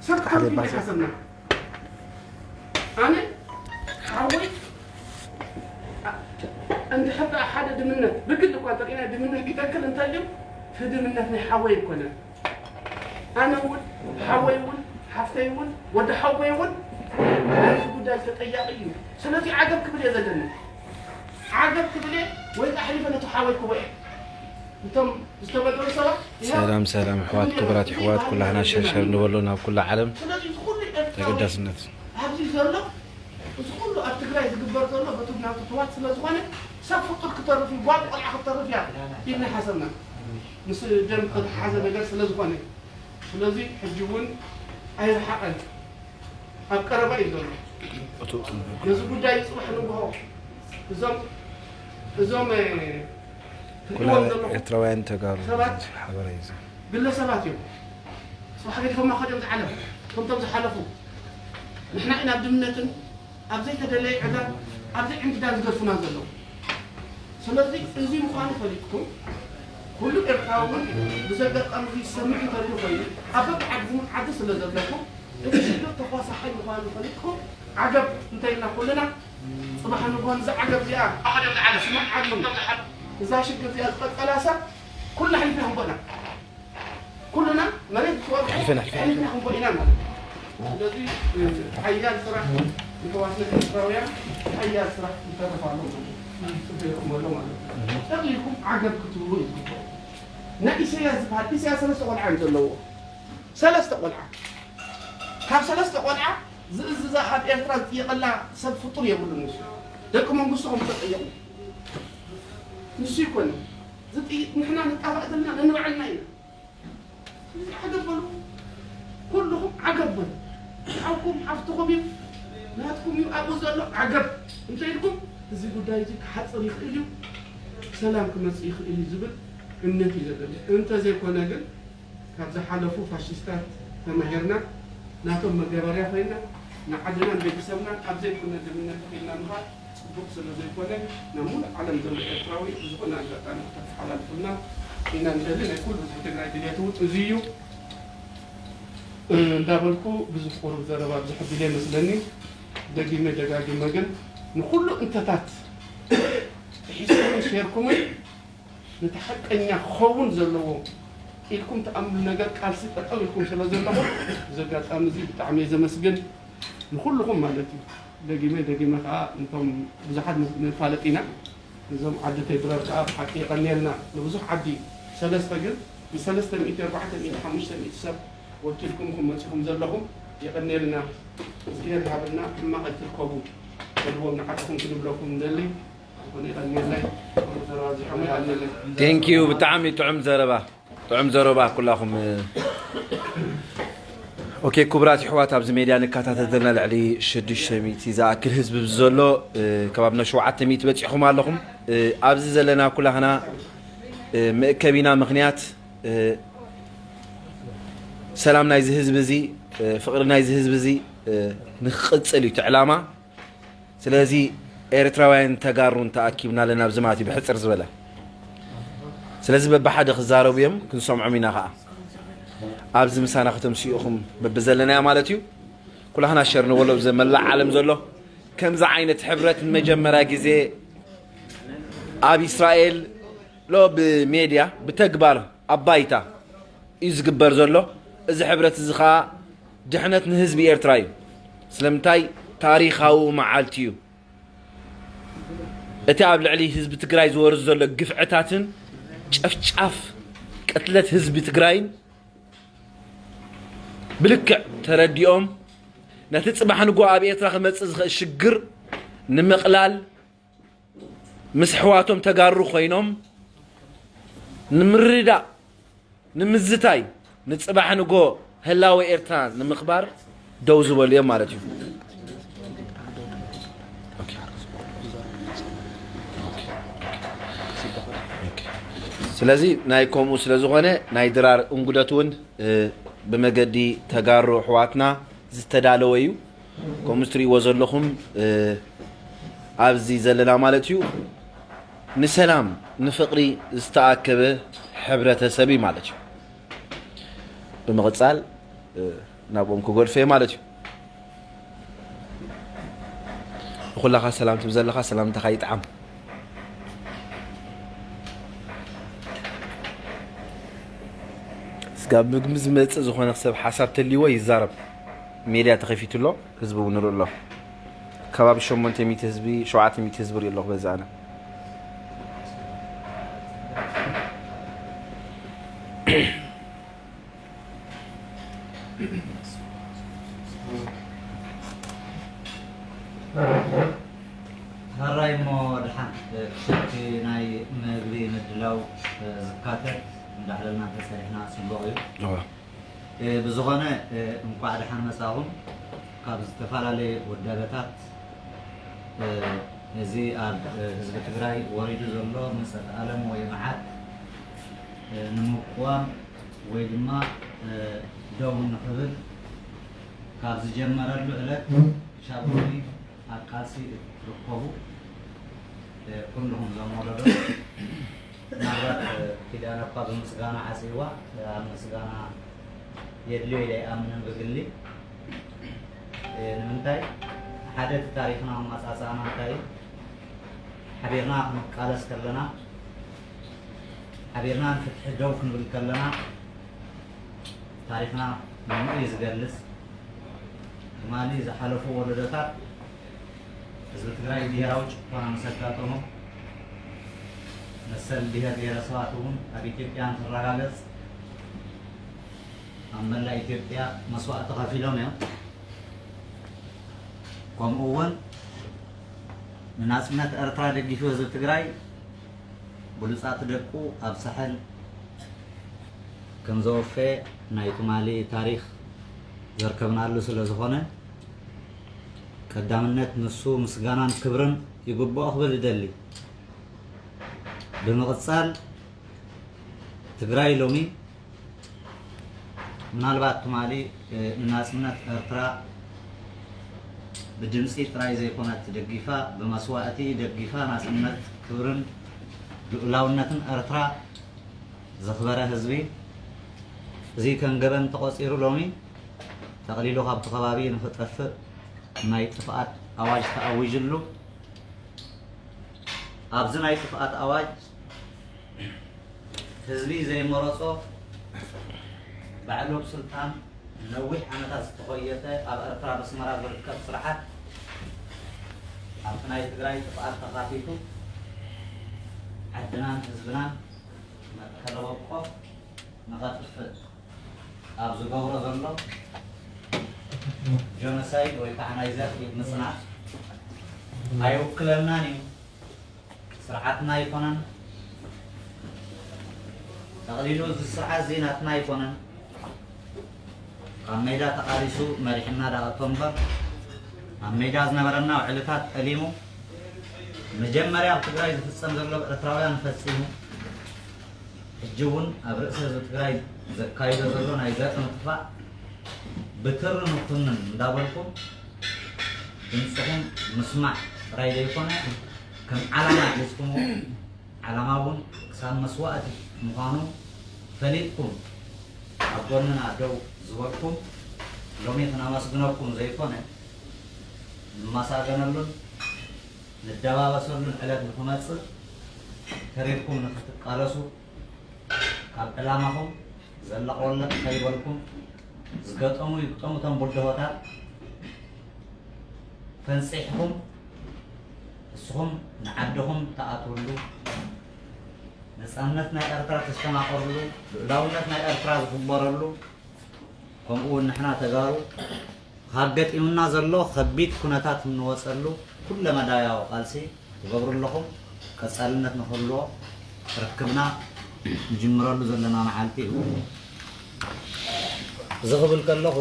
ሰብ ሓደ ክተርፍ ባሰ። ሓሰብና። ኣነ ሓወይ፣ ኣ-፣ እንድሕር ደኣ ሓደ ድምነት፣ ብግል እኳ እንተሪእና ድምነት ኪተክል እንተልዩ፣ እቲ ድምነት ናይ ሓወይ ኣይኮነን። ኣነ እውን፣ ሓወይ እውን፣ ሓፍተይ እውን፣ ወዲ ሓወይ እውን ናይዚ ጉዳይ ተጠያቒ እዩ። ስለዚ ዓገብ ክብል እየ ዘለኒ። ዓገብ ክብል እየ ወይ ኣሕሊፈ ነቲ ሓወይ ክቦ እየ። እቶም ዝተበደሉ ሰባት፣ ይኸው፣ ሰላም፣ ሰላም፣ ኣሕዋት፣ ክቡራት ኣሕዋት፣ ኩላህና ሸርሸር ንበሎ ናብ ኩላ ዓለም ስለዚ እዚ ኩሉ ኤርትራዊ ተገዳስነት። ኣብዚ ዘሎ፣ እዚ ኩሉ ኣብ ትግራይ ዝግበር ዘሎ በቲ ናቱ ሕዋት ስለ ዝኾነ፣ ሰብ ፍጡር ክተርፍ እዩ፣ ጓል ቆልዓ ክተርፍ እያ ኢልና ሓሰብና። ምስ ደም ዝተተሓሓዘ ነገር ስለ ዝኾነ፣ ስለዚ ሕጂ እውን ኣይረሓቐን፣ ኣብ ቀረባ እዩ ዘሎ። እቱ ነዚ ጉዳይ ጽባሕ ንግሆ እዞም፣ እዞም፣ እ፣ ኩላ ትሪእዎም ዘለኹም ኤርትራውያን ተጋሩ ሰባት ሓበራ እዩ። ግለሰባት እዮም። ጽባሕ ገዲፎማ ከድዮም ዝዓለም፣ ከምቶም ዝሓለፉ። ንሕና ኢና ኣብ ድምነትን ኣብ ዘይተደለየ ዕዳን ኣብ ዘይዕንድዳን ዝገድፉና ዘለዉ። ስለዚ እዚ ምዃኑ ፈሊጥኩም፣ ኩሉ ኤርትራዊ እውን ብዚ ኣጋጣሚ እዚ ዝሰምዕ እንተልዩ ኮይኑ፣ ኣብ በብዓድኹም ዓዲ ስለ ዘለኹም፣ እቲ ሽግር ተኳሳሓይ ምዃኑ ፈሊጥኩም፣ ዓገብ እንተኢልና ኩልና፣ ጽባሕ ንግሆ ንዛ ዓገብ እዚኣ፣ ስማዕ ዓገብ፣ እዛ ሽግር እዚኣ ዝቐጸላ ሰብ ኩልና ሕሊፍና ክንቦና። ኩልና መሬት ክወርድ ኣሕሊፈና፣ ኣሕሊፈና። ኣሕሊፍና ክንቦ ኢና ማለት እዩ። ስለዚ፣ እ፣ ሓያል ስራሕ ንሕዋትና ኤርትራውያን፣ ሓያል ስራሕ ይተርፍ ኣሎ ማለት እዩ። ጽቡቕ ይኹም ኣሎ ማለት እዩ። ጠቕሊልኩም ዓገብ ክትብሉ እዩ ዝግባእ። ናይ ኢሳያስ ዝበሃል፣ ኢሳያስ ሰለስተ ቆልዓ እዮም ዘለዎ። ሰለስተ ቆልዓ። ካብ ሰለስተ ቆልዓ ዝእዝዛ ኣብ ኤርትራ ዝጥየቐላ ሰብ ፍጡር የብሉን ንሱ። ደቂ መንግስቱ ከም ዝተጠየቑ። ንሱ ይኮነ። ዝጥይ-፣ ንሕና ንጣፋእ ዘለና ነንባዕልና ኢና። ስለዚ ዓገብ በሉ። ኩልኹም ዓገብ በሉ። ሓውኩም ሓፍትኹም እዩ። ናትኩም እዩ ኣብኡ ዘሎ ዓገብ። እንተ ኢልኩም እዚ ጉዳይ እዚ ክሓጽር ይኽእል እዩ። ሰላም ክመጽእ ይኽእል እዩ ዝብል እምነት እዩ ዘለኒ። እንተዘይኮነ ግን ካብ ዝሓለፉ ፋሽስታት ተማሂርና ናቶም መጋበርያ ኮይና ንዓድናን ቤተሰብናን ኣብ ዘይኮነ ድምነት ተኺልና ምኻድ ጽቡቕ ስለ ዘይኮነ ናብ ሙሉእ ዓለም ዘሎ ኤርትራዊ ብዝኾነ ኣጋጣሚ ከተሓላልፉልና ኢና ንደሊ። ናይ ኩሉ ህዝቢ ትግራይ ድልየት እውን እዚ እዩ። እ፣ እንዳበልኩ ብዙሕ ቁሩብ ዘረባ ብዙሕ ድልየ መስለኒ። ደጊመ ደጋጊመ ግን ንኹሉ እንተታት ጥሒስኩምን ሸርኩምን ነቲ ሓቀኛ ክኸውን ዘለዎ ኢልኩም ትኣምኑ ነገር ቃልሲ ጠጠው ኢልኩም ስለ ዘለኹም፣ እዚ ኣጋጣሚ እዚ ብጣዕሚ እየ ዘመስግን ንኹልኹም ማለት እዩ። ደጊመ ደጊመ ከዓ እንቶም ብዙሓት ን-፣ ንፋለጥ ኢና። እዞም ዓዲ ተድራር ከዓ ብሓቂ የቐንየልና። ንብዙሕ ዓዲ ሰለስተ ግን ንሰለስተ ሚእቲ፣ ኣርባዕተ ሚእቲ፣ ሓሙሽተ ሚእቲ ሰብ ወኪልኩም ኢኹም መፂኹም ዘለኹም። የቐንየልና። እግዚኣብሔር ይሃበልና። ሕማቕ ኣይትርከቡ። ከልዎም ንዓድኹም ክንብለኩም ንደሊ። Thank you። ብጣዕሚ ጥዑም ዘረባ፣ ጥዑም ዘረባ ኩላኹም። ኦኬ፣ ክቡራት ይሕዋት፣ ኣብዚ ሜድያ ንከታተል ዘለና ልዕሊ ሽዱሽተ ሚእቲ ዝኣክል ህዝቢ ዘሎ፣ እ፣ ከባቢ ናብ ሸውዓተ ሚእቲ በጺሕኩም ኣለኹም። እ፣ ኣብዚ ዘለና ኩላህና፣ እ፣ መእከቢና ምኽንያት፣ እ፣ ሰላም ናይዚ ህዝቢ እዚ፣ እ፣ ፍቕሪ ናይዚ ህዝቢ እዚ፣ እ፣ ንክቕጽል እዩ እቲ ዕላማ። ስለዚ ኤርትራውያን ተጋሩን ተኣኪብና ኣለና ኣብዚ ማለት እዩ ብሕጽር ዝበለ። ስለዚ በብሓደ ክዛረቡ እዮም፣ ክንሰምዖም ኢና ኸዓ። ኣብዚ ምሳና ከተምስኡ ኢኹም በብዘለናዮ ማለት እዩ። ኩላህና ሸር ንበሎ ብዘ-፣ መላእ ዓለም ዘሎ ከምዚ ዓይነት ሕብረት ንመጀመርያ ግዜ ኣብ እስራኤል ሎ ብሜድያ ብተግባር ኣብ ባይታ እዩ ዝግበር ዘሎ። እዚ ሕብረት እዚ ኸዓ ድሕነት ንህዝቢ ኤርትራ እዩ። ስለምንታይ? ታሪኻዊ መዓልቲ እዩ። እቲ ኣብ ልዕሊ ህዝቢ ትግራይ ዝወርድ ዘሎ ግፍዕታትን ጨፍጫፍ ቅትለት ህዝቢ ትግራይን ብልክዕ ተረዲኦም ነቲ ጽባሕ ንግሆ ኣብ ኤርትራ ክመጽእ ዝኽእል ሽግር ንምቕላል ምስ ኣሕዋቶም ተጋሩ ኮይኖም ንምርዳእ፣ ንምዝታይ፣ ንጽባሕ ንግሆ ህላወ ኤርትራ ንምኽባር ደው ዝበሉ እዮም ማለት እዩ። ስለዚ ናይ ከምኡ ስለ ዝኾነ ናይ ድራር እንጉደት እውን፣ እ፣ ብመገዲ ተጋሩ ኣሕዋትና ዝተዳለወ እዩ። ከምኡ ትርእይዎ ዘለኹም፣ እ፣ ኣብዚ ዘለና ማለት እዩ ንሰላም ንፍቕሪ ዝተኣከበ ሕብረተሰብ እዩ ማለት እዩ። ብምቕጻል፣ እ፣ ናብኦም ክገድፎ እየ ማለት እዩ። ንኹላኻ ሰላም ትብል ዘለኻ ሰላምታኻ ይጥዓም። ስጋብ ምግቢ ዝመጽእ ዝኾነ ሰብ ሓሳብ ተልይዎ ይዛረብ። ሜድያ ተኸፊቱ ኣሎ፣ ህዝቢ እውን ንርኢ ኣሎ። ከባቢ ሸሞንተ ሚእቲ ህዝቢ፣ ሸውዓተ ሚእቲ ህዝቢ ርኢ ኣለኹ በዚ ኣነ። ሕራይ እሞ ድሓን ክሻቲ ናይ መግቢ ምድላው ዝካተት እንዳሕለልና እንተፀኒሕና ፅቡቕ እዩ። ብዝኾነ እንኳዕ ድሓን መፃኹም። ካብ ዝተፈላለየ ውዳበታት እዚ ኣብ ህዝቢ ትግራይ ወሪዱ ዘሎ መፀት ኣለም ወይ መዓት ንምቅዋም ወይ ድማ ደው ንኽብል ካብ ዝጀመረሉ ዕለት ክሻብ ሎሚ ኣብ ቃልሲ እትርከቡ ኩልኹም ዞም ወለዶ ምናልባት ኪዳነ እኳ ብምስጋና ዓፂዋ ኣብ ምስጋና የድልዮ ኢለ ኣይኣምንን ብግሊ። ንምንታይ ሓደ እቲ ታሪኽና ኣመፃፅኣና እንታይ እዩ? ሓቢርና ክንቃለስ ከለና ሓቢርና ንፍትሒ ደው ክንብል ከለና ታሪኽና ምንኡ እዩ ዝገልፅ። ትማሊ ዝሓለፉ ወለዶታት ህዝቢ ትግራይ ብሄራዊ ጭቆና ምስ ኣጋጠሞ መሰል ብሄር ብሄረሰባት እውን ኣብ ኢትዮጵያ ንክረጋገፅ ኣብ መላእ ኢትዮጵያ መስዋእቲ ከፊሎም እዮም። ከምኡ እውን ንናፅነት ኤርትራ ደጊፉ ህዝቢ ትግራይ ብሉፃት ደቁ ኣብ ሳሕል ከም ዘወፈየ ናይ ትማሊ ታሪኽ ዘርከብናሉ ስለ ዝኾነ ቀዳምነት ንሱ ምስጋናን ክብርን ይግብኦ ክብል እደሊ። ብምቕፃል ትግራይ ሎሚ ምናልባት ትማሊ ንናፅነት ኤርትራ ብድምፂ ጥራይ ዘይኮነት ደጊፋ ብመስዋእቲ ደጊፋ ናፅነት ክብርን ልኡላውነትን ኤርትራ ዘኽበረ ህዝቢ እዚ ከም ገበን ተቖፂሩ ሎሚ ጠቕሊሉ ካብቲ ከባቢ ንኽጠፍእ ናይ ጥፍኣት ኣዋጅ ተኣዊጅሉ። ኣብዚ ናይ ጥፍኣት ኣዋጅ ህዝቢ ዘይመረጾ ባዕሎም ስልጣን ንነዊሕ ዓመታት ዝተኾየተ ኣብ ኤርትራ ብስመራ ዝርከብ ስርዓት ኣብቲ ናይ ትግራይ ጥፍኣት ተኻቲቱ ዓድናን ህዝብናን መእከለ ወቆፍ ንኸጥፍእ ኣብ ዝገብሮ ዘሎ ጆኖሳይድ ወይ ከዓ ናይ ዘር ምፅናት ኣይውክለናን እዩ። ስርዓትና ኣይኮነን። ጠቕሊሉ እዚ ስርዓት እዚ ናትና ኣይኮነን። ካብ ሜዳ ተቓሊሱ መሪሕና ዳኣእቶ እምበር ኣብ ሜዳ ዝነበረና ውዕልታት ጠሊሙ መጀመርያ ኣብ ትግራይ ዝፍፀም ዘሎ ብኤርትራውያን ፈፂሙ ሕጂ እውን ኣብ ርእሲ ህዝቢ ትግራይ ዘካይዶ ዘሎ ናይ ዘር ምጥፋእ ብትሪ ንኩንን እንዳበልኩም ድምፅኹም ምስማዕ ጥራይ ዘይኮነ ከም ዓላማ ሒዝኩምዎ ዓላማ እውን ክሳብ መስዋእቲ ምዃኑ ፈሊጥኩም ኣብ ጎንና ደው ዝበልኩም ሎሚ ክነመስግነኩም ዘይኮነ ንመሳገነሉን ንደባበሰሉን ዕለት ንክመፅእ ተሪርኩም ንክትቃለሱ ካብ ዕላማኹም ዘለቕ ወለቕ ከይበልኩም ዝገጠሙ ይግጠሙ እቶም ቡልደሆታት ፈንፂሕኩም ንስኹም ንዓድኹም ትኣትውሉ ነፃነት ናይ ኤርትራ ተስተማቐርሉ ልኡላውነት ናይ ኤርትራ ዝኽበረሉ ከምኡ እውን ንሕና ተጋሩ ካብ ገጢሙና ዘሎ ከቢድ ኩነታት እንወፀሉ ኩለመዳያዊ ቃልሲ ትገብሩ ኣለኹም። ቀፃልነት ንክህልዎ ርክብና ንጅምረሉ ዘለና መዓልቲ እዩ። እዚ ክብል ከለኹ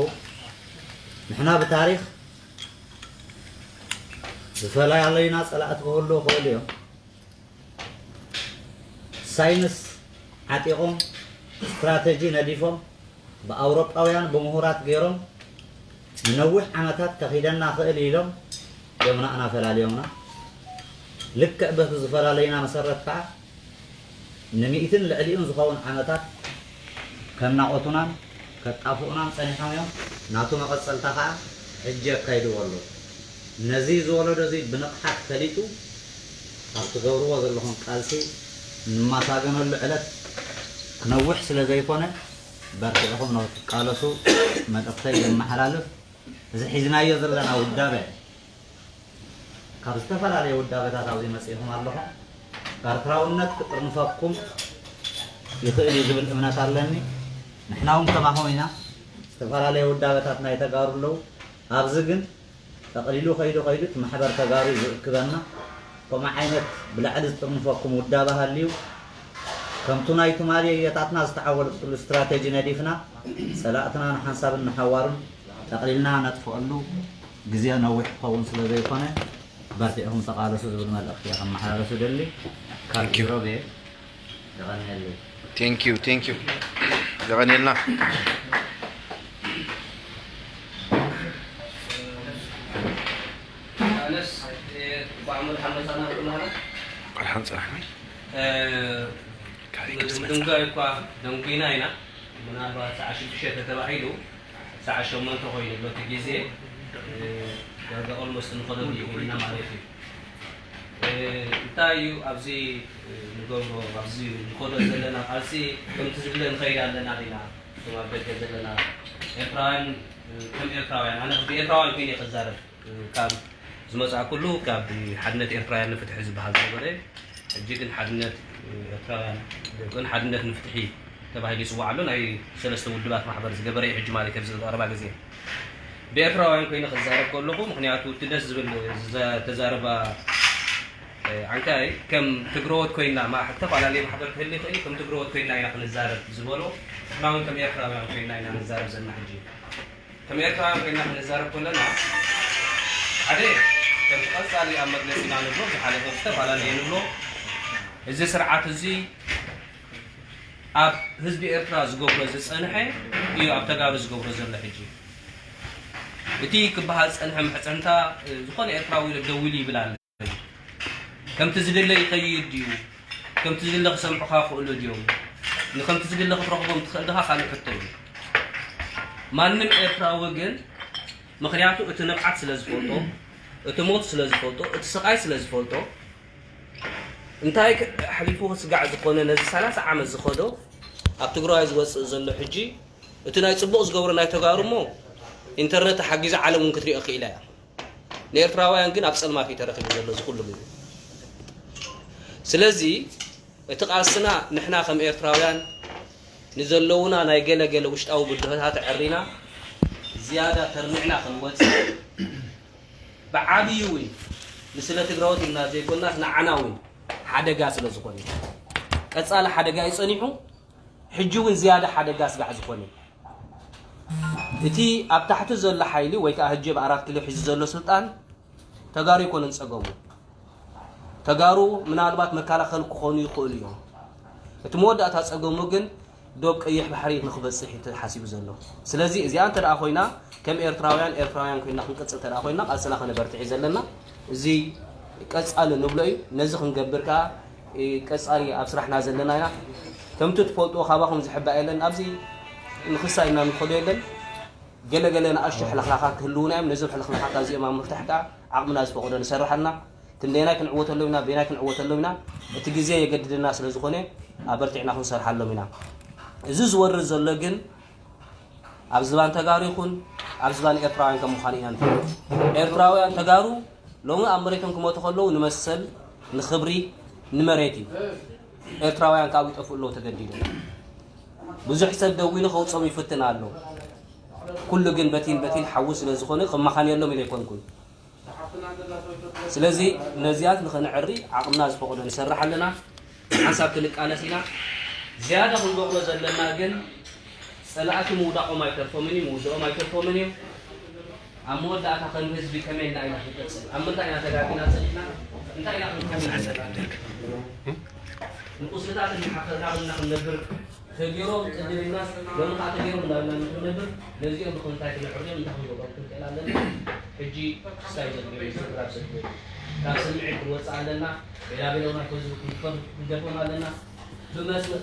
ንሕና ብታሪኽ ዝፈላለዩና ፀላእቲ ክህልዉ ይኽእሉ እዮም። ሳይንስ ዓጢቖም ስትራተጂ ነዲፎም ብኣውሮጳውያን ብምሁራት ገይሮም ንነዊሕ ዓመታት ከኺደና ክእል ኢሎም እዮም ንኣና ፈላልዮምና። ልክዕ በቲ ዝፈላለዩና መሰረት ከዓ ንሚእትን ልዕሊኡን ዝኸውን ዓመታት ከናቖቱናን ከጣፍኡናን ጸኒሖም እዮም። ናቱ መቐጸልታ ኸኣ ሕጂ የካይድዎ ኣለዉ። ነዚ እዚ ወለዶ እዚ ብንቕሓት ፈሊጡ ኣብ ትገብርዎ ዘለኹም ቃልሲ ንማሳገነሉ ዕለት ክነውሕ ስለ ዘይኮነ በርቲዕኹም ንክትቃለሱ መልእኽተይ የመሓላልፍ። እዚ ሒዝናዮ ዘለና ውዳበ ካብ ዝተፈላለየ ውዳበታት ኣብዚ መጺእኹም ኣለኹም። ኤርትራውነት ክጥርንፈኩም ይኽእል እዩ ዝብል እምነት ኣለኒ። ንሕና እውን ከማኹም ኢና። ዝተፈላለየ ውዳበታት ናይ ተጋሩ ኣለዉ። ኣብዚ ግን ጠቕሊሉ ከይዱ ከይዱ እቲ ማሕበር ተጋሩ እዩ ዝእክበና። ከምኡ ዓይነት ብላዕሊ ዝጥርንፈኩም ውዳበ ሃልዩ ከምቱ ናይ ትማሊ ኣያታትና ዝተዓወተሉ ስትራተጂ ነዲፍና ጸላእትና ንሓንሳብን ንሓዋሩን ጠቕሊልና ነጥፍኣሉ ግዜ ነዊሕ ክኸውን ስለ ዘይኮነ በርቲዕኹም ተቓለሱ ዝብል መልእኽቲ እየ ከመሓላለፍ እደሊ። ካብ ቢሮ ቤ የቐንየለይ። Thank you, thank you. የቐንየልና። ኣነስ እንኳዕ መድሓን መፃና ክብልሃና ብርሃን ጽናሕና። ድንጋይ እኳ ደንጉይና ኢና። ምናልባት ሰዓ ሽዱሽተ ተባሂሉ ሰዓ ሸሞንተ ኮይኑ ብሎቲ ግዜ ዳርጋ ኦልሞስት ንኸዶ ኢና ማለት እዩ። እንታይ እዩ ኣብዚ ንገብሮ ኣብዚ ንኸዶ ዘለና ቃልሲ ከምቲ ዝብለ ንኸይድ ኣለና ዲና? እቶም ኣብ ደገ ዘለና ኤርትራውያን ከም ኤርትራውያን ኣነ ብኤርትራውያን ኮይነ ክዛረብ ካብ ዝመጻእኩሉ ካብ ሓድነት ኤርትራውያን ንፍትሒ ዝበሃል ዝነበረ ሕጂ ግን ሓድነት ኤርትራውያን ግን ሓድነት ንፍትሒ ተባሂሉ ይጽዋዕ ኣሎ። ናይ ሰለስተ ውድባት ማሕበር ዝገበረ እዩ ሕጂ ማለት ኣብዚ ቀረባ ግዜ ብኤርትራውያን ኮይነ ክዛረብ ከለኹ ምክንያቱ እቲ ደስ ዝብል ዝተዛረባ ዓንካይ ከም ትግረዎት ኮይና ማ- ዝተፈላለየ ማሕበር ክህል ይኽእል እዩ ከም ትግረዎት ኮይና ኢና ክንዛረብ ዝበሎ ንሕና እውን ከም ኤርትራውያን ኮይና ኢና ንዛረብ ዘለና ሕጂ ከም ኤርትራውያን ኮይና ክንዛረብ ከለና ሓደ ከም ቀጻሊ ኣብ መግለጺና ንብሎ ዝሓለፈ ዝተፈላለየ ንብሎ እዚ ስርዓት እዚ ኣብ ህዝቢ ኤርትራ ዝገብሮ ዝጸንሐ እዩ ኣብ ተጋሩ ዝገብሮ ዘሎ ሕጂ እቲ ክበሃል ዝጸንሐ ምሕጽንታ ዝኾነ ኤርትራዊ ደዊሉ ይብል ኣሎ ከምቲ ዝድለ ይኸይድ ድዩ ከምቲ ዝድለ ክሰምዑኻ ክእሉ ድዮም ንከምቲ ዝድለ ክትረኽቦም ትኽእል ድኻ ካልእ ሕቶ እዩ ማንም ኤርትራዊ ግን ምኽንያቱ እቲ ንብዓት ስለ ዝፈልጦ እቲ ሞት ስለ ዝፈልጦ እቲ ስቓይ ስለ ዝፈልጦ እንታይ ኣሕሊፉ ክስጋዕ ዝኾነ ነዚ ሰላሳ ዓመት ዝኸዶ ኣብ ትግራዋይ ዝወፅእ ዘሎ ሕጂ እቲ ናይ ፅቡቕ ዝገብሮ ናይ ተጋሩ እሞ ኢንተርነት ተሓጊዛ ዓለም እውን ክትሪኦ ክኢላ እያ ንኤርትራውያን ግን ኣብ ፀልማት እዩ ተረኺቡ ዘሎ እዚ ኩሉ ግዜ ስለዚ እቲ ቃልስና ንሕና ከም ኤርትራውያን ንዘለዉና ናይ ገለ ገለ ውሽጣዊ ብድሆታት ኣዐሪና ዝያዳ ተርሚዕና ክንወፅእ ብዓብዩ እውን ንስለ ትግራዎት ኢልና ዘይኮናስ ንዓና እውን ሓደጋ ስለ ዝኾነ ቀፃሊ ሓደጋ እዩ ፀኒሑ ሕጂ እውን ዝያዳ ሓደጋ ስጋዕ ዝኾነ እቲ ኣብ ታሕቲ ዘሎ ሓይሊ ወይ ከዓ ህጂ ኣብ ኣራት ኪሎ ሒዙ ዘሎ ስልጣን ተጋሩ ኣይኮነን ፀገሙ ተጋሩ ምናልባት መከላኸሊ ክኾኑ ይኽእሉ እዮም እቲ መወዳእታ ፀገሙ ግን ዶብ ቀይሕ ባሕሪ ንክበፅሕ እዩ ተሓሲቡ ዘሎ ስለዚ እዚኣ እንተ ደኣ ኮይና ከም ኤርትራውያን ኤርትራውያን ኮይና ክንቅፅል እንተ ደኣ ኮይና ቃልስና ከነበርትዕ እዩ ዘለና እዚ ቀፃሊ ንብሎ እዩ ነዚ ክንገብር ከዓ ቀፃሊ ኣብ ስራሕና ዘለና ኢና ከምቲ ትፈልጥዎ ካባኹም ዝሕባእ የለን ኣብዚ ንክሳ ኢልና ንኸዶ የለን ገለገለ ንኣሽቱ ሕልኽላኻት ክህልዉና እዮም ነዞም ሕልኽላኻት ኣዚኦም ኣብ ምፍታሕ ከዓ ዓቕምና ዝፈቕዶ ንሰርሕ ኣለና ክንደየናይ ክንዕወተሎም ኢና በየናይ ክንዕወተሎም ኢና እቲ ግዜ የገድደና ስለ ዝኾነ ኣበርቲዕና ክንሰርሓሎም ኢና እዚ ዝወርድ ዘሎ ግን ኣብ ዝባን ተጋሩ ይኹን ኣብ ዝባን ኤርትራውያን ከም ምዃኑ ኢና ንፈልጥ ኤርትራውያን ተጋሩ ሎሚ ኣብ መሬቶም ክመቱ ከለዉ ንመሰል ንኽብሪ ንመሬት እዩ ኤርትራውያን ካብ ይጠፍኡ ኣለዉ ተገዲዶም ብዙሕ ሰብ ደዊኑ ከውፅኦም ይፍትን ኣሎ ኩሉ ግን በቲን በቲን ሓዊ ስለ ዝኾነ ክመኻንየሎም ኢለ ኣይኮንኩን ስለዚ ነዚኣት ንኸነዕሪ ዓቕምና ዝፈቕዶ ንሰርሕ ኣለና ሓንሳብ ክንቃለስ ኢና ዝያዳ ክንገብሮ ዘለና ግን ፀላእቲ ምውዳቖም ኣይተርፎምን እዩ ምውድኦም ኣይተርፎምን እዩ ኣብ መወዳእታ ከም ህዝቢ ከመይ ኢልና ኢና ክንቀፅል ኣብ ምንታይ ኢና ተጋጊና ፀኒሕና እንታይ ኢና ክንከውን ዘለና ንቁስልታት እናሓፈርና ብና ክንነብር ተገይሮም ቅድም ኢልናስ ሎሚ ከዓ ተገይሮም እንዳበልና ንክንነብር ነዚኦም ብክንታይ ክነዕርዮም እንታይ ክንገብሮም ክንክእል ኣለና ሕጂ ክስታይ ዘድልዮ እዩ ስድራ ሰድልዮ ካብ ስምዒት ክንወፅእ ኣለና ቤላቤለው ናይ ህዝቢ ክንገፎም ኣለና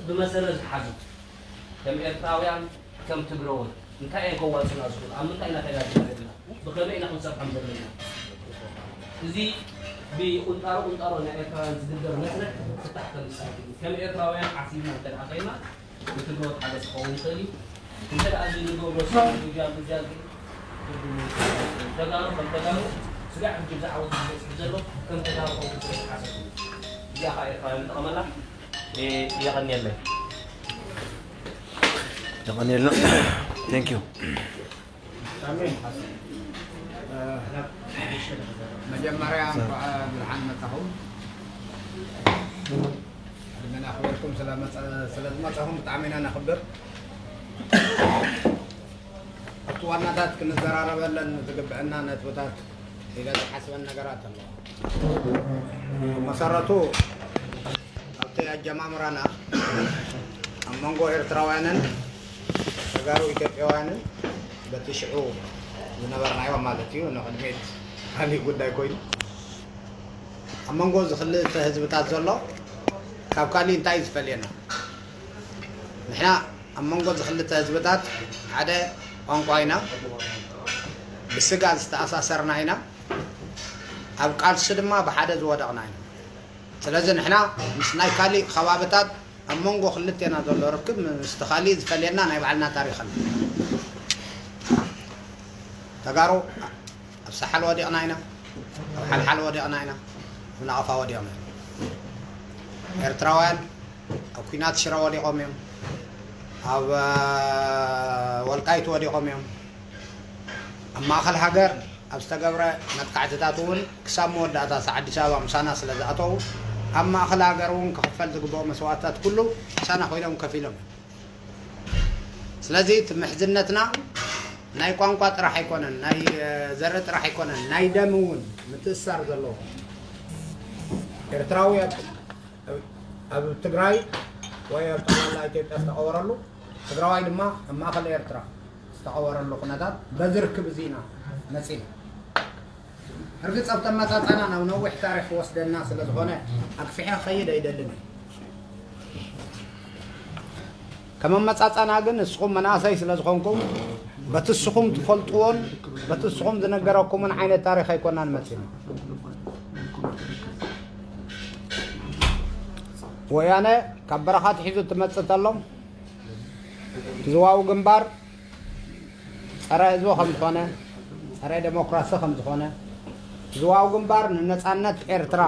ብመሰረት ዝሓዙ ከም ኤርትራውያን ከም ትግረዎት እንታይ እየን ከዋፅኡና ዝኽእሉ? ኣብ ምንታይ ኢና ተጋዲና ዘለና? ብኸመይ ኢና ክንሰርሖም ዘለና? እዚ ብቁንጣሮ ቁንጣሮ ናይ ኤርትራውያን ዝግበር መስርሕ ክፍታሕ ከም ዝሰኣል እዩ። ከም ኤርትራውያን ዓሲብና እንተ ደኣ ኸይና፣ ንትግሮት ሓገዝ ክኸውን ይኽእል እዩ። እንተ ደኣ እዚ ንገብሮ ስራሕ ምጃል ምጃል ግን ትርጉም የብሉን። ተጋሩ ከም ተጋሩ ስጋዕ ሕጂ ብዛዕባ ዝበፅሕ ዘሎ ከም ተጋሩ ከውን ስለ ዝሓሰብ እዩ። እዚኣ ኸዓ ኤርትራውያን ንጠቐመላ። እ፣ የቐንየለይ። የቐንየልና። Thank you። ኣሜን። መጀመርያ እንኳዕ ብድሓን መጣኹም። ዕድመና ኣኽቢርኩም ስለ መጸ-፣ ስለ ዝመጻኹም ብጣዕሚ ኢና ነኽብር። ኣብቲ ዋናታት ክንዘራረበለን ዝግብአና ነጥብታት ኢለ ዝሓስበን ነገራት ኣለዋ። መሰረቱ ኣብቲ ኣጀማምራና ኣብ መንጎ ኤርትራውያንን ተጋሩ ኢትዮጵያውያንን በቲ ሽዑ ዝነበርናዮ ማለት እዩ፣ ንቕድሚት ካሊእ ጉዳይ ኮይኑ፣ ኣብ መንጎ እዚ ክልተ ህዝብታት ዘሎ ካብ ካሊእ እንታይ እዩ ዝፈልየና? ንሕና ኣብ መንጎ እዚ ክልተ ህዝብታት ሓደ ቋንቋ ኢና፣ ብስጋ ዝተኣሳሰርና ኢና፣ ኣብ ቃልሲ ድማ ብሓደ ዝወደቕና ኢና። ስለዚ ንሕና ምስ ናይ ካሊእ ከባብታት ኣብ መንጎ ክልቴና ዘሎ ርክብ ምስቲ ካሊእ ዝፈልየና ናይ ባዕልና ታሪኽ ኣሎ። ተጋሩ ኣብ ሳሓል ወዲቕና ኢና፣ ኣብ ሓልሓል ወዲቕና ኢና፣ ኣብ ናቕፋ ወዲቕና ኢና። ኤርትራውያን ኣብ ኲናት ሽረ ወዲቖም እዮም። ኣብ፣ እ፣ ወልቃይት ወዲቖም እዮም። ኣብ ማእኸል ሃገር ኣብ ዝተገብረ መጥቃዕትታት እውን ክሳብ መወዳእታ፣ ኣዲስ ኣበባ ምሳና ስለ ዝኣተዉ፣ ኣብ ማእኸል ሃገር እውን ክኽፈል ዝግብኦ መስዋእትታት ኩሉ ምሳና ኮይኖም ከፊሎም እዮም። ስለዚ እቲ ምሕዝነትና ናይ ቋንቋ ጥራሕ ኣይኮነን፣ ናይ፣ እ፣ ዘርኢ ጥራሕ ኣይኮነን፣ ናይ ደም እውን ምትእስሳር ዘለዎ። ኤርትራዊ ኣብ፣ ኣብ ትግራይ ወይ ኣብ ጠቕላላ ኢትዮጵያ ዝተቐበረሉ፣ ትግራዋይ ድማ ኣብ ማእኸል ኤርትራ ዝተቐበረሉ ኩነታት በዚ ርክብ እዚ ኢና መፂና። እርግፅ ኣብቲ ኣመፃፅኣና ናብ ነዊሕ ታሪኽ ክወስደና ስለ ዝኾነ ኣግፊሐ ክኸይድ ኣይደልን እየ። ከም ኣመፃፅኣና ግን ንስኹም መናእሰይ ስለ ዝኾንኩም በቲ ንስኹም ትፈልጥዎን በቲ ንስኹም ዝነገረኩምን ዓይነት ታሪኽ ኣይኮናን መፂና። ወያነ ካብ በረኻ ትሒዙ ትመፅእ ተሎ ህዝባዊ ግንባር ጸረ ህዝቢ ከም ዝኾነ፣ ጸረ ዴሞክራሲ ከም ዝኾነ፣ ህዝባዊ ግንባር ንነጻነት ኤርትራ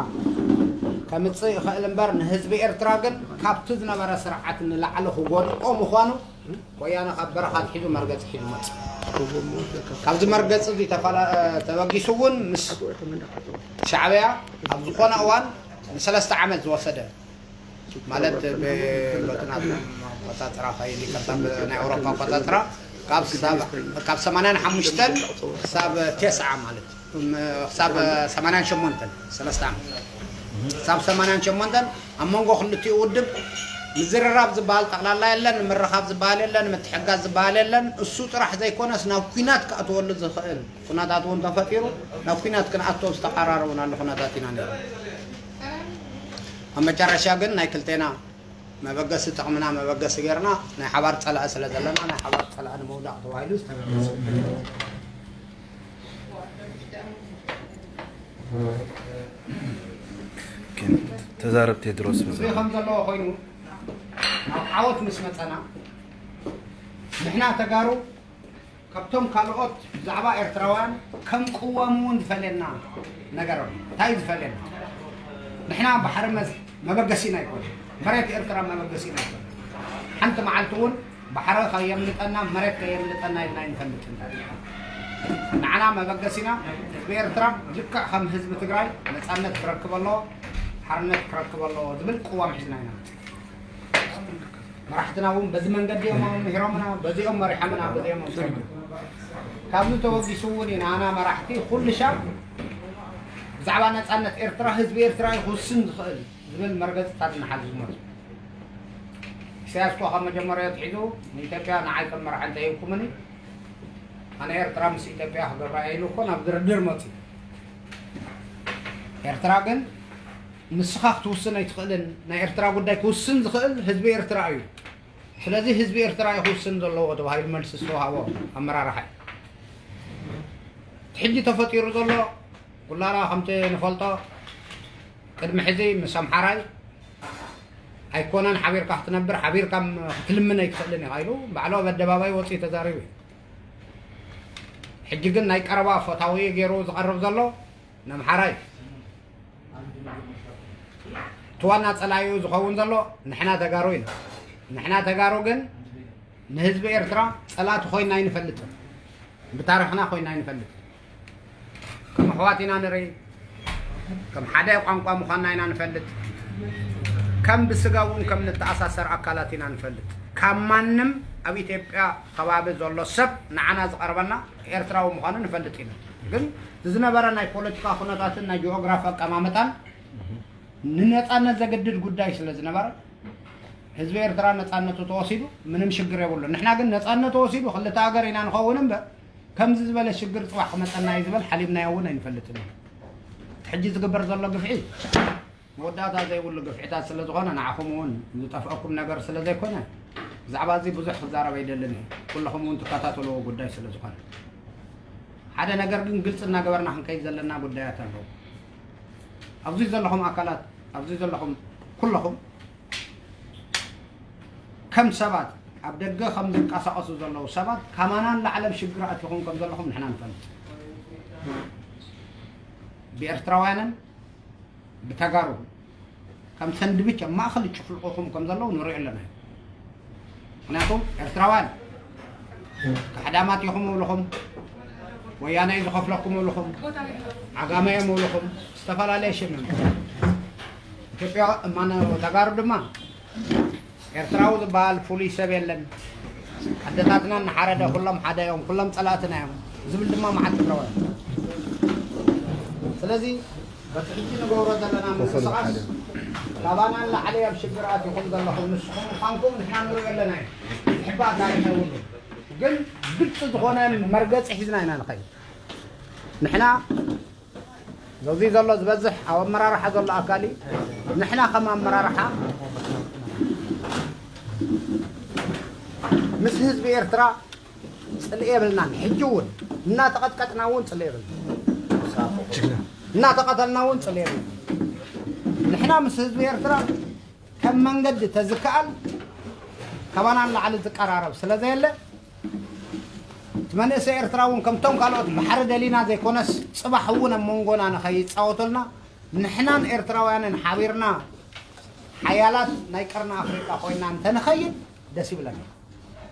ከምጽእ ይኽእል እምበር፣ ንህዝቢ ኤርትራ ግን ካብቲ ዝነበረ ስርዓት ንላዕሊ ክጎድኦ ምዃኑ ወያነ ካብ በረኻ ኣትሒዙ መርገጺ ሒዙ መጽኡ። ካብዚ መርገጺ እዚ ተፈላ-፣ ተበጊሱ እውን ምስ ሻዕብያ ኣብ ዝኾነ እዋን ንሰለስተ ዓመት ዝወሰደ ማለት ብ-፣ በቲ ናትኩም ኣቆጻጽራ ከይድ ይቅርታ፣ ብናይ ኣውሮፓ ኣቆጻጽራ ካብ ሳብ-፣ ካብ ሰማንያን ሓሙሽተን ክሳብ ተስዓ ማለት፣ እም፣ ክሳብ ሰማንያን ሸሞንተን፣ ሰለስተ ዓመት። ክሳብ ሰማንያን ሸሞንተን ኣብ መንጎ ክልቲኡ ውድብ ምዝርራብ ዝበሃል ጠቕላላ የለን፣ ምርኻብ ዝበሃል የለን፣ ምትሕጋዝ ዝበሃል የለን። እሱ ጥራሕ ዘይኮነስ ናብ ኲናት ክኣትወሉ ዝኽእል ኩነታት እውን ተፈጢሩ፣ ናብ ኲናት ክንኣቱ ዝተቓራረቡናሉ ኩነታት ኢና ነይሩ። ኣብ መጨረሻ ግን ናይ ክልቴና መበገሲ ጥቕምና መበገሲ ጌርና ናይ ሓባር ጸላኢ ስለ ዘለና ናይ ሓባር ጸላኢ ንምውዳቕ ተባሂሉ ዝተበገሰ። ተዛረብ ቴድሮስ እዚ ብዛዕባ ከም ዘለዎ ኮይኑ ናብ ዓወት ምስ መጸና ንሕና ተጋሩ ካብቶም ካልኦት ብዛዕባ ኤርትራውያን ከም ቅዋም እውን ዝፈልየና ነገር ኣሎ። እንታይ እዩ ዝፈልየና? ንሕና ባሕሪ መስ-፣ መበገሲና ኣይኮነን። መሬት ኤርትራ መበገሲና ኣይኮነን። ሓንቲ መዓልቲ እውን ባሕሪ ከየምልጠና፣ መሬት ከየምልጠና ኢልና ኣይንፈልጥን። ንዓና መበገሲና ህዝቢ ኤርትራ ልክዕ ከም ህዝቢ ትግራይ ነጻነት ክረክብ ኣለዎ፣ ሓርነት ክረክብ ኣለዎ ዝብል ቅዋም ሒዝና ኢና መፂና። መራሕትና እውን በዚ መንገዲ እዮም ምሂሮምና፣ በዚኦም መሪሖምና፣ በዚኦም ኣምፀኡና። ካብዚ ተበጊሱ እውን ኢና ኣና መራሕቲ ኩሉ ሻዕ ብዛዕባ ነፃነት ኤርትራ ህዝቢ ኤርትራ እዩ ክውስን ዝኽእል ዝብል መርገፅታት እናሓዙ ዝመፁ። ኢሳያስ እኳ ካብ መጀመርያ ኣትሒዙ ንኢትዮጵያ ንዓይ ከም መራሒ እንተሂብኩምኒ ኣነ ኤርትራ ምስ ኢትዮጵያ ክገብራ እየ ኢሉ እኮ ናብ ድርድር መፂኡ። ኤርትራ ግን ንስኻ ክትውስን ኣይትኽእልን፣ ናይ ኤርትራ ጉዳይ ክውስን ዝኽእል ህዝቢ ኤርትራ እዩ። ስለዚ ህዝቢ ኤርትራ እዩ ክውስን ዘለዎ ተባሂሉ መልሲ ዝተዋህቦ ኣመራርሓ እዩ። እቲ ሕጂ ተፈጢሩ ዘሎ ጉላላ ከምቲ ንፈልጦ ቅድሚ ሕዚ ምስ ኣምሓራይ ኣይኮነን ሓቢርካ ክትነብር ሓቢርካ ክትልምን ኣይትኽእልን ኢኻ ኢሉ ባዕሉ ኣብ ኣደባባይ ወፂኡ ተዛሪቡ እዩ። ሕጂ ግን ናይ ቀረባ ፈታዊ ገይሩ ዝቐርብ ዘሎ ንኣምሓራይ እቲ ዋና ጸላኢኡ ዝኸውን ዘሎ ንሕና ተጋሩ ኢና። ንሕና ተጋሩ ግን ንህዝቢ ኤርትራ ጸላእቲ ኮይና ኣይንፈልጥን። ብታሪኽና ኮይና ኣይንፈልጥን። ከም ኣሕዋት ኢና ንርኢ። ከም ሓደ ቋንቋ ምዃንና ኢና ንፈልጥ። ከም ብስጋ እውን ከም ንተኣሳሰር ኣካላት ኢና ንፈልጥ። ካብ ማንም ኣብ ኢትዮጵያ ከባቢ ዘሎ ሰብ ንዓና ዝቐርበና ኤርትራዊ ምዃኑ ንፈልጥ ኢና። ግን ዝነበረ ናይ ፖለቲካ ኩነታትን ናይ ጂኦግራፊ ኣቀማምጣን ንነጻነት ዘገድድ ጉዳይ ስለ ዝነበረ ህዝቢ ኤርትራ ነጻነቱ ተወሲዱ ምንም ሽግር የብሉን። ንሕና ግን ነጻነቱ ተወሲዱ ክልተ ሃገር ኢና ንኸውን እምበር ከምዚ ዝበለ ሽግር ጽባሕ ክመጸና እዩ ዝበል ሓሊምናዮ እውን ኣይንፈልጥን ኢና። እቲ ሕጂ ዝግበር ዘሎ ግፍዒ መወዳእታ ዘይብሉ ግፍዒታት ስለ ዝኾነ ንዓኹም እውን ዝጠፍአኩም ነገር ስለ ዘይኮነ ብዛዕባ እዚ ብዙሕ ክዛረብ ኣይደልን እየ። ኩለኹም እውን ትከታተልዎ ጉዳይ ስለ ዝኾነ ሓደ ነገር ግን ግልፂ እናገበርና ክንከይድ ዘለና ጉዳያት ኣለዉ። ኣብዚ ዘለኹም ኣካላት ኣብዚ ዘለኹም ኩለኹም ከም ሰባት ኣብ ደገ ከም ዝንቀሳቐሱ ዘለዉ ሰባት ካማናን ላዕለ ኣብ ሽግር ኣትኹም ከም ዘለኹም ንሕና ንፈልጥ። ብኤርትራውያንን ብተጋሩ ከም ሰንድብች ኣብ ማእኸል ይጭፍልቑኹም ከም ዘለዉ ንሪኦ ኣለና። ምክንያቱ ኤርትራውያን ካሕዳማት ኢኹም እብልኹም፣ ወያነ እዩ ዝኸፍለኩም እብልኹም፣ ዓጋመ እዮም እብልኹም፣ ዝተፈላለየ ሽም እዮም። ኢትዮጵያ እማነ ተጋሩ ድማ ኤርትራዊ ዝበሃል ፍሉይ ሰብ የለን። ኣደታትና እናሓረደ ኩሎም ሓደ እዮም፣ ኩሎም ጸላእትና እዮም ዝብል ድማ መዓት ትግራዋይ። ስለዚ በቲ ሕጂ ንገብሮ ዘለና ምንቅስቃስ ካባና ንላዕሊ ኣብ ሽግር ኣትኹም ዘለኹም ንስኹም ምዃንኩም ንሕና ንሪኦ ኣለና እዩ። ዝሕባእ ታሪኽ የብሉን። ግን ግልፂ ዝኾነ መርገፂ ሒዝና ኢና ንኸይድ። ንሕና እዚ ዘሎ ዝበዝሕ ኣብ ኣመራርሓ ዘሎ ኣካል እዩ። ንሕና ከም ኣመራርሓ ምስ ህዝቢ ኤርትራ ፅልኢ የብልናን። ሕጂ እውን እናተቐጥቀጥና እውን ፅልኢ የብልና። እናተቐተልና እውን ፅልኢ የብልና። ንሕና ምስ ህዝቢ ኤርትራ ከም መንገዲ ተዝከኣል ካባና ንላዕሊ ዝቀራረብ ስለ ዘየለ እቲ መንእሰይ ኤርትራ እውን ከምቶም ካልኦት ባሕሪ ደሊና ዘይኮነስ ፅባሕ እውን ኣብ መንጎና ንኸይፃወተልና ንሕናን ኤርትራውያንን ሓቢርና ሓያላት ናይ ቀርኒ ኣፍሪቃ ኮይና እንተንኸይድ ደስ ይብለና።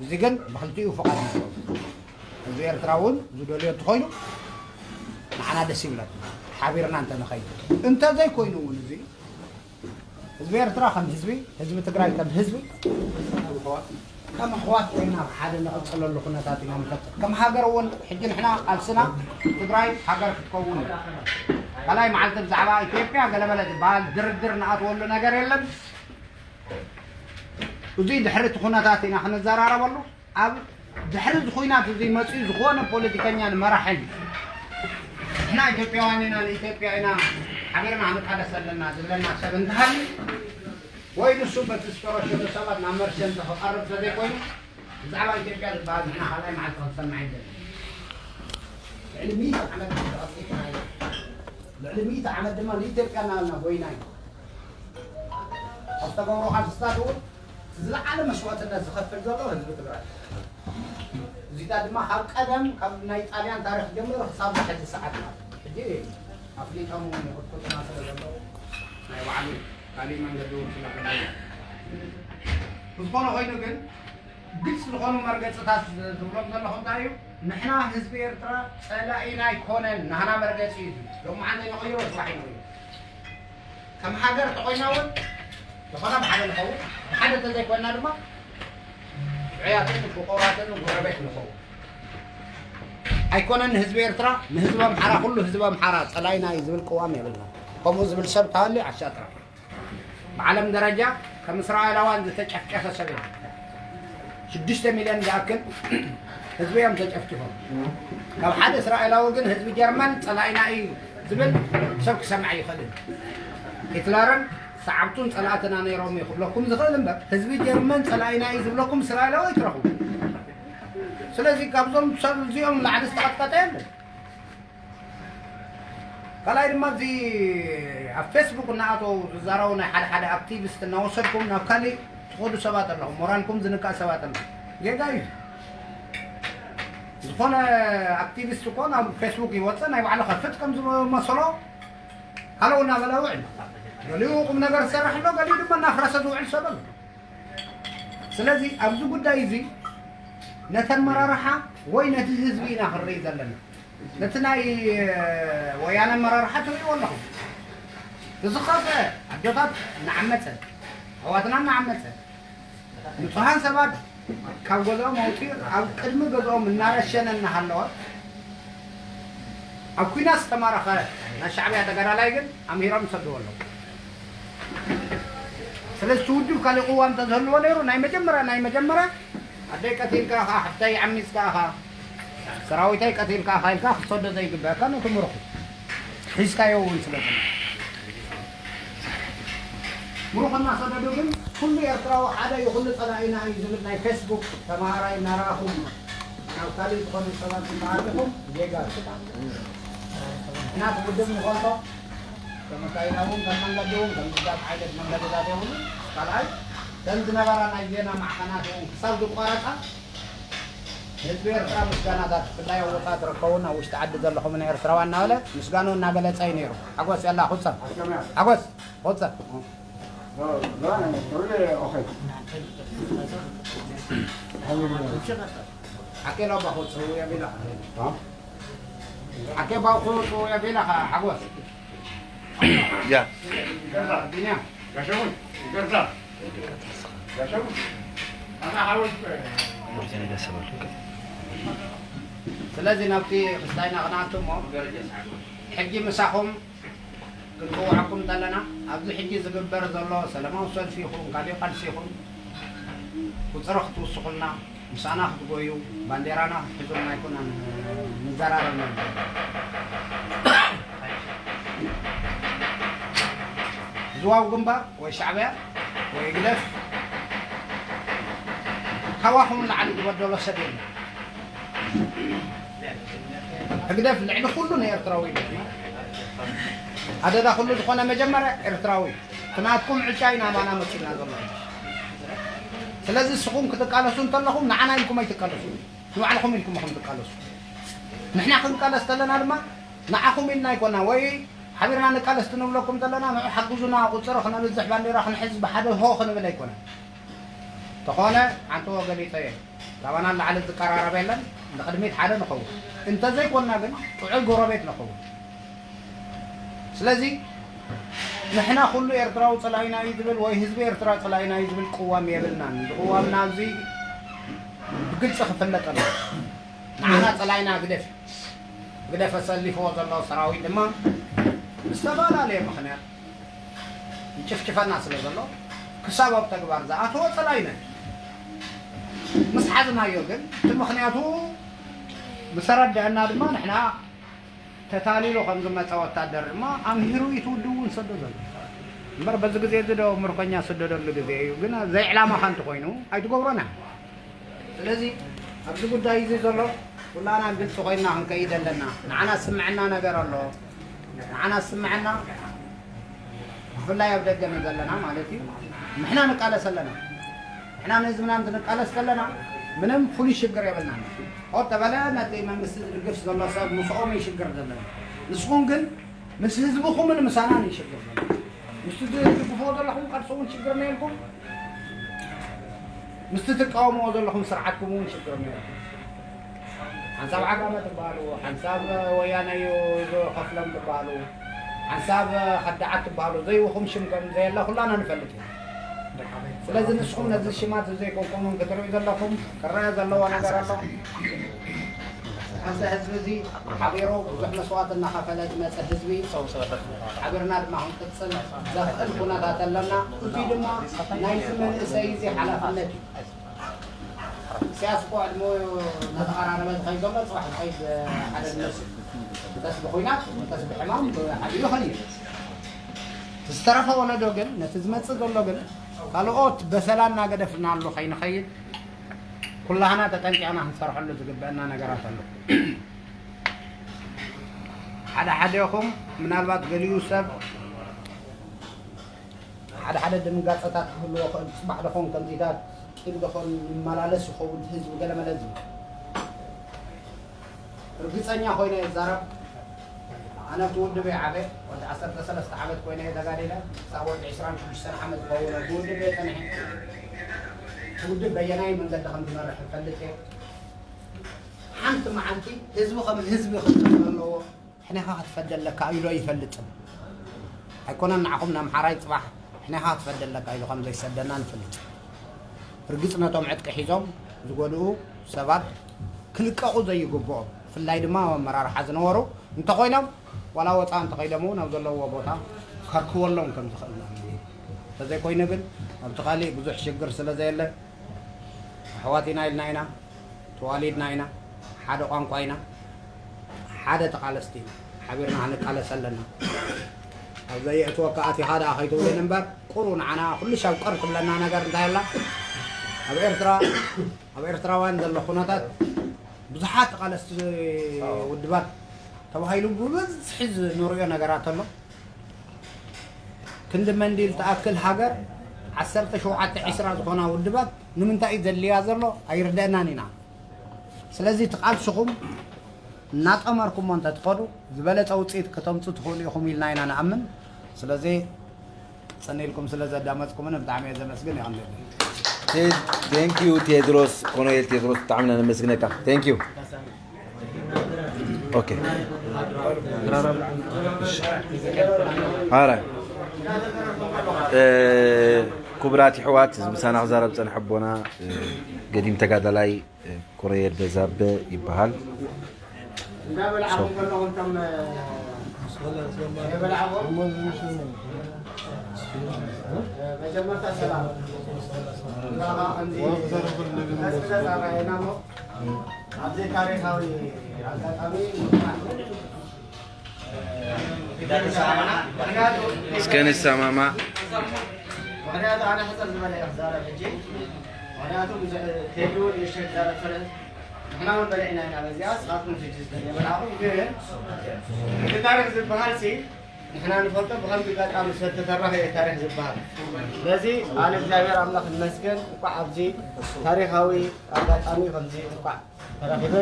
እዚ ግን ብክልቲኡ ፍቓድ እዩ። ህዝቢ ኤርትራ እውን ዝደልዮ እንተኾይኑ ንዓና ደስ ይብለና ሓቢርና እንተንኸይድ። እንተዘይኮይኑ እውን እዚ ህዝቢ ኤርትራ ከም ህዝቢ ህዝቢ ትግራይ ከም ህዝቢ ከም ኣሕዋት ኮይና ሓደ ንቐፅለሉ ኩነታት ኢና ንፈጥር። ከም ሃገር እውን ሕጂ ንሕና ቃልስና ትግራይ ሃገር ክትከውን ካልኣይ መዓልቲ ብዛዕባ ኢትዮጵያ ገለመለ ዝበሃል ድርድር ንኣትወሉ ነገር የለን። እዙይ ድሕሪ እቲ ኩነታት ኢና ክንዘራረበሉ። ኣብ ድሕሪ እዚ ኩናት እዚ መፅኡ ዝኾነ ፖለቲከኛን መራሕን ንሕና ኢትዮጵያውያን ኢና ንኢትዮጵያ ኢና ሓቢርና ክንቃለስ ኣለና ዝብለና ሰብ እንተሃልዩ ወይ ንሱ በቲ ዝተረሸኑ ሰባት ናብ መርሸንቲ ክቐርብ ተዘይኮይኑ ብዛዕባ ኢትዮጵያ ዝበሃል ንሕና ካልኣይ መዓልቲ ክንሰምዕ ኣይደልን። ልዕሊ ሚእቲ ዓመት ተቐጢዕና ኢና። ልዕሊ ሚእቲ ዓመት ድማ ንኢትዮጵያ እናበልና ጎይና ኢና። ኣብ ዝተገብሩ ቃልስታት እውን ዝለዓለ መስዋእትነት ዝኸፍል ዘሎ ህዝቢ ትግራይ። እዚታ ድማ ካብ ቀደም ካብ ናይ ጣልያን ታሪክ ጀምሮ ክሳብ ሕዚ ሰዓት ማለት እዩ። ሕጂ ኣፍሊጦም እውን ይቕጥቅጡና ስለ ዘለዉ ናይ ባዕሉ ካሊእ መንገዲ እውን ስለ ዘለዎ ብዝኾነ ኮይኑ ግን ግልፂ ዝኾኑ መርገፅታት ዝብሎም ዘለኹ እንታይ እዩ? ንሕና ህዝቢ ኤርትራ ፀላኢና ኣይኮነን። ናህና መርገፂ እዩ። ሎማዓንቲ ንቕይሮ፣ ፅባሕ ንቕይሮ። ከም ሃገር ተኾይና እውን ዝኾነ ብሓደ ንኸውን፣ ብሓደ ተዘይኮይና ድማ ብዕያትን ፍቑራትን ጎረቤት ንኸውን። ኣይኮነን ንህዝቢ ኤርትራ፣ ንህዝቢ ኣምሓራ፣ ኩሉ ህዝቢ ኣምሓራ ፀላኢና እዩ ዝብል ቅዋም የብልና። ከምኡ ዝብል ሰብ ተሃልዩ ዓሻ ጥራሕ። ብዓለም ደረጃ ከም እስራኤላውያን ዝተጨፍጨፈ ሰብ የለን። ሽዱሽተ ሚልዮን ዝኣክል ህዝቢ እዮም ተጨፍጭፎም። ካብ ሓደ እስራኤላዊ ግን ህዝቢ ጀርመን ጸላኢና እዩ ዝብል ሰብ ክሰምዕ ኣይኽእልን። ሂትለርን ሰዓብቱን ጸላእትና ነይሮም እዩ ክብለኩም ዝኽእል እምበር፣ ህዝቢ ጀርመን ጸላኢና እዩ ዝብለኩም እስራኤላዊ ኣይትረኽቡ። ስለዚ ካብዞም ሰብ እዚኦም ላዕሊ ዝተቐጥቀጠ የለን። ካልኣይ ድማ እዚ ኣብ ፌስቡክ እናኣተው ዝዛረቡ ናይ ሓደ ሓደ ኣክቲቪስት እናወሰድኩም ናብ ካሊእ ትኸዱ ሰባት ኣለኹም፣ ሞራልኩም ዝንካእ ሰባት ኣለኹም። ጌጋ እዩ። ዝኾነ ኣክቲቪስት እኮ ናብ ፌስቡክ ይወፅእ፣ ናይ ባዕሉ ከፍት ከም ዝመሰሎ ሃለው እናበለ ውዕል። ገሊኡ ቁም ነገር ዝሰርሕ ኣሎ፣ ገሊኡ ድማ እናፍረሰ ዝውዕል ሰብ ኣሎ። ስለዚ ኣብዚ ጉዳይ እዚ ነቲ ኣመራርሓ ወይ ነቲ ህዝቢ ኢና ክንርኢ ዘለና። ነቲ ናይ ወያነ ኣመራርሓ ትርእይዎ ኣለኹም። እዚ ኸፈ ኣዶታት እናዓመፀ፣ ኣሕዋትና እናዓመፀ፣ ንጹሃን ሰባት ካብ ገዝኦም ኣውፂኡ ኣብ ቅድሚ ገዝኦም እናረሸነ እናሃለወ፣ ኣብ ኲናት ዝተማረኸ ናይ ሻዕብያ ተጋዳላይ ግን ኣምሂሮም ይሰድዎ ኣለዉ። ስለዚ እቲ ውድብ ካሊእ ቅዋም እንተዝህልዎ ነይሩ፣ ናይ መጀመርያ ናይ መጀመርያ ኣደይ ቀቲልካ ኢኻ፣ ሓፍተይ ዓሚፅካ ኢኻ፣ ሰራዊተይ ቀቲልካ ኢኻ ኢልካ ክትሰዶ ዘይግበኣካ ነቲ ምሩኽ ሒዝካዮ እውን ስለ ዘሎ። ምሩኽ እናሰደዱ ግን ኩሉ ኤርትራዊ ሓደ እዩ፣ ኩሉ ጸላኢና እዩ ዝብል ናይ ፌስቡክ ተመሃራይ እናረኣኹም ናብ ካልእ ዝኾኑ ሰባት እናኣተኹም ጌጋ እዩ። ንሕና እቲ ውድብ ንፈልጦ፣ ከም ኣካይዳ እውን ከም መንገዲ እውን ከም ዝዳት ዓይነት መንገድታት የብሉ። ካልኣይ፣ ከም ዝነበራ ናይ ዜና ማዕኸናት እውን ክሳብ ዝቋረጻ ህዝቢ ኤርትራ ምስጋናታት፣ ብፍላይ ኣብ ወጻኢ ትርከቡን ኣብ ውሽጢ ዓዲ ዘለኹምን ኤርትራውያን እናበለ ምስጋኑ እናገለጸ እዩ ነይሩ። ሓጎስ ያላ፣ ኹጸ። ሓጎስ፣ ኹጸ። ሓኬ ላባ ኹጹ የቢላ። ሓኬ ባው ኹጹ የቢላ ሓጎስ። ያ። ቢንያም። ጋሻውን፣ ይቅርታ። ጋሻውን። ኣና ሓወስ። ስለዚ ናብቲ ክስታይና ክንኣቱ እሞ፣ ሕጂ ምሳኹም ክንጽውዓኩም እንተለና፣ ኣብዚ ሕጂ ዝግበር ዘሎ ሰላማዊ ሰልፊ ይኹን፣ ካሊእ ቃልሲ ይኹን፣ ቁጽሪ ክትውስኹልና፣ ምሳና ክትጎዩ፣ ባንዴራና ክትሕዙልና ኣይኮነን ንዘራረብ ነበር። ዝዋው ግንባር ወይ ሻዕብያ ወይ ህግደፍ ካባኹም ንላዕሊ ዝበደሎ ሰብ የለን። ህግደፍ ልዕሊ ኩሉ ንኤርትራዊ እዩ። ኣደዳ ኩሉ ዝኾነ መጀመርያ ኤርትራዊ እዩ። እቲ ናትኩም ዕጫ እዩ ናባና መጺእና ዘሎ። ስለዚ ንስኹም ክትቃለሱ እንተለኹም ንዓና ኢልኩም ኣይትቃለሱ። ንባዕልኹም ኢልኩም ኢኹም ትቃለሱ። ንሕና ክንቃለስ ከለና ድማ ንዓኹም ኢልና ኣይኮና ወይ ሓቢርና ንቃለስ ክንብለኩም ዘለና ንዑ ሓግዙና፣ ቁጽሪ ክነብዝሕ፣ ባንዴራ ክንሕዝ ብሓደ ሆ ክንብል ኣይኮነን። ተኾነ ሓንቲ ሆ ገሊጸ እየ። ካባና ንላዕሊ ዝቀራረብ የለን። ንቕድሚት ሓደ ንኸውን። እንተዘይኮንና ግን ጥዑይ ጎረቤት ንኸውን። ስለዚ ንሕና ኩሉ ኤርትራዊ ጸላኢና እዩ ዝብል ወይ ህዝቢ ኤርትራ ጸላኢና እዩ ዝብል ቅዋም የብልናን። እዚ ቅዋምና እዚ ብግልጺ ክፍለጥ ኣለዎ። ንዓና ጸላኢና ህግደፍ እዩ። ህግደፍ ኣሰሊፍዎ ዘሎ ሰራዊት ድማ ብዝተፈላለየ ምኽንያት ይጭፍጭፈና ስለ ዘሎ ክሳብ ኣብ ተግባር ዝኣተወ ጸላኢና እዩ። ምስ ሓዝናዮ ግን እቲ ምኽንያቱ ምስ ኣረድአና ድማ ንሕና ተታሊሉ ከም ዝመጸ ወታደር ድማ ኣምሂሩ እዩ እቲ ውድብ እውን ሰዶ ዘሎ። እምበር በዚ ግዜ እዚ ዶ ምርኮኛ ስደደሉ ግዜ እዩ፣ ግን ዘይዕላማኻ እንተኾይኑ ኣይትገብሮን ኢኻ። ስለዚ ኣብዚ ጉዳይ እዚ ዘሎ ኩላና ግልፂ ኮይንና ክንከይድ ኣለና። ንዓና ዝስምዐና ነገር ኣሎ። ንዓና ዝስምዐና ብፍላይ ኣብ ደገ ዘለና ማለት እዩ። ንሕና ንቃለስ ኣለና። ንሕና ንህዝብና እንትንቃለስ ከለና ምንም ፍሉይ ሽግር የብልናን። ሆ ተበለ ነቲ መንግስቲ ዝድግፍ ዘሎ ሰብ ምስኦም እዩ ሽግር ዘለና። ንስኹም ግን ምስ ህዝብኹምን ምሳናን እዩ ሽግር ዘለና። ምስቲ ትድግፍዎ ዘለኹም ቃልሲ እውን ሽግር ነይርኩም፣ ምስቲ ትቃወምዎ ዘለኹም ስርዓትኩም እውን ሽግር ነይርኩም። ሓንሳብ ዓጋመ ትበሃሉ፣ ሓንሳብ ወያነ እዩ ዝኸፍሎም ትበሃሉ፣ ሓንሳብ ከዳዓት ትበሃሉ፣ ዘይብኹም ሽም ከም ዘየለ ኩላና ንፈልጥ ኢና። ስለዚ ንስኹም ነዚ ሽማት ዘይኮንኩምን ክትርእዩ ዘለኹም ክረአ ዘለዎ ነገር ኣሎ። ሓንሳ ህዝቢ እዚ ሓቢሩ ብዙሕ መስዋእቲ እናኸፈለ ዝመፀ ህዝቢ ሓቢርና ድማ ክንቅፅል ዘኽእል ኩነታት ኣለና። እዙይ ድማ ናይዚ መንእሰይ እዚ ሓላፍነት እዩ። ኢሳያስ እኮ ዕድመኡ እናተቐራረበ ዝኸይድ ዘሎ፣ ጽባሕ ዝኸይድ ሓደ ዝመስል። እንተስ ብኹናት፣ እንተስ ብሕማም፣ ብሓዲኡ ይኸይድ። ዝተረፈ ወለዶ ግን፣ ነቲ ዝመጽእ ዘሎ ግን፣ ካልኦት በሰላ እናገደፍናሉ ከይንኸይድ፣ ኩላህና ተጠንቂቕና ክንሰርሐሉ ዝግበአና ነገራት ኣሎ። ሓደ ሓደኹም፣ ምናልባት ገሊኡ ሰብ ሓደ ሓደ ድንጋጸታት ክህልዎ ይኽእል፣ ጽባሕ ዶ ኾን ከምዚታት፣ ቂም ዶ ኾን ይመላለስ ይኸውን ህዝቢ ገለ መለ ዝብል። ርግጸኛ ኮይነ ይዛረብ። ኣነ ኣብቲ ውድበይ ዓበ፣ ወዲ ዓሰርተ ሰለስተ ዓመት ኮይነ እየ ተጋዲለ። ክሳብ ወዲ ዕስራን ሽዱሽተን ዓመት ዝኸውን ኣብቲ ውድብ እየ ጸኒሐ። እቲ ውድብ በየናይ መንገዲ ከም ዝመርሕ እፈልጥ እየ። ሓንቲ መዓልቲ ህዝቢ ከም ህዝቢ ክጥዕም ኣለዎ። ሕኔኻ ክትፈደ ኣለካ ኢሉ ኣይፈልጥን። ኣይኮነን ንዓኹም ንኣምሓራይ ጽባሕ ሕኔኻ ክትፈደ ኣለካ ኢሉ ከም ዘይሰደና ንፈልጥ። ርግጽ ነቶም ዕጥቂ ሒዞም ዝጎድኡ ሰባት ክልቀቑ ዘይግብኦም፣ ብፍላይ ድማ ኣብ ኣመራርሓ ዝነበሩ እንተኾይኖም፣ ዋላ ወጻኢ እንተኸይዶም እውን ኣብ ዘለውዎ ቦታ ከርክበሎም ከም ዝኽእል ንኣምን። እንተዘይኮይኑ ግን ኣብቲ ካሊእ ብዙሕ ሽግር ስለ ዘየለ፣ ኣሕዋት ኢና ኢልና ኢና፣ ተዋሊድና ኢና፣ ሓደ ቋንቋ ኢና፣ ሓደ ተቓለስቲ ኢና። ሓቢርና ክንቃለስ ኣለና። ኣብ ዘየእትወካ ኣቲኻ ደኣ ከይትውልን እምበር፣ ቁሩ ንዓና ኩሉ ሻብ ቅር ትብለና ነገር እንታይ ኣላ? ኣብ ኤርትራ፣ ኣብ ኤርትራውያን ዘሎ ኩነታት ብዙሓት ተቓለስቲ ውድባት ተባሂሉ ብብዝሒ ዝንሪኦ ነገራት ኣሎ። ክንዲ መንዲል ትኣክል ሃገር ዓሰርተ ሸውዓተ ዒስራ ዝኾና ውድባት ንምንታይ እዩ ዘድልያ ዘሎ ኣይርደአናን ኢና። ስለዚ እቲ ቃልስኹም እናጠመርኩሞ እንተትኸዱ ዝበለጸ ውፅኢት ከተምፁ ትኽእሉ ኢኹም ኢልና ኢና ንኣምን። ስለዚ ጽን ኢልኩም ስለ ዘዳመፅኩምኒ ብጣዕሚ እየ ዘመስግን። ይቐንደለይ። ቴንኪዩ ቴድሮስ፣ ኮሎኔል ቴድሮስ ብጣዕሚ ኢና ነመስግነካ። ቴንኪዩ። ኦኬ። ኣረ ክቡራት ይሕዋት፣ እዚ ምሳና ክዛረብ ጸንሐ ኣቦና ገዲም ተጋዳላይ ኮሎኔል በዛበ ይበሃል። እንዳበላዕኹም ከለኹም ከም የበላዕኹም መጀመርታ ሰላም። ኣብዚ ታሪኻዊ ኣጋጣሚ እስከ ንሰማማዕ። ምክንያቱ ኣነ ሕፅር ዝበለ እየ ክዛረብ ሕጂ። ምክንያቱ ብዙሕ ቴዲ እውን ንእሽተይ ክዛረብ ፈለጥ። ንሕና እውን በሊዕና ኢና በዚኣ፣ ንስኻትኩም ሕጂ ዝበላዕኹም። ግን እቲ ታሪክ ዝበሃል ሲ ንሕና ንፈልጦ ብከምዚ ኣጋጣሚ ዝተተረኸ እዩ ታሪክ ዝበሃል። ስለዚ ኣነ እግዚኣብሔር ኣምላኽ ይመስገን፣ እንኳዕ ኣብዚ ታሪካዊ ኣጋጣሚ ከምዚ እንኳዕ ተረኺበ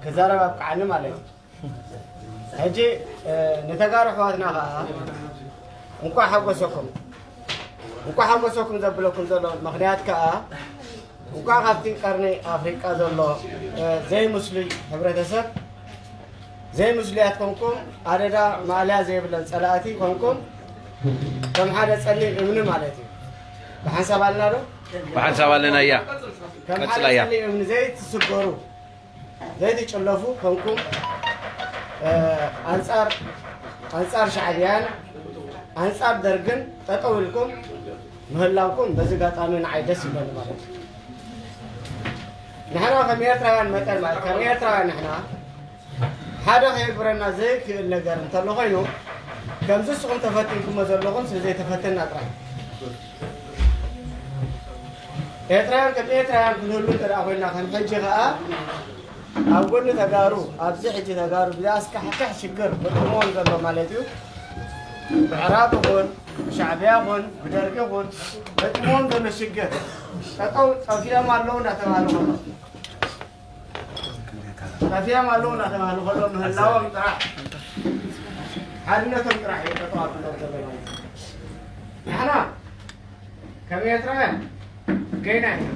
ክዛረብ ኣብቅዓኒ ማለት እዩ። ሕጂ ንተጋሩ ኣሕዋትና ከዓ እንኳዕ ሓጎሰኩም፣ እንኳዕ ሓጎሰኩም ዘብለኩም ዘሎ ምክንያት ከዓ እንኳዕ ካብቲ ቀርኒ ኣፍሪቃ ዘሎ ዘይሙስሊም ሕብረተሰብ ዘይሙስሊያት ኮንኩም ኣደዳ ማእለያ ዘይብለን ፀላእቲ ኮንኩም ከም ሓደ ፀሊም እምኒ ማለት እዩ። ብሓንሳብ ኣለና ዶ? ብሓንሳብ ኣለና እያ። ከም ሓደ ቀፅላ እያ። ፀሊም እምኒ ዘይትስበሩ ዘይትጭለፉ ኮንኩም ኣንፃር ኣንፃር ሻዕብያን ኣንፃር ደርግን ጠጠው ኢልኩም ምህላውኩም በዚ ኣጋጣሚ ንዓይ ደስ ይብለኒ ማለት እዩ። ንሕና ከም ኤርትራውያን መጠን ማለት ከም ኤርትራውያን ንሕና ሓደ ከየግብረና ዘይክእል ነገር እንተሎ ኮይኑ ከምዚ ንስኹም ተፈቲንኩሞ ዘለኹም ስለ ዘይተፈተና ጥራይ ኤርትራውያን ከም ኤርትራውያን ክንህሉ እንተ ደኣ ኮይንና ከም ሕጂ ከኣ ኣብ ጎኒ ተጋሩ ኣብዚ ሕጂ ተጋሩ ብዘይ ኣስካሕክሕ ሽግር ገጢምዎም ዘሎ ማለት እዩ። ብዕራብ ይኹን ብሻዕብያ ይኹን ብደርጊ ይኹን ገጢምዎም ዘሎ ሽግር ጠጠው ጠፊኦም ኣለዉ እንዳተባሃሉ ከሎ ጠፊኦም ኣለዉ እንዳተባሃሉ ከሎ ምህላዎም ጥራሕ ሓድነቶም ጥራሕ እዩ ጠጠው ኣብሎም ዘሎ ማለት እዩ። ንሕና ከም ኤርትራውያን ገይና ኢና።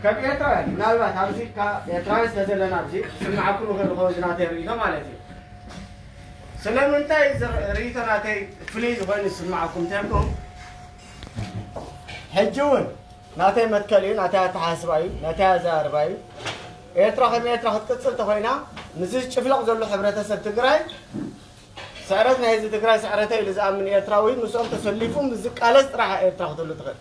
ከም ኤርትራውያን ምናልባት ኣብዚ ካብ ኤርትራውያን ስለ ዘለና ኣብዚ ክስምዓኩም ይኽእል ዝኸውን ዝናተይ ርእይቶ ማለት እዩ። ስለምንታይ እዚ ርእይቶ ናተይ ፍሉይ ዝኾነ ዝስምዓኩም እንተልኩም ሕጂ እውን ናተይ መትከል እዩ፣ ናተይ ኣተሓሳስባ እዩ፣ ናተይ ኣዘራርባ እዩ። ኤርትራ ከም ኤርትራ ክትቅጽል ተኾይና ምስዚ ጭፍለቕ ዘሎ ሕብረተሰብ ትግራይ ስዕረት ናይ ህዝቢ ትግራይ ስዕረተይ ኢሉ ዝኣምን ኤርትራዊ ምስኦም ተሰሊፉ ምስ ዝቃለስ ጥራሕ ኤርትራ ክትህሉ ትኽእል።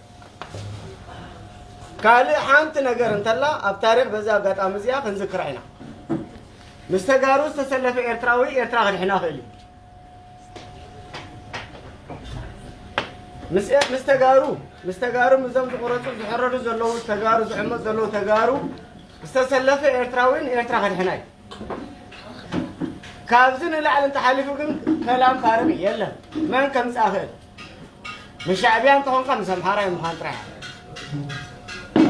ካልእ ሓንቲ ነገር እንተላ ኣብ ታሪኽ በዚ ኣጋጣሚ እዚኣ ክንዝክራ ኢና። ምስ ተጋሩ ዝተሰለፈ ኤርትራዊ ኤርትራ ክድሕና ክእል እዩ። ምስ ምስ ተጋሩ ምስ ተጋሩ ምስዞም ዝቆረፁ ዝሕረዱ ዘለዉ ተጋሩ ዝዕመፁ ዘለዉ ተጋሩ ዝተሰለፈ ኤርትራዊ ንኤርትራ ከድሕና እዩ። ካብዚ ንላዕሊ እንተሓሊፉ ግን ከላም ፋርቕ የለን። መን ከምፅኣ ክእል? ምስ ሻዕብያ እንተኾንካ ምስ ኣምሓራይ ምዃን ጥራሕ።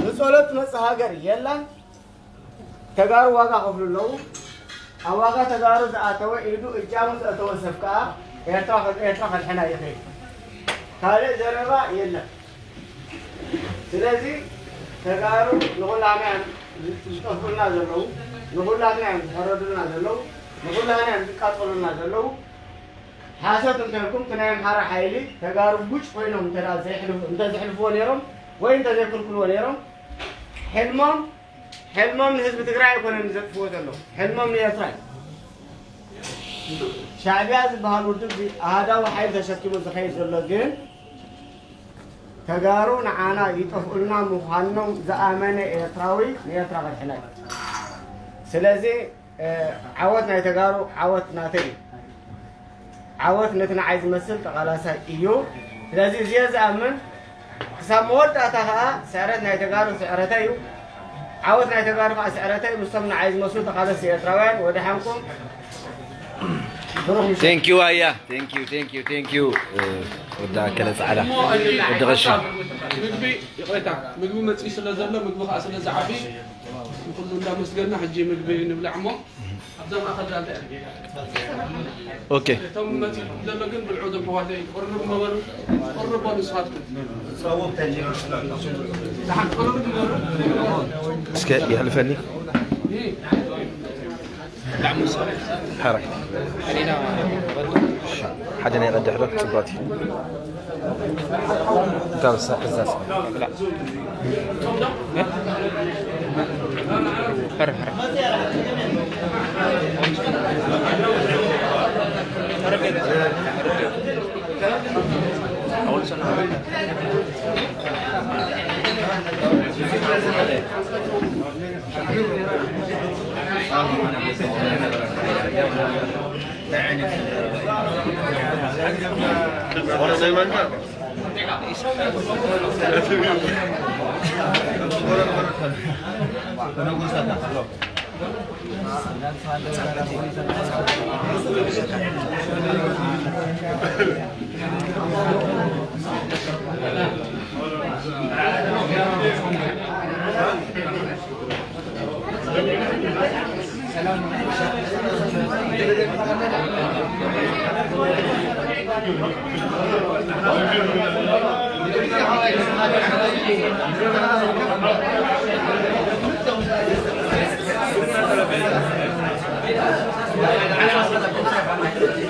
ብጸሎት ትመጽእ ሃገር የላን። ተጋሩ ዋጋ ከፍሉ ኣለዉ። ኣብ ዋጋ ተጋሩ ዝኣተወ ኢዱ እጃሙ ዘእተወ ሰብ ከኣ ኤርትራ ኤርትራ ከድሕና ይኽእል። ካልእ ዘረባ የለን። ስለዚ ተጋሩ ንኹላና እዮም ዝጠፍኡልና ዘለዉ፣ ንኹላትና እዮም ዝሕረዱልና ዘለዉ፣ ንኹላና እዮም ዝቃጸሉልና ዘለዉ። ሓሶት እንተልኩም እቲ ናይ ኣምሓራ ሓይሊ ተጋሩ ጉጭ ኮይኖም እንተ ዘይሕልፉ እንተ ዘሕልፍዎ ነይሮም ወይ እንተ ዘይክልክልዎ ነይሮም ሕልሞም ሕልሞም ንህዝቢ ትግራይ ኣይኮነን ዘጥፍዎ ዘለዉ ሕልሞም ንኤርትራ እዩ። ሻዕቢያ ዝበሃል ውድብ እዚ ኣሃዳዊ ሓይሊ ተሸኪሙ ዝኸይድ ዘሎ ግን ተጋሩ ንዓና ይጠፍኡልና ምዃኖም ዝኣመነ ኤርትራዊ ንኤርትራ ከድሕና እዩ። ስለዚ ዓወት ናይ ተጋሩ ዓወት ናተይ እዩ። ዓወት ነቲ ንዓይ ዝመስል ተቓላሳይ እዩ። ስለዚ እዚ እየ ዝኣምን። ክሳብ መወዳእታ ከኣ ስዕረት ናይ ተጋሩ ስዕረተይ እዩ። ዓወት ናይ ተጋሩ ከኣ ስዕረተይ ምስቶም ንዓይ ዝመስሉ ተቓለስቲ ኤርትራውያን ወደሓንኩም። ብሩኽ ምሸት። Thank you ኣያ። Thank you, thank you, thank you። ወዳ ኣከለ ጻዕዳ። እሞ ወዲ ቀሺ። ምግቢ ይቕሬታ፣ ምግቢ መጺኡ ስለ ዘሎ፣ ምግቢ ከኣ ስለ ዝዓቢ ንኹሉ እንዳመስገንና ሕጂ ምግቢ ንብላዕ እሞ ኣብዛ ማእኸል ዳኣ እንታይ ኦኬ። እቶም መጺኡ ዘሎ ግን ብልዑ እዞም ኣሕዋተይ ቅርብ ምበሉ፣ ቅርብ በሉ ንስኻትኩም። ደሓን ቅርብ ምበሉ። እስከ የሕልፈኒ። ይህ ሓራይ ሓደ ናይ ቀድሕ ዶ ጽባቲ እንታ ብሳ ሕዛስ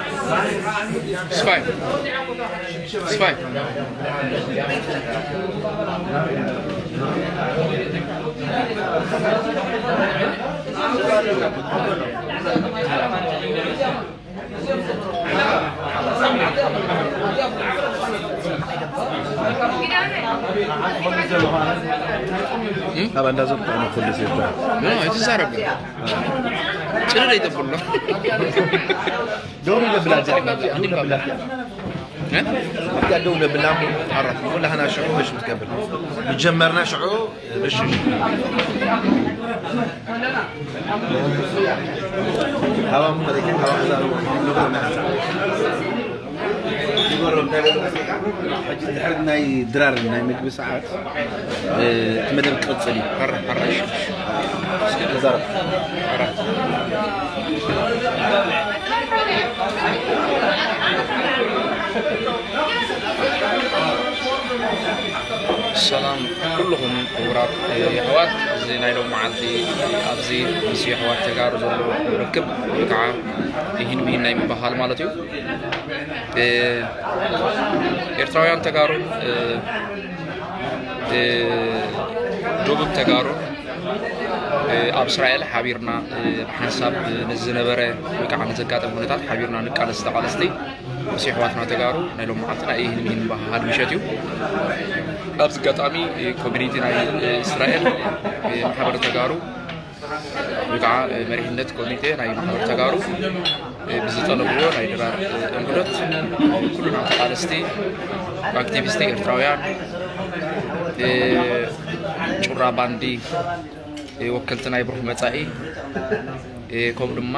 It's fine. It's fine. ኣብ ኣንዳ ዘብኩ ኩሉ ሴታ ኣይትዛረብ። ጭርር ይጠብሎ። ደው ነብላ እዚኣ፣ ደው ነብላ እዚኣ። እ? ኣብዚኣ ደው ነብላ እሞ፣ ኣራት፣ ኩላህና ሽዑ መሽ ምትገብር። ምጀመርና ሽዑ፣ እሺ። ሃዋ ምኸደከ፣ ሃዋ ክዛረቡ፣ ሕጂ ድሕሪ ናይ ድራር ናይ ምግቢ ሰዓት፣ እ፣ እቲ መደብ ክቕጽል እዩ። ሕራ፣ ሕራ፣ እሺ፣ እሺ። ተዛረብ። ሕራ። ሰላም ኩልኹም ክቡራት የሕዋት፣ እዚ ናይ ሎም መዓልቲ ኣብዚ ምስ የሕዋት ተጋሩ ዘሎ ርክብ ወይ ከዓ ይህን ብሂን ናይ ምበሃል ማለት እዩ። እ፣ ኤርትራውያን ተጋሩ፣ እ፣ እ፣ ደቡብ ተጋሩ፣ እ፣ ኣብ እስራኤል ሓቢርና፣ እ፣ ብሓንሳብ ንዝነበረ ወይ ከዓ ንዘጋጠመ ኩነታት ሓቢርና ንቃለስ ተቓለስቲ ምስ ኣሕዋትና ተጋሩ ናይ ሎም መዓልትና ይህን ይህን በሃሃል ምሸት እዩ። ኣብዚ ኣጋጣሚ፣ እ፣ ኮሚኒቲ ናይ፣ እ፣ እስራኤል፣ እ፣ ማሕበር ተጋሩ፣ ወይ ከዓ መሪሕነት ኮሚቴ ናይ ማሕበር ተጋሩ ብዝጠለብዎ ናይ ድራር እንግዶት ኩሉና ተቓለስቲ ኣክቲቪስቲ ኤርትራውያን፣ ጩራ ባንዲ ወከልቲ ናይ ብሩህ መጻኢ፣ ከምኡ ድማ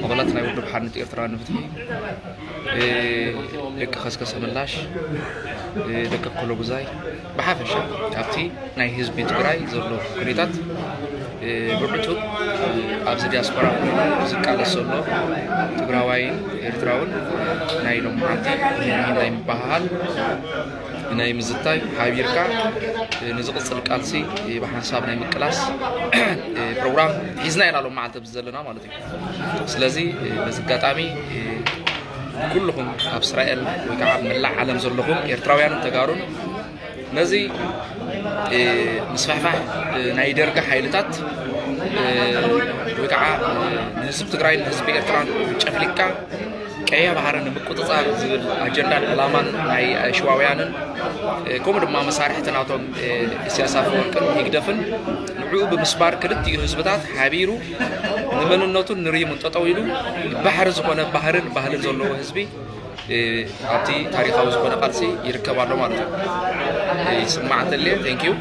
ኣባላት ናይ ውድብ ሓርነት ኤርትራ ንፍትሒ፣ ደቂ ከስከሰ ምላሽ፣ ደቂ ኮሎጉዛይ፣ ብሓፈሻ ኣብቲ ናይ ህዝቢ ትግራይ ዘሎ ኩነታት ብዕቱብ ኣብዚ ዲያስፖራ ኮይኑ ዝቃለስ ዘሎ ትግራዋይን ኤርትራውን ናይ ሎምዓንቲ ናይ ምበሃሃል፣ ናይ ምዝታይ፣ ሓቢርካ ንዝቕፅል ቃልሲ ብሓንሳብ ናይ ምቅላስ ፕሮግራም ሒዝና ኢና ሎመዓልቲ ኣብዚ ዘለና ማለት እዩ። ስለዚ በዚ ኣጋጣሚ ኩልኹም ኣብ እስራኤል ወይ ከዓ ኣብ መላእ ዓለም ዘለኹም ኤርትራውያንን ተጋሩን ነዚ ምስፋሕፋሕ ናይ ደርጊ ሓይልታት ወይ ከዓ ንህዝቢ ትግራይን ንህዝቢ ኤርትራን ጨፍሊቅካ ቀይሕ ባሕሪ ንምቁፅፃር ዝብል ኣጀንዳን ዕላማን ናይ ሽዋውያንን ከምኡ ድማ መሳርሕቲ ናቶም ኢሳያስ ኣፈወርቅን ህግደፍን ንዕኡ ብምስባር ክልቲኡ ህዝብታት ሓቢሩ ንመንነቱን ንሪሙን ጠጠው ኢሉ ባሕሪ ዝኾነ ባህርን ባህልን ዘለዎ ህዝቢ ኣብቲ ታሪኻዊ ዝኾነ ቃልሲ ይርከብ ኣሎ ማለት እዩ። ይስማዕ እንተልየ፣ thank you።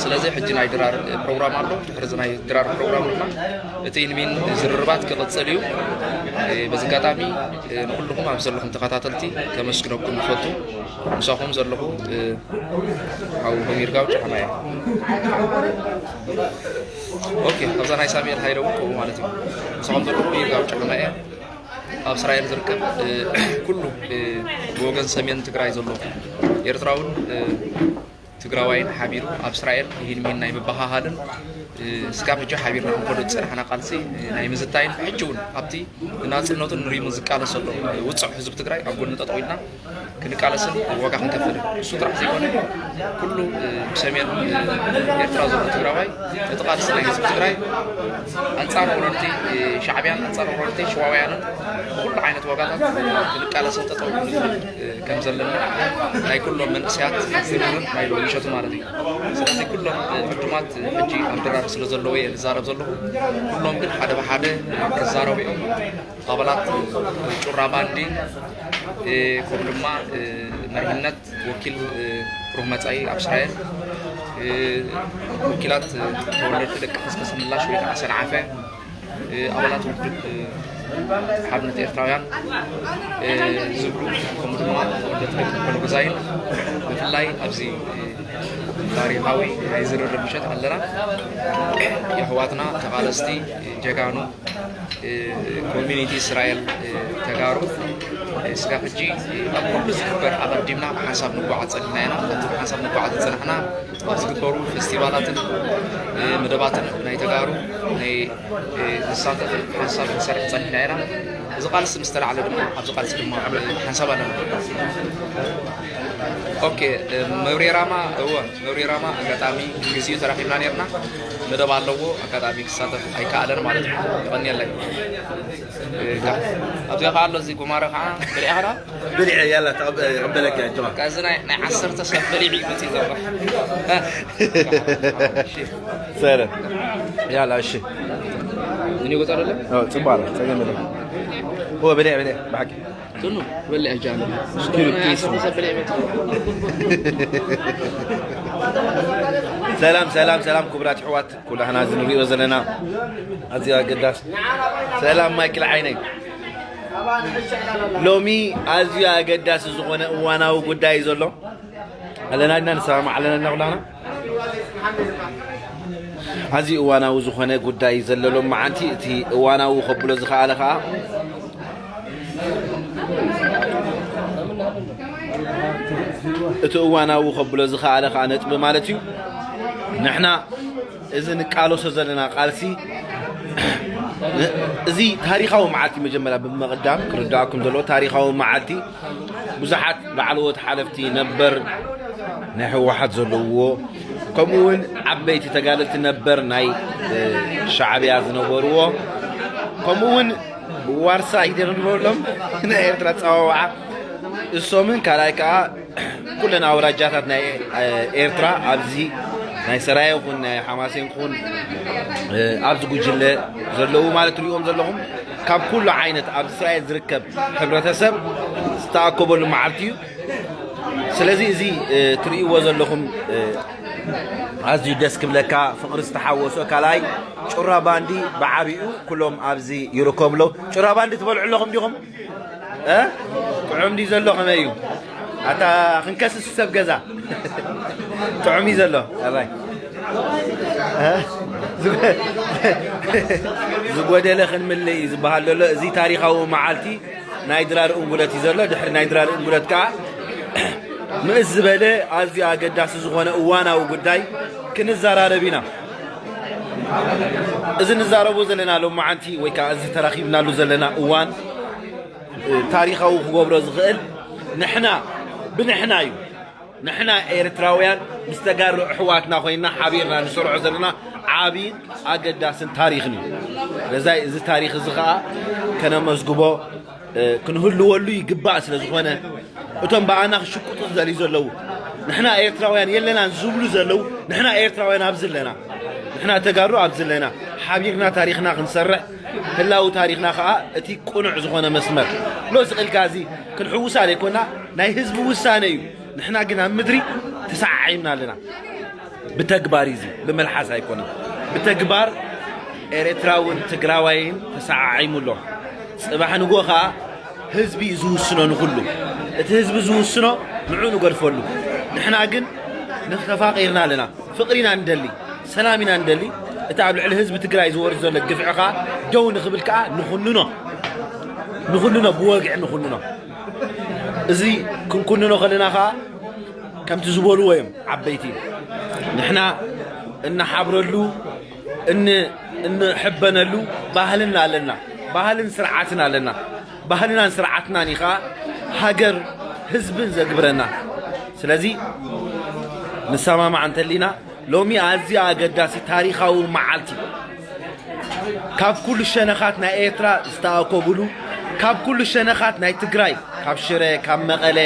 ስለዚ ሕጂ ናይ ድራር ፕሮግራም ኣሎ። ድሕሪ እዚ ናይ ድራር ፕሮግራም ድማ እቲ ኢንሚን ዝርርባት ክቕጽል እዩ። በዚ ኣጋጣሚ ንኩልኹም ኣብ ዘለኹም ተኸታተልቲ ከመስግነኩም ይፈቱ። ምሳኹም ዘለኹ ሓው ሆሚር ጋው ጫሕማ እየ። ኦኬ፣ ኣብዛ ናይ ሳሙኤል ሃይለ እውን ከምኡ ማለት እዩ። ምሳኹም ዘለኹ ሆሚር ጋው ጫሕማ እየ። ኣብ እስራኤል ዝርከብ ኩሉ ብወገን ሰሜን ትግራይ ዘሎ ኤርትራውን ትግራዋይን ሓቢሩ ኣብ እስራኤል ይህን ሚን ናይ ምበሃሃልን ስጋብ ሕጂ ሓቢርና ክንከዶ ዝፀናሕና ቃልሲ ናይ ምዝታይን ሕጂ እውን ኣብቲ ንናፅነቱን ንሪሙን ዝቃለስ ዘሎ ውፅዕ ህዝቢ ትግራይ ኣብ ጎኒ ጠጠው ኢልና ክንቃለስን ዋጋ ክንከፍልን እሱ ጥራሕ ዘይኮነ ኩሉ ብሰሜን ኤርትራ ዘሎ ትግራዋይ እቲ ቃልሲ ናይ ህዝቢ ትግራይ ኣንጻር ወረርቲ ሻዕብያን ኣንጻር ወረርቲ ሽዋውያንን ብኩሉ ዓይነት ዋጋታት ክንቃለስን ጠጠው ክንብል ከም ዘለና ናይ ኩሎም መንእሰያት ዝርርብ ናይ ሎሚ ምሸቱ ማለት እዩ። ስለዚ ኩሎም ዕዱማት ሕጂ ኣብ ድራር ስለ ዘለዉ እየ ዝዛረብ ዘለኹ። ኩሎም ግን ሓደ ብሓደ ክዛረቡ እዮም። ኣባላት ጩራ ባንዲ ከምኡ ድማ መሪሕነት ወኪል ብሩህ መጻኢ ኣብ እስራኤል፣ ወኪላት ተወለድቲ ደቂ ከስከስ ምላሽ ወይ ከዓ ሰንዓፈ፣ ኣባላት ውድብ ሓርነት ኤርትራውያን ዝብሉ ከምኡ ድማ ተወለድቲ ደቂ ኮሎጉዛይን ብፍላይ ኣብዚ ታሪኻዊ ናይ ዝርርብ ምሸት ኣለና። የሕዋትና ተቓለስቲ ጀጋኑ ኮሚኒቲ እስራኤል ተጋሩ ስጋብ ሕጂ ኣብ ኩሉ ዝግበር ኣቐዲምና ብሓንሳብ ንጓዓዝ ጸኒሕና ኢና። ኣብቲ ብሓንሳብ ንጓዓዝ ዝጸናሕና ኣብ ዝግበሩ ፌስቲቫላትን መደባትን ናይ ተጋሩ ናይ ዝሳተፍን ሓንሳብ ንሰርሕ ጸኒሕና ኢና። እዚ ቃልሲ ምስ ተላዕለ ድማ ኣብዚ ቃልሲ ድማ ሓንሳብ ኣለና። ኦኬ፣ መብሬ ራማ፣ እወ፣ መብሬ ራማ ኣጋጣሚ ግዜኡ ተራኺብና ነርና። መደብ ኣለዎ፣ ኣጋጣሚ ክሳተፍ ኣይከኣለን ማለት እዩ። የቐንየለይ። እካ፣ ኣብዚኣ ከዓ ኣሎ፣ እዚ ጉማረ ከዓ ብልዒኻ ዶ? ብልዒ፣ ያላ፣ ተቐበ-፣ ይቐበለካ፣ ጀማ። በቃ፣ እዚ ናይ፣ ናይ ዓሰርተ ሰብ ብልዒ እዩ መፂኡ ዘሎ። እሺ። ሰረ። ያላ፣ እሺ። ምን ይወጣል? ኦ፣ ፅባሕ፣ ፀገም የለን። ኦ፣ ብልዒ፣ ብልዒ፣ ብሓቂ። ትኑ፣ በልዕ ጃን። እስኪ ርክስ። ሰላም፣ ሰላም፣ ሰላም፣ ክቡራት ኣሕዋት፣ ኩላህና እዚ ንሪኦ ዘለና ኣዝዩ ኣገዳሲ። ሰላም፣ ማይክል ዓይነይ። ሎሚ ኣዝዩ ኣገዳሲ ዝኾነ እዋናዊ ጉዳይ እዩ ዘሎ። ኣለና ድና ንሰማማዕ ኣለና ኩላህና። ኣዝዩ እዋናዊ ዝኾነ ጉዳይ እዩ ዘሎ ሎሚ መዓንቲ። እቲ እዋናዊ ከብሎ ዝኸኣለ ኸዓ፣ እቲ እዋናዊ ከብሎ ዝኸኣለ ኸዓ ነጥቢ ማለት እዩ። ንሕና እዚ ንቃለሶ ዘለና ቃልሲ፣ እዚ ታሪኻዊ መዓልቲ መጀመርያ ብምቕዳም ክርዳእኩም ዘለዎ ታሪኻዊ መዓልቲ፣ ብዙሓት ላዕለዎት ሓለፍቲ ነበር ናይ ህወሓት ዘለውዎ፣ ከምኡ እውን ዓበይቲ ተጋደልቲ ነበር ናይ፣ እ፣ ሻዕብያ ዝነበርዎ፣ ከምኡ እውን ዋርሳይ ዶ ንበሎም ናይ ኤርትራ ኣጸዋውዓ፣ እሶምን ካልኣይ ከኣ ኩለን ኣውራጃታት ናይ፣ እ፣ ኤርትራ ኣብዚ ናይ ሰራየ ይኹን ናይ ሓማሴን ይኹን ኣብዚ ጉጅለ ዘለዉ ማለት ትሪእዎም ዘለኹም ካብ ኩሉ ዓይነት ኣብ እስራኤል ዝርከብ ሕብረተሰብ ዝተኣከበሉ መዓልቲ እዩ። ስለዚ እዚ ትርእይዎ ዘለኹም ኣዝዩ ደስ ክብለካ፣ ፍቕሪ ዝተሓወሶ ካልኣይ ጩራ ባንዲ ብዓቢኡ ኩሎም ኣብዚ ይርከቡ ኣለዉ። ጩራ ባንዲ ትበልዑ ኣለኹም ዲኹም? እ? ጥዑም ድዩ ዘሎ? ከመይ እዩ? ኣታ ክንከስስ ሰብ ገዛ ጥዑም እዩ ዘሎ። ኣባይ እ? ዝጎ- ዝጎደለ ክንምልእ እዩ ዝበሃል ዘሎ። እዚ ታሪኻዊ መዓልቲ ናይ ድራር እንጉለት እዩ ዘሎ። ድሕሪ ናይ ድራር እንጉለት ከዓ ምእስ ዝበለ ኣዝዩ ኣገዳሲ ዝኾነ እዋናዊ ጉዳይ ክንዘራረብ ኢና። እዚ ንዛረቦ ዘለና ሎማዓንቲ ወይ ከዓ እዚ ተራኺብናሉ ዘለና እዋን ታሪኻዊ ክገብሮ ዝኽእል ንሕና ብንሕና እዩ። ንሕና ኤርትራውያን ምስ ተጋሩ ኣሕዋትና ኮይንና ሓቢርና ንሰርዖ ዘለና ዓብይን ኣገዳስን ታሪኽን እዩ። ስለዚ እዚ ታሪኽ እዚ ኸዓ ከነመዝግቦ ክንህልወሉ ይግባእ። ስለ ዝኾነ እቶም ብኣና ክሽቅጡ ዝደልዩ ዘለዉ ንሕና ኤርትራውያን የለናን ዝብሉ ዘለዉ ንሕና ኤርትራውያን ኣብዚ ኣለና። ንሕና ተጋሩ ኣብዚ ኣለና። ሓቢርና ታሪኽና ክንሰርሕ ህላዊ ታሪኽና ኸዓ እቲ ቅኑዕ ዝኾነ መስመር ሎስ ኢልካ እዚ ክንሕውሳ ዘይኮና ናይ ህዝቢ ውሳነ እዩ። ንሕና ግን ኣብ ምድሪ ተሰዓዒምና ኣለና። ብተግባር እዩ እዚ፣ ብመልሓስ ኣይኮነን። ብተግባር ኤርትራውን ትግራዋይን ተሰዓዒሙ ኣሎ። ጽባሕ ንግሆ ኸዓ ህዝቢ እዩ ዝውስኖ ንኹሉ። እቲ ህዝቢ ዝውስኖ ንዑ ንገድፈሉ። ንሕና ግን ንተፋቒርና ኣለና። ፍቕሪ ኢና ንደሊ፣ ሰላም ኢና ንደሊ። እቲ ኣብ ልዕሊ ህዝቢ ትግራይ ዝወርድ ዘሎ ግፍዒ ኸዓ ደው ንኽብል ከኣ ንኹንኖ። ንኹንኖ፣ ብወግዒ ንኹንኖ። እዚ ክንኩንኖ ከለና ኸዓ ከምቲ ዝበልዎ እዮም ዓበይቲ፣ ንሕና እንሓብረሉ፣ እን-፣ እንሕበነሉ ባህልና ኣለና። ባህልን ስርዓትን ኣለና። ባህልናን ስርዓትናን እዩ ኸዓ ሃገር ህዝብን ዘግብረና። ስለዚ ንሰማማዕ እንተሊና ሎሚ ኣዝዩ ኣገዳሲ ታሪኻዊ መዓልቲ እዩ። ካብ ኩሉ ሸነኻት ናይ ኤርትራ ዝተኣከቡሉ፣ ካብ ኩሉ ሸነኻት ናይ ትግራይ፣ ካብ ሽረ፣ ካብ መቐለ፣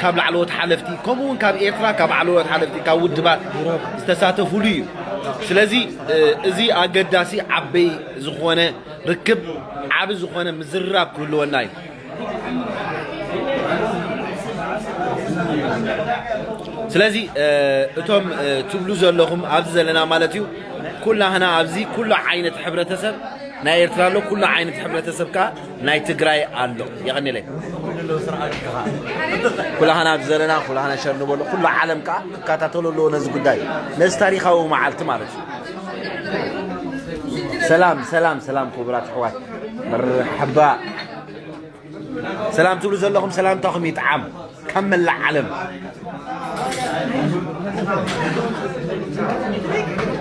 ካብ ላዕለዎት ሓለፍቲ፣ ከምኡ እውን ካብ ኤርትራ፣ ካብ ላዕለዎት ሓለፍቲ፣ ካብ ውድባት ዝተሳተፉሉ እዩ። ስለዚ፣ እ፣ እዚ ኣገዳሲ ዓበይ ዝኾነ ርክብ፣ ዓቢ ዝኾነ ምዝርራብ ክህልወና እዩ። ስለዚ፣ እ፣ እቶም፣ እ፣ ትብሉ ዘለኹም ኣብዚ ዘለና ማለት እዩ፣ ኩላህና ኣብዚ ኩሉ ዓይነት ሕብረተሰብ ናይ ኤርትራ ኣሎ፣ ኩሉ ዓይነት ሕብረተሰብ ከኣ ናይ ትግራይ ኣሎ። የቐንየለይ። ኩላህና ኣብዚ ዘለና፣ ኩላህና ሸር ንበሎ፣ ኩሉ ዓለም ከኣ ክከታተሎ ኣለዎ ነዚ ጉዳይ፣ ነዚ ታሪኻዊ መዓልቲ ማለት እዩ። ሰላም፣ ሰላም፣ ሰላም ክቡራት ኣሕዋት። መርሓባ። ሰላም ትብሉ ዘለኹም ሰላምታኹም ይጥዓም ካብ መላእ ዓለም።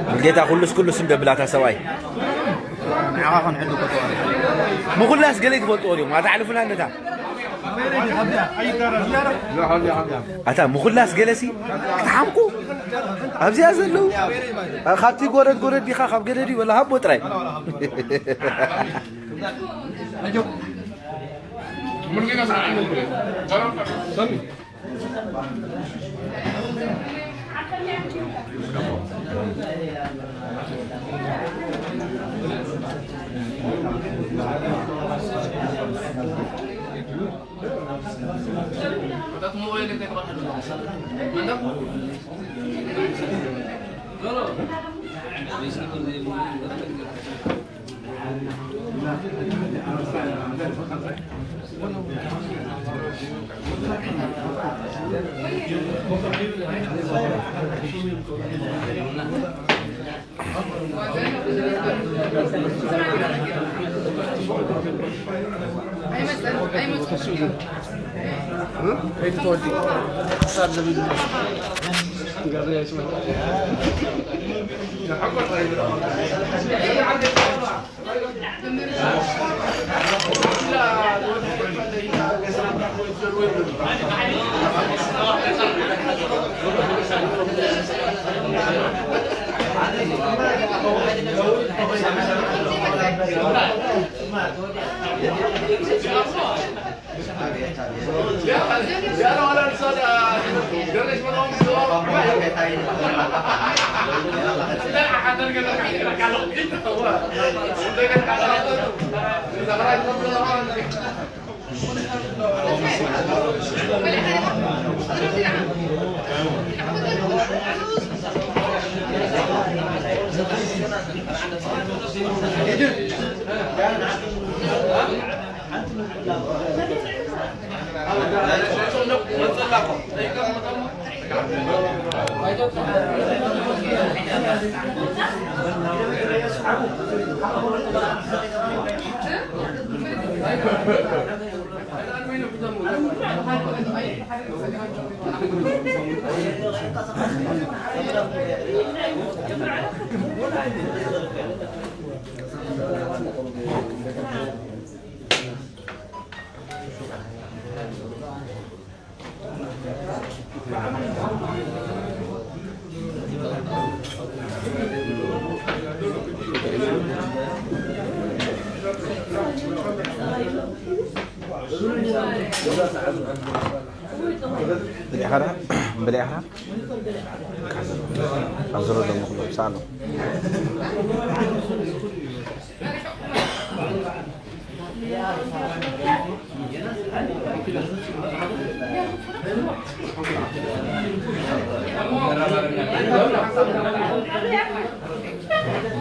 ሙሉጌታ ኩሉስ ኩሉስ እንደ ብላታ ሰብኣይ። ንዓኻ ክንሕሉ እኮ ተባለ። ምኹላስ ገለ ትፈልጥዎ ድዮም? ኣታ ኣሕልፉላ ነታ። ኣታ ምኹላስ ገለሲ ክትሓምቁ ኣብዚኣ ዘለዉ። ካብቲ ጎረድ ጎረድ ዲኻ ካብ ገለ ድዩ ወላ ሃቦ ጥራይ። ብሊዕኻ ዳ? ብሊዕኻ? ኣብ ዙርያ ዘለዉ ኩሎም ሰኣሎም።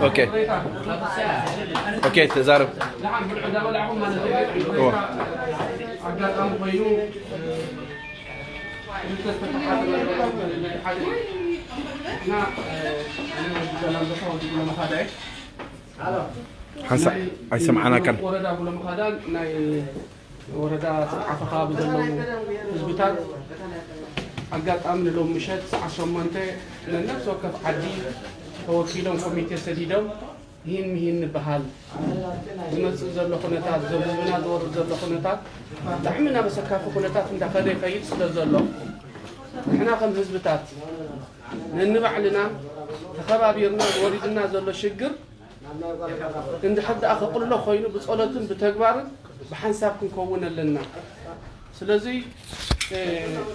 ኦኬ። ኦኬ፣ ተዛረብ። እወ። ኣጋጣሚ ኮይኑ፣ ክልተ ዝተተሓሓዘ ነገር ኣሎ። እቲ ሓደ፣ ንሕና፣ እ፣ ኣነ ወዲ ዛላምበሳ፣ ወዲ ጉለመኻዳ እየ። ሓንሳእ ናይ ኣይሰምዓናካን። ወረዳ ጉለመኻዳን ናይ ወረዳ ሰንዓፈ ከባቢ ዘለዉ ህዝብታት ኣጋጣሚ ንሎም ምሸት ሰዓት ሸሞንተ ነነፍሲ ወከፍ ዓዲ ተወኪሎም ኮሚቴ ሰዲዶም፣ ይህን ምሂን ንበሃል። ዝመጽእ ዘሎ ኩነታት፣ ዘብ ህዝብና ዝወርድ ዘሎ ኩነታት ብጣዕሚ ናብ ኣሰካፊ ኩነታት እንዳኸደ ይኸይድ ስለ ዘሎ፣ ንሕና ከም ህዝብታት ነንባዕልና ተኸባቢርና ዝወሪድና ዘሎ ሽግር እንድሕር ደኣ ከቕልሎ ኮይኑ ብጸሎትን ብተግባርን ብሓንሳብ ክንከውን ኣለና። ስለዚ፣ እ፣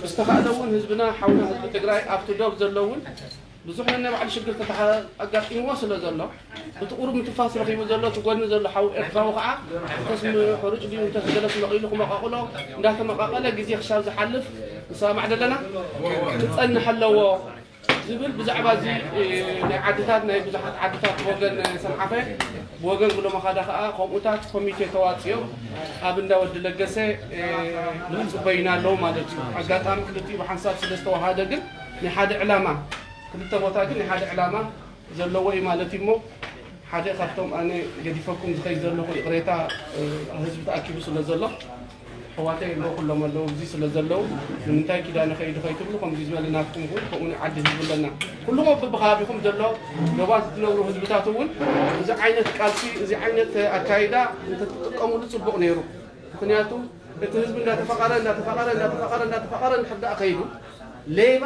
ብዝተኻእለ እውን ህዝብና፣ ሓውና ህዝቢ ትግራይ ኣብቲ ዶብ ዘሎ እውን ብዙሕ ነናይ ባዕሉ ሽግር ተተሓ-፣ ኣጋጢምዎ ስለ ዘሎ፣ እቲ ቁሩብ ምትንፋስ ረኺቡ ዘሎ፣ እቲ ጎኒ ዘሎ ሓው ኤርትራዊ ከዓ እንተስ ም-፣ ሕሩጭ ድዩ፣ እንተስ ገለስ መቒሉ ክመቓቕሎ፣ እንዳተመቓቐለ ግዜ ክሻብ ዝሓልፍ ንሰማማዕ ዘለና ክጸንሕ ኣለዎ ዝብል ብዛዕባ እዚ፣ እ፣ ናይ ዓድታት፣ ናይ ብዙሓት ዓድታት ብወገን ሰንዓፈ፣ ብወገን ጉለመኻዳ ከዓ ከምኡታት ኮሚቴ ተዋፂኦም ኣብ እንዳ ወዲ ለገሰ፣ እ፣ ንፅበዩና ኣለዉ ማለት እዩ። ኣጋጣሚ ክልቲኡ ብሓንሳብ ስለ ዝተዋሃደ ግን ናይ ሓደ ዕላማ፣ ክልተ ቦታ ግን ናይ ሓደ ዕላማ ዘለዎ እዩ ማለት እዩ። እሞ ሓደ ካብቶም ኣነ ገዲፈኩም ዝኸይድ ዘለኹ ይቕሬታ፣ እ፣ ህዝቢ ተኣኪቡ ስለ ዘሎ፣ ኣሕዋተይ ኣለዉ፣ ኩሎም ኣለዉ፣ እዚ ስለ ዘለዉ፣ ንምንታይ ኪዳነ ከይዱ ከይትብሉ፣ ከምዚ ዝበለ ናትኩም እውን፣ ከምኡ ናይ ዓዲ ህዝቢ ኣለና። ኩልኹም በብከባቢኹም ዘሎ ዶባት እትነብሩ ህዝብታት እውን እዚ ዓይነት ቃልሲ፣ እዚ ዓይነት ኣካይዳ እንተትጥቀሙሉ ጽቡቕ ነይሩ። ምኽንያቱ እቲ ህዝቢ እንዳተፈቐረ፣ እንዳተፈቐረ፣ እንዳተፈቐረ፣ እንዳተፈቐረ እንድሕር ደኣ ከይዱ፣ ሌባ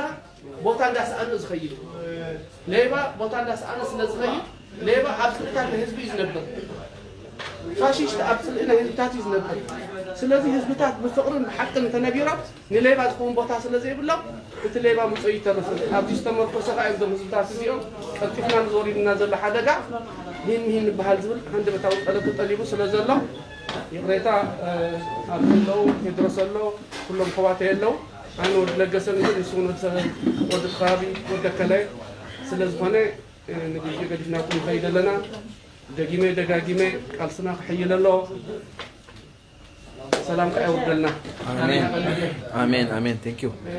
ቦታ እንዳሰኣነ ዝኸይድ። ሌባ ቦታ እንዳሰኣነ ስለ ዝኸይድ፣ ሌባ ኣብ ጽልእታት ናይ ህዝቢ እዩ ዝነብር። ፋሽስት ኣብ ጽልኢ ናይ ህዝብታት እዩ ዝነብር። ስለዚ ህዝብታት ብፍቕርን ብሓቅን እንተነቢሮም፣ ንሌባ ዝኸውን ቦታ ስለ ዘይብሎም፣ እቲ ሌባ ምጾ ይተርፍን። ኣብዚ ዝተመርኮሰ ከኣ እዮም እዞም ህዝብታት እዚኦም ቀልጢፍና ንዝወሪድና ዘሎ ሓደጋ ሂን ምሂን ንበሃል ዝብል ሃንደበታዊ ጠለብ ተጠሊቡ ስለ ዘሎ፣ ይቕሬታ፣ እ፣ ኣብ ዘለዉ ቴድሮስ ኣሎ፣ ኩሎም ኣሕዋተይ ኣለዉ። ኣነ ወዲ ለገሰ ንብል፣ ንሱ እውን ወዲ ሰ-፣ ወዲ ከባቢ፣ ወዲ ኣከለ ስለ ዝኾነ፣ እ፣ ንግዜ ገዲፍናኩም ንኸይድ ኣለና። ደጊመ ደጋጊመ ቃልስና ክሕይል ኣለዎ። ሰላም ከኣ የውርደልና። ኣሜን። ኣሜን፣ ኣሜን። Thank you። እ፣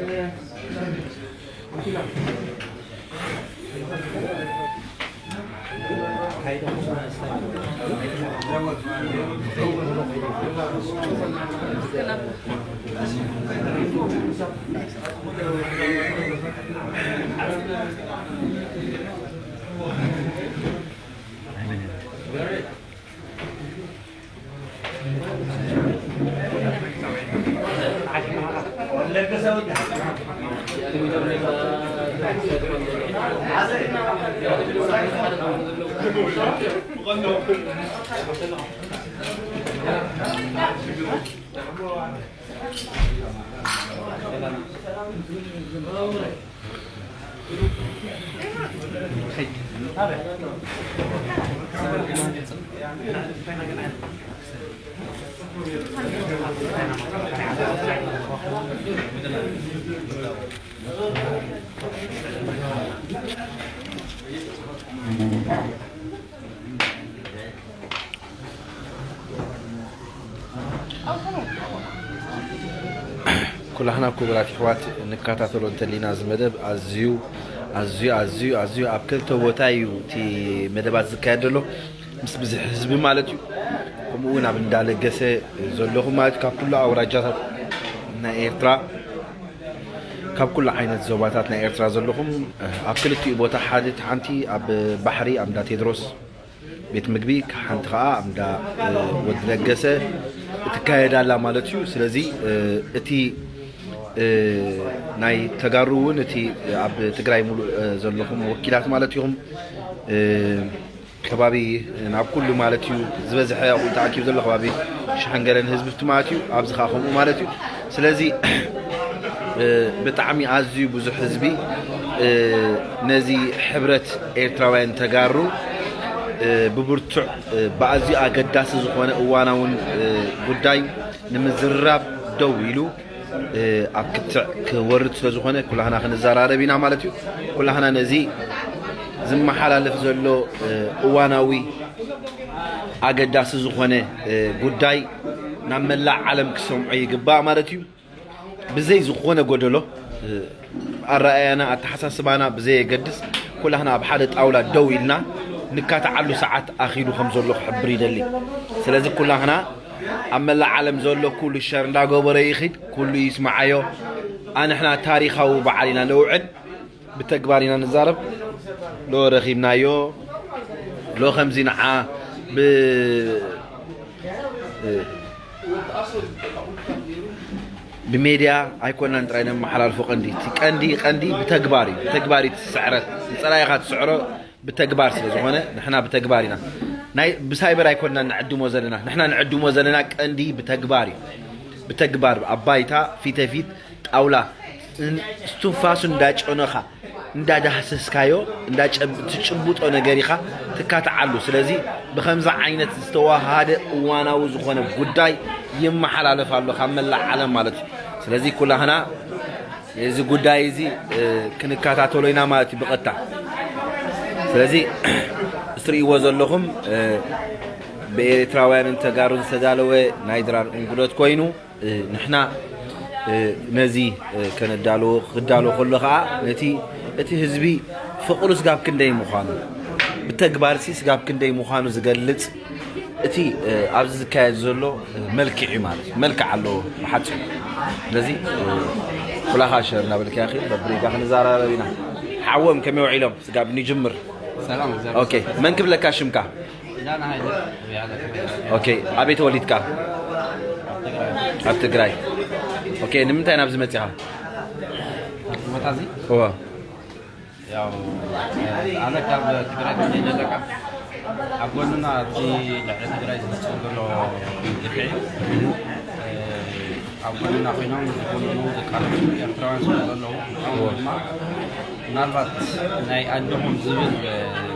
ኩላህና ክቡራት ኣሕዋት ንከታተሎ እንተሊና፣ እዚ መደብ ኣዝዩ ኣዝዩ ኣዝዩ ኣዝዩ ኣብ ክልተ ቦታ እዩ እቲ መደባት ዝካየድ ዘሎ፣ ምስ ብዝሒ ህዝቢ ማለት እዩ። ከምኡ እውን ኣብ እንዳለገሰ ዘለኹም ማለት እዩ፣ ካብ ኩሉ ኣውራጃታት ናይ ኤርትራ፣ ካብ ኩሉ ዓይነት ዞባታት ናይ ኤርትራ ዘለኹም፣ ኣብ ክልቲኡ ቦታ፣ ሓደ ሓንቲ ኣብ ባሕሪ ኣብ እንዳ ቴድሮስ ቤት ምግቢ፣ ሓንቲ ከዓ ኣብ እንዳ ወዲ ለገሰ እትካየድ ኣላ ማለት እዩ። ስለዚ እቲ ናይ ተጋሩ እውን፣ እቲ ኣብ ትግራይ ሙሉእ ዘለኹም ወኪላት ማለት ኢኹም። ከባቢ ናብ ኩሉ ማለት እዩ፣ ዝበዝሐ ኣብኡ ተኣኪቡ ዘሎ ከባቢ ሽሕን ገለን ህዝቢ ማለት እዩ። ኣብዚ ከዓ ከምኡ ማለት እዩ። ስለዚ ብጣዕሚ ኣዝዩ ብዙሕ ህዝቢ ነዚ ሕብረት ኤርትራውያን ተጋሩ ብብርቱዕ፣ ብኣዝዩ ኣገዳሲ ዝኾነ እዋናውን ጉዳይ ንምዝርራብ ደው ኢሉ ኣብ ክትዕ ክወርድ ስለ ዝኾነ፣ ኩላህና ክንዘራረብ ኢና ማለት እዩ። ኩላህና ነዚ ዝመሓላለፍ ዘሎ እዋናዊ ኣገዳሲ ዝኾነ ጉዳይ ናብ መላእ ዓለም ክሰምዖ ይግባእ ማለት እዩ። ብዘይ ዝኾነ ጎደሎ፣ ኣረኣያና፣ ኣተሓሳስባና ብዘየገድስ፣ ኩላህና ኣብ ሓደ ጣውላ ደው ኢልና ንካትዓሉ ሰዓት ኣኺሉ ከም ዘሎ ክሕብር ይደሊ። ስለዚ ኩላህና ኣብ መላእ ዓለም ዘሎ ኩሉ ሸር እንዳገበረ ይኺድ፣ ኩሉ ይስምዓዮ። ኣንሕና ታሪኻዊ በዓል ኢና ነውዕል። ብተግባር ኢና ንዛረብ። ሎ ረኺብናዮ፣ ሎ ከምዚ ንዓ ብ-፣ ብሜድያ ኣይኮናን ጥራይ ነመሓላልፎ። ቀንዲ፣ እቲ ቀንዲ፣ ቀንዲ ብተግባር እዩ። ብተግባር እዩ እቲ ስዕረት። ንጸላኢኻ ትስዕሮ ብተግባር ስለ ዝኾነ፣ ንሕና ብተግባር ኢና። ናይ፣ ብሳይበር ኣይኮናን ንዕድሞ ዘለና። ንሕና ንዕድሞ ዘለና ቀንዲ ብተግባር እዩ። ብተግባር፣ ኣብ ባይታ፣ ፊት ፊት ጣውላ፣ እን-፣ እስትንፋሱ እንዳጨኖኻ፣ እንዳዳህሰስካዮ፣ እንዳጨብ-፣ ትጭብጦ ነገር ኢኻ ትካትዓሉ። ስለዚ ብኸምዚ ዓይነት ዝተዋሃደ እዋናዊ ዝኾነ ጉዳይ ይመሓላለፍ ኣሎ ካብ መላእ ዓለም ማለት እዩ። ስለዚ ኩላህና እዚ ጉዳይ እዚ፣ እ፣ ክንከታተሎ ኢና ማለት እዩ ብቐጥታ። ስለዚ እትርእይዎ ዘለኹም፣ እ፣ ብኤርትራውያንን ተጋሩን ዝተዳለወ ናይ ድራር እንግዶት ኮይኑ፣ እ፣ ንሕና፣ እ፣ ነዚ፣ እ፣ ከነዳልዎ፣ ክዳሎ ከሎ ኸዓ ነቲ፣ እቲ ህዝቢ ፍቕሩ ስጋብ ክንደይ ምዃኑ፣ ብተግባርሲ ስጋብ ክንደይ ምዃኑ ዝገልጽ እቲ፣ እ፣ ኣብዚ ዝካየድ ዘሎ፣ እ፣ መልክዕ እዩ ማለት እዩ። መልክዕ ኣለዎ ብሓጺሩ። ስለዚ፣ እ፣ ኩላኻ ሸር እናበልካ ኢኺ፣ በብሪጋ ክንዘራረብ ኢና። ሓዎም ከመይ ውዒሎም? ስጋብ ንጅምር። ሰላም፣ እግዚኣብሔር ኦኬ፣ ይመስገን። መን ክብለካ ሽምካ? ኪዳነ ሃይለ። ኦኬ፣ ኣበይ ተወሊድካ? ኣብ ትግራይ። ኣብ ትግራይ። ኦኬ፣ ንምንታይ ናብዚ መጺኻ? ኣብዚ ቦታ እዚ? እወ። ያው፣ ኣነ ካብ ትግራይ ተወሊደ ኣለካ። ኣብ ጎንና እቲ ልዕሊ ትግራይ ዝፍጸም ዘሎ ግፍዒ፣ ኣብ ጎንና ኮይኖም ዝጎንኑ ዝቃለሱ ኤርትራውያን ስለ ዘለዉ፣ ንዖም ድማ ምናልባት ናይ ኣጆኹም ዝብል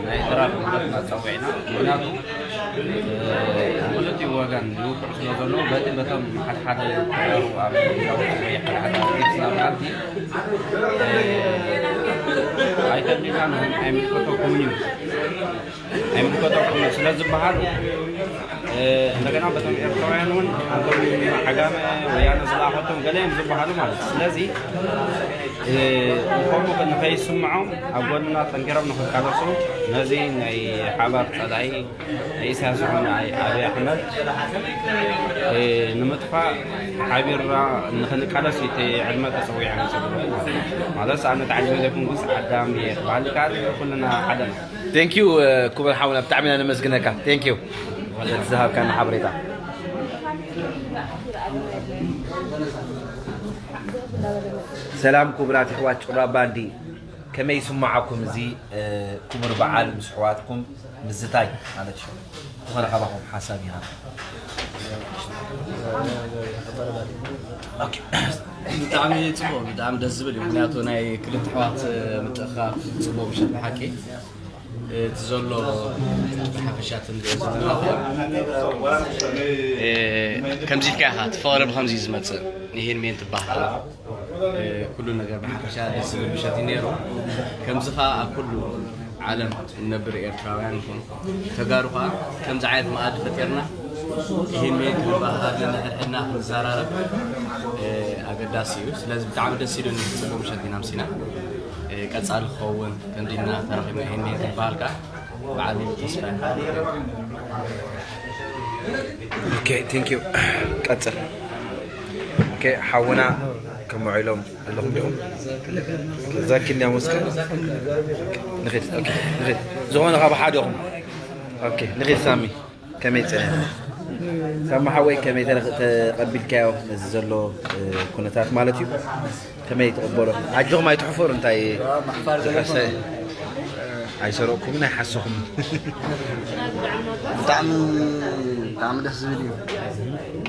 ናይ ድራር ንብረትና ጸዊዕና። ምኽንያቱ፣ እ፣ ክልቲኡ ወገን ይውቅዑ ስለ ዘለዉ፣ በቲ በቶም ሓደ ሓደ ተጋሩ ኣብ ሜዳውቲ ወይ ሓደ ሓደ ኣርቲስት ናብራቲ፣ እ፣ ኣይተብሊና ንኹም ኣይምልከተኩምን እዩ። ኣይምልከተኩምን ስለ ዝበሃሉ፣ እ፣ እንደገና በቶም ኤርትራውያን እውን፣ ኣንቶም ዓጋመ፣ ወያነ ዝለኣኸቶም ገለ እዮም ዝበሃሉ ማለት እዩ። ስለዚ፣ እ፣ ንኸምኡ ንኸይስምዖም ኣብ ጎንና ጠንኪሮም ንኽቃለሱ፣ ነዚ ናይ ሓባር ጸላኢ ናይ ኢሳያስ ዝኾነ ኣይ-፣ ኣብይ ኣሕመድ፣ እ፣ ንምጥፋእ ሓቢርና ንኽንቃለስ እዩ እቲ ዕድመ ተጸዊዐ መሰሉ ማለት እዩ። ማለት ኣነ ተዓሊመ ዘይኮንኩስ ዓዳም እየ ክበሃል ይከኣል እዩ። ኩልና ሓደ ኢና። ቴንክ ዩ፣ እ፣ ክቡር ሓውና፣ ብጣዕሚ ኢና ነመስግነካ። ቴንክ ዩ ነቲ ዝሃብካና ሓበሬታ። ሰላም ክቡራት ኣሕዋት ጩራ ባንዲ፣ ከመይ ይስምዓኩም እዚ ክቡር በዓል ምስ ኣሕዋትኩም ምዝታይ ማለት እዩ? ዝኾነ ካባኹም ሓሳብ ይሃብ። ብጣዕሚ ፅቡቅ፣ ብጣዕሚ ደስ ዝብል እዩ። ምክንያቱ ናይ ክልተ ኣሕዋት ምጥእኻብ ፅቡቅ ምሸት ብሓቂ እቲ ዘሎ ብሓፈሻ ትንሪኦ ዘለና ከምዚ ኢልካ ኢኻ፣ እቲ ፍቕሪ ብከምዚ እዩ ዝመፅእ። ይሄን ሜን ትበሃል ኩሉ ነገር ብሓፈሻ ደስ ዝብል ምሸት እዩ ነይሩ። ከምዚ ከዓ ኣብ ኩሉ ዓለም እንነብር ኤርትራውያን ይኹን ተጋሩ ከዓ ከምዚ ዓይነት መኣዲ ፈጢርና ይህን ሜን ክንበሃሃል ነንሕድሕድና ክንዘራረብ ኣገዳሲ እዩ። ስለዚ ብጣዕሚ ደስ ኢሉኒ። ፅቡቅ ምሸት ኢና ኣምሲና። ቀፃሊ ክኸውን ከምዚ ኢልና ተራኺብና ይህን ሜን ክንበሃል ከዓ ብዓቢ ተስፋ ኢና። ኦኬ፣ ቴንክ ዩ። ቀፅል። ኦኬ፣ ሓውና ከም ውዒሎም ኣለኹም ዲኹም? ዛኪ እንዲያ መስቀል ንኺድ። ኦኬ፣ ንኺድ። ዝኾነ ካብ ሓደኹም። ኦኬ፣ ንኺድ ሳሚ። ከመይ ጸኒሕካ? ሳሚ ሓወይ፣ ከመይ ተረኽ- ተቐቢልካዮ ነዚ ዘሎ ኩነታት ማለት እዩ? ከመይ ትቕበሎ? ኣጆኹም ኣይትሕፈሩ። እንታይ ዝሕሰ ኣይሰረቕኩምን ኣይሓሰኹምን። ብጣዕሚ ብጣዕሚ ደስ ዝብል እዩ።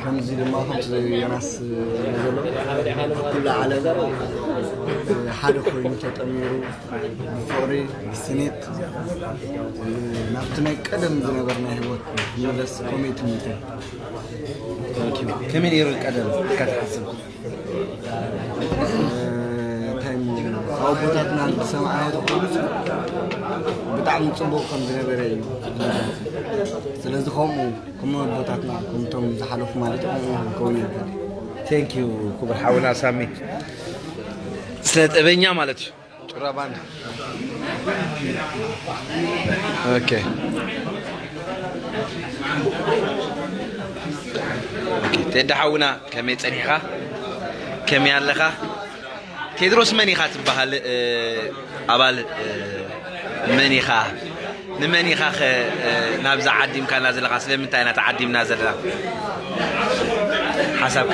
ከምዚ ድማ ከምቲ ዮናስ ዝብሎ ዘሎ ኩሉ ዓለም ሓደ ኮይኑ ተጠሚሩ ብፍቕሪ ብስኒት ናብቲ ናይ ቀደም ዝነበርና ህይወት ንመለስ ኮሜት ምንታይ ከመይ ነይሩ ቀደም ኢልካ ትሓስብ? ካብ ኣቦታትና ዝሰማዕናዮ ተኮይኑ ብጣዕሚ ፅቡቅ ከም ዝነበረ እዩ። ስለዚ ከምኡ ከም ኣቦታትና ከምቶም ዝሓለፉ ማለት ከምኡ ክኸውን ይብል። ቴንክ ዩ ክቡር ሓውና ሳሚ፣ ስነ ጥበበኛ ማለት እዩ። ጩራ ባንድ። ኦኬ። ኦኬ፣ ቴዲ ሓውና ከመይ ጸኒሕካ? ከመይ ኣለኻ? ቴድሮስ መን ኢኻ ትበሃል? ኣባል መን ኢኻ? ንመን ኢኻ ኸ ናብዛ ዓዲምካና ዘለኻ? ስለምንታይ ኢና ተዓዲምና ዘለና? ሓሳብካ?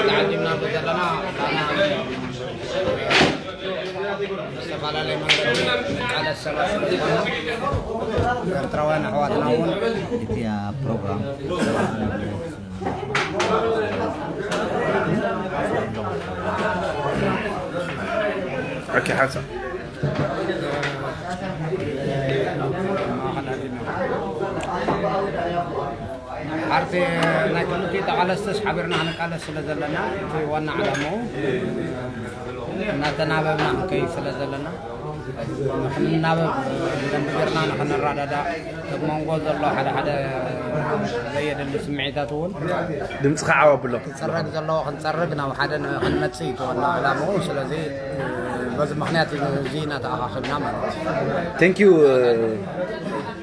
ተዓዲምናሉ ዘለና ዝተፈላለየ መንገዲ ንቃለስ ሰባት ስለዝኾና ኤርትራውያን ኣሕዋትና እውን እቲ ፕሮግራም ኦኬ፣ ሓንሳብ ሓርቲ ናይ ክልቲኡ ተቓለስቲስ ሓቢርና ክንቃለስ ስለ ዘለና እቲ ዋና ዓላምኡ እናተናበብና ክንከይድ ስለ ዘለና ንክንናበብ ብደንቢ ጌርና ንክንረዳዳእ ኣብ መንጎ ዘሎ ሓደ ሓደ ዘየድሊ ስምዒታት እውን ድምፅኻ ዓው ኣብሎ። ክፅረግ ዘለዎ ክንፀርግ ናብ ሓደ ክንመፅእ እዩ ዋና ዕላምኡ። ስለዚ በዚ ምክንያት እዩ እዚ እናተኣኻኸብና ማለት እዩ። ቴንኪዩ።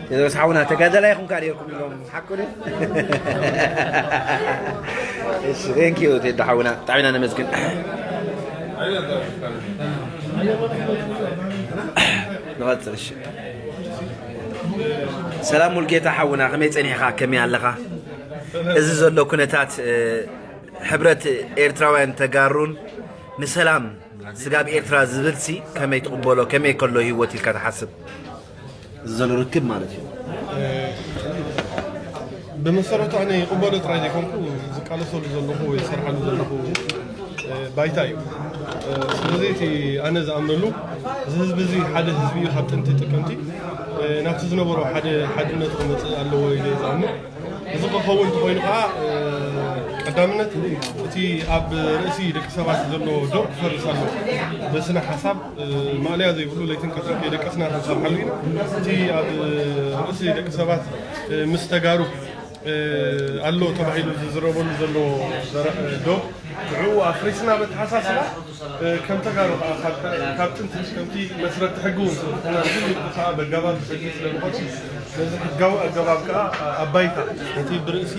የድሮስ ሓውና ተጋዳላይ ኢኹም ከኣ ነይርኩም ኢሎም ሓቁ ድዩ? እሺ፣ ቴንኪዩ ቴዲ ሓውና ብጣዕሚ ኢና ነመስግን። ንቐፅል። እሺ፣ ሰላም ሙልጌታ ሓውና፣ ከመይ ጸኒሕኻ? ከመይ ኣለኻ? እዚ ዘሎ ኩነታት ሕብረት ኤርትራውያን ተጋሩን ንሰላም ስጋብ ኤርትራ ዝብልሲ ከመይ ትቕበሎ? ከመይ ከሎ ህይወት ኢልካ ትሓስብ? እዚ ዘሎ ርክብ ማለት እዩ። ብመሰረቱ ኣነ ይቕበሎ ጥራይ ዘይኮንኩ ዝቃለሰሉ ዘለኹ ወይ ዝሰርሓሉ ዘለኹ ባይታ እዩ። ስለዚ እቲ ኣነ ዝኣምነሉ እዚ ህዝቢ እዚ ሓደ ህዝቢ እዩ። ካብ ጥንቲ ጥቅምቲ ናብቲ ዝነበሮ ሓደ ሓድነቱ ክመፅእ ኣለዎ ኢለ ዝኣምን። እዚ ክኸውን እንተኾይኑ ከዓ ቀዳምነት እቲ ኣብ ርእሲ ደቂ ሰባት ዘሎ ዶብ ክፈርስ ኣለዎ። በስነ ሓሳብ ማእለያ ዘይብሉ ለይትን ቀትርን ከይደቀስና ክንሰርሓሉ ኢና። እቲ ኣብ ርእሲ ደቂ ሰባት ምስ ተጋሩ ኣሎ ተባሂሉ ዝዝረበሉ ዘሎ ዶብ ንዕኡ ኣፍሪስና በተሓሳስባ ከም ተጋሩ ከዓ ካብ ጥንቲ ከምቲ መስረቲ ሕጊ እውን ስለዝኾነ እዚ ከዓ በጋባብ ሕጊ ስለዝኾነ ነዚ ሕጋዊ ኣገባብ ከዓ ኣብ ባይታ ነቲ ብርእሲ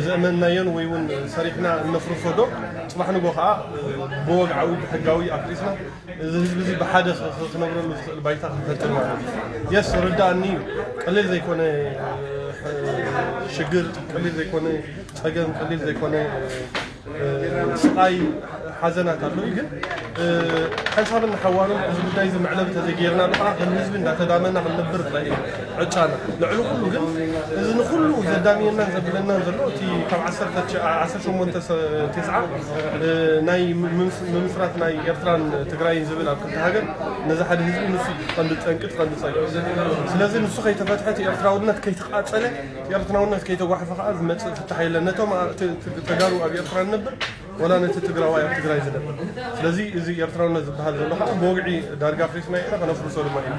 ዘእመንናዮን ወይ እውን ሰሪሕና እነፍርሶ ዶ ፅባሕ ንጎ ከዓ ብወግዓዊ ብሕጋዊ ኣፍሪስና እዚ ህዝቢ እዚ ብሓደ ክነብረሉ ዝኽእል ባይታ ክንፈጥር ማለት እዩ። የስ ርዳእኒ እዩ። ቀሊል ዘይኮነ ሽግር፣ ቀሊል ዘይኮነ ፀገም፣ ቀሊል ዘይኮነ ስቓይ ሓዘናት ኣሎ እዩ። ግን ሓንሳብን ሓዋሩን እዚ ጉዳይ እዚ መዕለቢ ተዘይገይርናሉ ከዓ ከም ህዝቢ እንዳተዳመና ክንነብር ጥራይ እዩ ዕጫና። ልዕሊ ኩሉ ግን እዚ ንኩሉ ዘዳምየናን ዘብለናን ዘሎ እቲ ካብ ዓሰርተ ዓሰርተ ሸሞንተ ሰ- ተስዓ ናይ ምምስ- ምምስራት ናይ ኤርትራን ትግራይን ዝብል ኣብ ክልተ ሃገር ነዚ ሓደ ህዝቢ ንሱ እዩ ቀንዲ ጠንቂ ቀንዲ ፀገም። ስለዚ ንሱ ከይተፈትሐ እቲ ኤርትራውነት ከይተቃፀለ ኤርትራውነት ከይተጓሕፈ ከዓ ዝመፅእ ፍታሕ የለን። ነቶም ኣ- ተ- ተ- ተጋሩ ኣብ ኤርትራ ንነብር ወላ ነቲ ትግራዋይ ኣብ ትግራይ ዝነብር። ስለዚ እዚ ኤርትራውነት ዝበሃል ዘሎ ከዓ ብወግዒ ዳርጋ ኣፍሪስና ኢና ከነፍርሶ ድማ ኢና።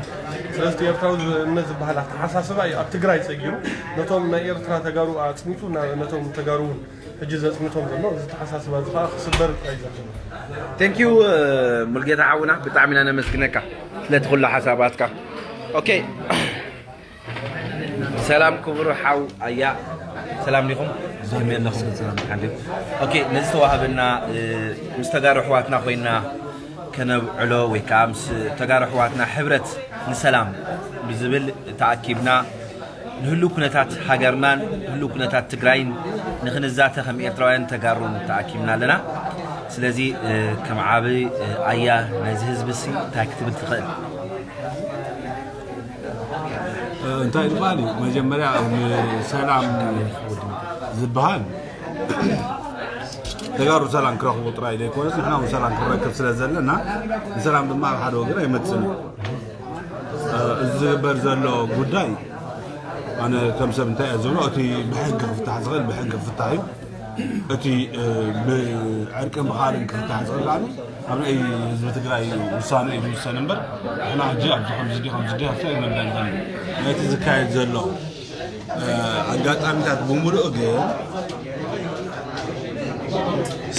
ስለዚ እቲ ኤርትራውነት ዝበሃል ኣተሓሳስባ እዩ ኣብ ትግራይ ፀጊሩ ነቶም ናይ ኤርትራ ተጋሩ ኣፅኒቱ ና- ነቶም ተጋሩ እውን ሕጂ ዘፅንቶም ዘሎ እዚ ኣተሓሳስባ እዚ ከዓ ክስበር እዩ ዘለዎ። ቴንኪዩ ሙልጌታ ሓውና፣ ብጣዕሚ ኢና ነመስግነካ ስለቲ ኩሉ ሓሳባትካ። ኦኬ፣ ሰላም ክቡር ሓው ኣያ፣ ሰላም ዲኹም? ሰላም ኣለኹም። ሰላም ሓሊኩም። ኦኬ፣ ነዚ ዝተዋህበና ምስ ተጋሩ ኣሕዋትና ኮይና ከነብዕሎ ወይ ከዓ ምስ ተጋሩ ኣሕዋትና ሕብረት ንሰላም ብዝብል ተኣኪብና ንህሉ ኩነታት ሃገርናን ንህሉ ኩነታት ትግራይን ንክንዛተ ከም ኤርትራውያን ተጋሩ ተኣኪብና ኣለና። ስለዚ ከም ዓብ ኣያ ናይዚ ህዝቢ ሲ እንታይ ክትብል ትኽእል? እንታይ ዝበሃል እዩ? መጀመርያ ሰላም ዝበሃል ተጋሩ ሰላም ክረኽቡ ጥራይ ዘይኮነስ ንሕና እውን ሰላም ክንረክብ ስለ ዘለና ንሰላም ድማ ኣብ ሓደ ወገን ኣይመፅን እዩ። እዚ ዝግበር ዘሎ ጉዳይ ኣነ ከም ሰብ እንታይ እየ ዝብሎ እቲ ብሕጊ ክፍታሕ ዝኽእል ብሕጊ ክፍታሕ እዩ። እቲ ብዕርቅን ብኻልን ክፍታሕ ዝኽእል ኣብ ናይ ህዝቢ ትግራይ ውሳነ እዩ ዝውሰን እምበር ንሕና ሕጂ ኣብዚ ከምዚ ድዩ ከምዚ ድዩ ኣብታ እዩ መብለን ዘሎ ነቲ ዝካየድ ዘሎ ኣጋጣሚታት ብምሉእ ግን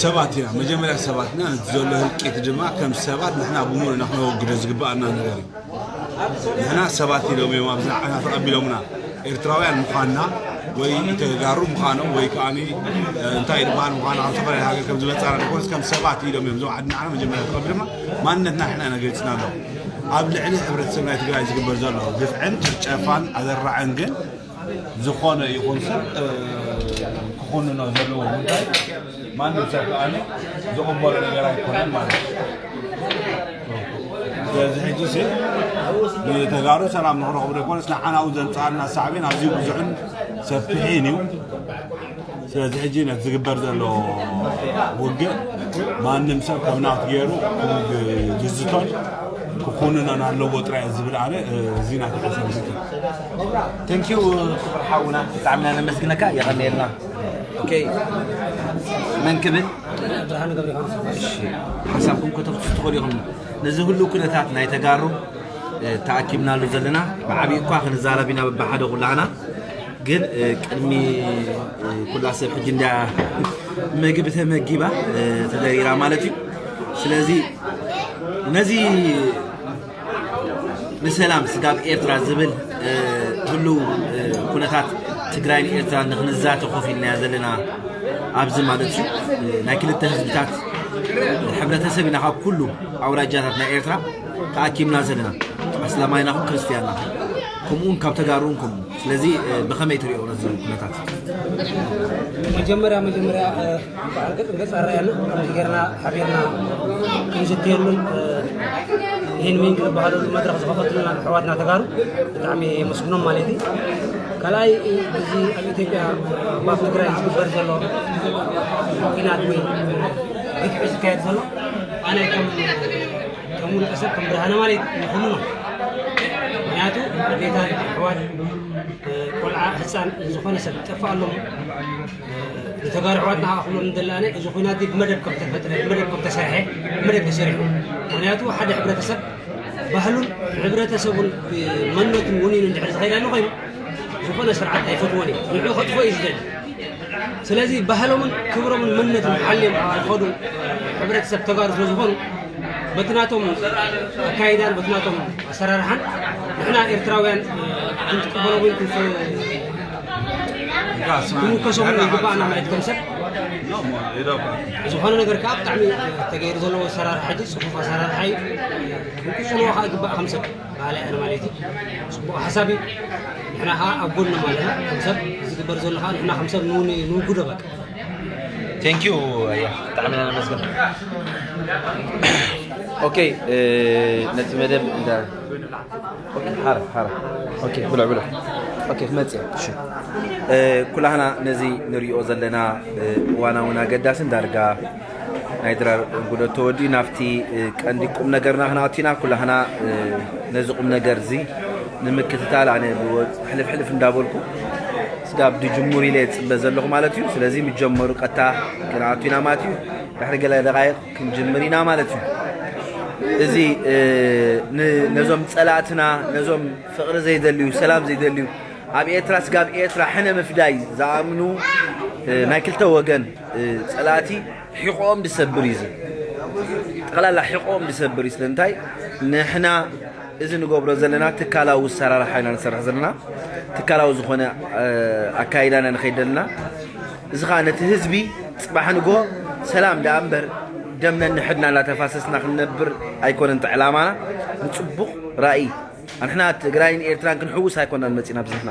ሰባት ኢና መጀመርያ ሰባት ኢና ነቲ ዘሎ ህልቂት ድማ ከም ሰባት ንሕና ብምሉእ ኢና ክነወግዶ ዝግባኣና ነገር እዩ ንሕና ሰባት ኢሎም እዮም ኣብዚ ንዓና ተቐቢሎምና ኤርትራውያን ምዃንና ወይ ተጋሩ ምዃኖም ወይ ከዓ እንታይ ዝበሃል ምዃኑ ካብ ዝተፈላለዩ ሃገር ከም ዝመፃና ንኮንስ ከም ሰባት ኢሎም እዮም እዞም ዓዲ ንዓና መጀመርያ ተቐቢሎምና ማንነትና ንሕና ኢና ገሊፅና ኣለዉ ኣብ ልዕሊ ሕብረተሰብ ናይ ትግራይ ዝግበር ዘሎ ግፍዕን ጭፍጨፋን ኣዘራዕን ግን ዝኾነ ይኹን ሰብ ክኹንኖ ዘለዎ ጉዳይ ማንም ሰብ ከኣኒ ዝቕበሎ ነገር ኣይኮነን ማለት እዩ። ስለዚ ሕጂ ሲ ንተጋሩ ሰላም ንኽረኽቡ ዘይኮነስ ንዓና እውን ዘምፅኣልና ሳዕቤን ኣዝዩ ብዙሕን ሰፊሕን እዩ። ስለዚ ሕጂ ነቲ ዝግበር ዘሎ ውግእ ማንም ሰብ ከም ናቱ ገይሩ ክዝቶን ክኹንኖን ኣለዎ ጥራይ ዝብል ኣነ እዚ ናተይ ሓሳብ ዝብል። ቴንኪዩ ክቡር ሓውና ብጣዕሚ ኢና ነመስግነካ የቐንየልና። ኦኬ መን ክብል? ብርሃነ ገብረ ዮሃንስ። እሺ ሓሳብኩም ከተፍቱ ትኽእሉ ኢኹም። ነዚ ሁሉ ኩነታት ናይ ተጋሩ ተኣኪብናሉ ዘለና ብዓብዪ እኳ ክንዛረብ ኢና በብሓደ ኩላህና ግን ቅድሚ ኩላ ሰብ ሕጂ እንዳ መግቢ ተመጊባ ተደሪራ ማለት እዩ ስለዚ ነዚ ንሰላም ስጋብ ኤርትራ ዝብል ህሉ ኩነታት ትግራይን ኤርትራ ንክንዛተ ኮፍ ኢልናያ ዘለና ኣብዚ ማለት እዩ ናይ ክልተ ህዝብታት ሕብረተሰብ ኢና ካብ ኩሉ ኣውራጃታት ናይ ኤርትራ ተኣኪብና ዘለና ኣስላማይናኹም ክርስትያንና ከምኡውን ካብ ተጋሩን ከምኡ ስለዚ ብኸመይ ትሪኦ ነዚ ኩነታት መጀመርያ መጀመርያ በዓል ገጽ ገጽ ኣረኣየና ከምዚ ጌርና ሓቢርና ክንዝተየሉን ይህን ሚን ክንበሃለሉ መድረኽ ዝኸፈትሉና ኣሕዋትና ተጋሩ ብጣዕሚ የመስግኖም ማለት እዩ ካልኣይ እዚ ኣብ ኢትዮጵያ ኣብ ትግራይ ዝግበር ዘሎ ኪናት ወይ ግፍዒ ዝካየድ ዘሎ ኣነ ከም ከም ውልቀ ሰብ ከም ብርሃነ ማለት ይኹኑ ነው ምክንያቱ ኣዴታት ኣሕዋት ቆልዓ ህፃን ዝኾነ ሰብ ጠፋ ኣለሞ ንተጋሩ ኣሕዋትና ከዓ ክብሎም እንደላነ እዚ ኩናት ብመደብ ከም ተፈጥረ ብመደብ ከም ተሰርሐ ብመደብ ተሰሪሑ ምክንያቱ ሓደ ሕብረተሰብ ባህሉን ሕብረተሰቡን መንነቱን ወኒኑ እንድሕር ዝኸይድ ኣሎ ኮይኑ ዝኾነ ስርዓት ኣይፈትዎን እዩ ንዑ ከጥፎ እዩ ዝደሊ ስለዚ ባህሎምን ክብሮምን መንነትን ሓልዮም ዝኸዱ ሕብረተሰብ ተጋሩ ስለ ዝኾኑ በቲ ናቶም ኣካይዳን በቲ ናቶም ኣሰራርሓን ንሕና ኤርትራውያን ክንትቀበሎ ወይ ክንከሶም ይግባኣና ማለት ከም ሰብ ዝኾነ ነገር ከዓ ብጣዕሚ ተገይሩ ዘለዎ ኣሰራርሓ ሕጂ ፅፉፍ ኣሰራርሓ እዩ ክንቅፅልዎ ከዓ ይግባእ ከም ሰብ ባህሊ ኣነ ማለት እዩ ፅቡቅ ሓሳብ እዩ ንሕና ከዓ ኣብ ጎኖም ኣለና ከም ሰብ ዝግበር ዘሎ ከዓ ንሕና ከም ሰብ ንውግዶ በቃ Thank you. ኣያ ብጣዕሚ ኢና ነመስግን። ኦኬ፣ ነቲ መደብ እንዳ ሓረ ሓረ ኦኬ፣ ብሎ ብሎ። ኦኬ፣ ክመጽእ እሺ። ኩላህና ነዚ ንሪኦ ዘለና እዋናውን ኣገዳስን ዳርጋ ናይ ድራር እንጉደት ተወዲኡ ናብቲ ቀንዲ ቁም ነገርና ክንኣቱ ኢና። ኩላህና ነዚ ቁም ነገር እዚ ንምክትታል ኣነ ብወ- ሕልፍ ሕልፍ እንዳበልኩ ስጋብ ድጅሙር ኢለ ዝፅበ ዘለኹ ማለት እዩ። ስለዚ ምጀመሩ ቀጥታ ክንኣቱ ኢና ማለት እዩ። ድሕሪ ገለ ደቃይቕ ክንጅምር ኢና ማለት እዩ። እዚ ነዞም ፀላእትና፣ ነዞም ፍቕሪ ዘይደልዩ፣ ሰላም ዘይደልዩ፣ ኣብ ኤርትራ ስጋብ ኤርትራ ሕነ ምፍዳይ ዝኣምኑ ናይ ክልተ ወገን ፀላእቲ ሒቆኦም ዝሰብር እዩ። እዚ ጠቕላላ ሒቆኦም ዝሰብር እዩ። ስለምንታይ ንሕና እዚ ንገብሮ ዘለና ትካላዊ ኣሰራርሓ ኢና ንሰርሕ ዘለና። ትካላዊ ዝኾነ ኣካይዳና ንኸይድ ዘለና። እዚ ኸዓ ነቲ ህዝቢ ፅባሕ ንግሆ ሰላም ደኣ እምበር ደምነን ንሕድና እናተፋሰስና ክንነብር ኣይኮነን እቲ ዕላማና። ንፅቡቕ ራእይ ንሕና ትግራይን ኤርትራን ክንሕውስ ኣይኮናን መፂና። ብዝሕና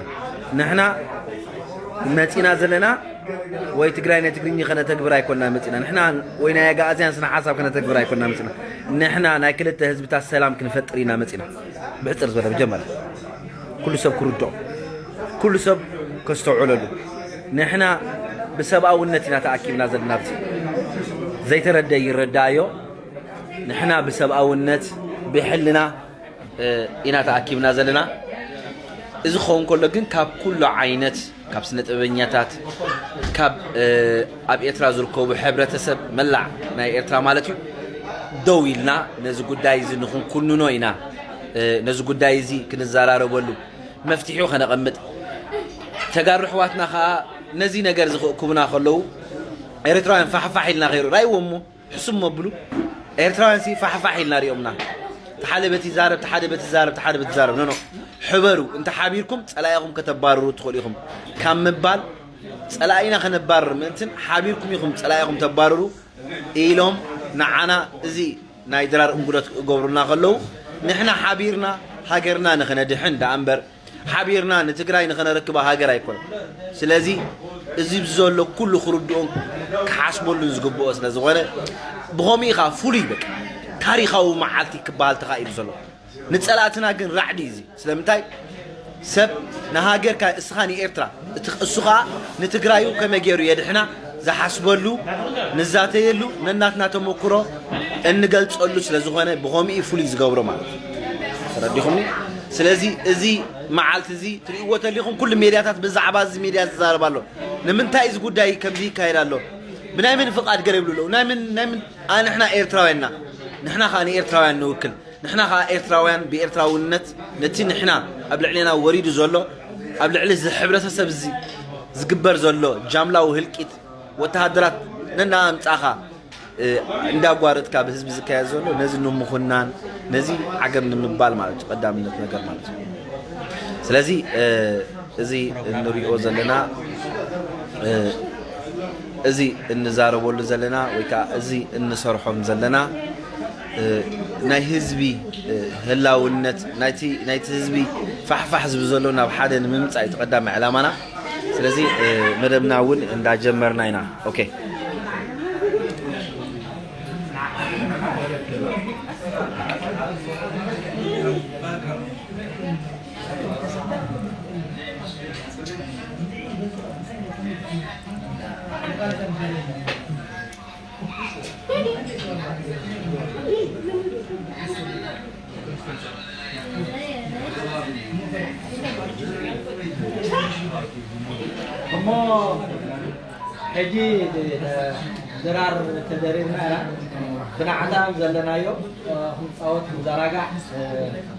ንሕና መፂና ዘለና ወይ ትግራይ ናይ ትግርኛ ከነተግብር ኣይኮና መፂና። ንሕና ወይ ናይ ኣጋኣዝያን ስነ ሓሳብ ከነተግብር ኣይኮና መፂና። ንሕና ናይ ክልተ ህዝብታት ሰላም ክንፈጥር ኢና መፂና። ብሕፅር ዝበለ መጀመርያ ኩሉ ሰብ ክርድኦ፣ ኩሉ ሰብ ከስተውዕለሉ። ንሕና ብሰብኣውነት ኢና ተኣኪብና ዘለና። ኣብዚ ዘይተረደ ይረዳእዮ። ንሕና ብሰብኣውነት ብሕልና ኢና ተኣኪብና ዘለና። እዚ ክኸውን ከሎ ግን ካብ ኩሉ ዓይነት፣ ካብ ስነ ጥበበኛታት፣ ካብ ኣብ ኤርትራ ዝርከቡ ሕብረተሰብ መላዕ ናይ ኤርትራ ማለት እዩ፣ ደው ኢልና ነዚ ጉዳይ እዚ ንክንኩንኖ ኢና። ነዚ ጉዳይ እዚ ክንዘራረበሉ መፍትሒኡ ከነቐምጥ። ተጋሩ ኣሕዋትና ከዓ ነዚ ነገር እዚ ክእክቡና ከለዉ ኤርትራውያን ፋሕፋሕ ኢልና ከይሩ ራይዎ እሞ ሕሱም መብሉ ኤርትራውያን ሲ ፋሕፋሕ ኢልና ሪኦምና። ተሓደ በቲ ዛረብ፣ ተሓደ በቲ ዛረብ፣ ተሓደ በቲ ዛረብ። ኖ ኖ፣ ሕበሩ። እንተ ሓቢርኩም ጸላኢኹም ከተባርሩ ትኽእሉ ኢኹም ካብ ምባል፣ ጸላኢና ከነባርር ምእንትን ሓቢርኩም ኢኹም ጸላኢኹም ተባርሩ ኢሎም ንዓና እዚ ናይ ድራር እንጉደት ክገብሩና ከለዉ፣ ንሕና ሓቢርና ሃገርና ንኽነድሕን ደኣ እምበር ሓቢርና ንትግራይ ንኸነረክባ ሃገር ኣይኮነን። ስለዚ እዚ ዘሎ ኩሉ ክርድኦን ክሓስበሉን ዝግብኦ ስለ ዝኾነ፣ ብኸምኡ ኢኻ ፍሉይ በቃ ታሪኻዊ መዓልቲ ክበሃል ተኻኢሉ ዘሎ። ንጸላእትና ግን ራዕዲ እዩ እዚ። ስለምንታይ ሰብ ንሃገርካ እስኻ ንኤርትራ እቲ እሱ ኸኣ ንትግራዩ ከመይ ገይሩ የድሕና ዝሓስበሉ ንዛተየሉ ነናትና ተመክሮ እንገልጸሉ ስለ ዝኾነ ብኸምኡ እዩ ፍሉይ ዝገብሮ ማለት እዩ። ተረዲኹምኒ? ስለዚ እዚ መዓልቲ እዚ ትርእይዎ ተሊኹም ኩሉ ሜድያታት ብዛዕባ እዚ ሜድያ ዝዛረብ ኣሎ። ንምንታይ እዚ ጉዳይ ከምዚ ይካየድ ኣሎ? ብናይ መን ፍቓድ ገለ ይብሉ ኣለዉ? ናይ መን ናይ መን ኣንሕና ኤርትራውያንና ንሕና ኸኣ ንኤርትራውያን ንውክል። ንሕና ኸኣ ኤርትራውያን ብኤርትራውነት ነቲ ንሕና ኣብ ልዕሌና ወሪዱ ዘሎ ኣብ ልዕሊ እዚ ሕብረተሰብ እዚ ዝግበር ዘሎ ጃምላዊ ህልቂት ወተሃደራት ነናምጻኻ እንዳጓረጥካ ብህዝቢ ዝካየድ ዘሎ ነዚ ንምኹናን ነዚ ዓገብ ንምባል ማለት እዩ ቀዳምነት ነገር ማለት እዩ። ስለዚ እዚ እንሪኦ ዘለና እዚ እንዛረበሉ ዘለና ወይ ከዓ እዚ እንሰርሖም ዘለና ናይ ህዝቢ ህላውነት ናይቲ ህዝቢ ፋሕፋሕ ዝብል ዘሎ ናብ ሓደ ንምምፃእ እዩ ቀዳማይ ዕላማና። ስለዚ መደብና እውን እንዳጀመርና ኢና። ኦኬ። እሞ ሕጂ ድራር ተደሪርና ኢና። ብናዕታ ዘለናዮ ክንፃወት ክንዘናጋዕ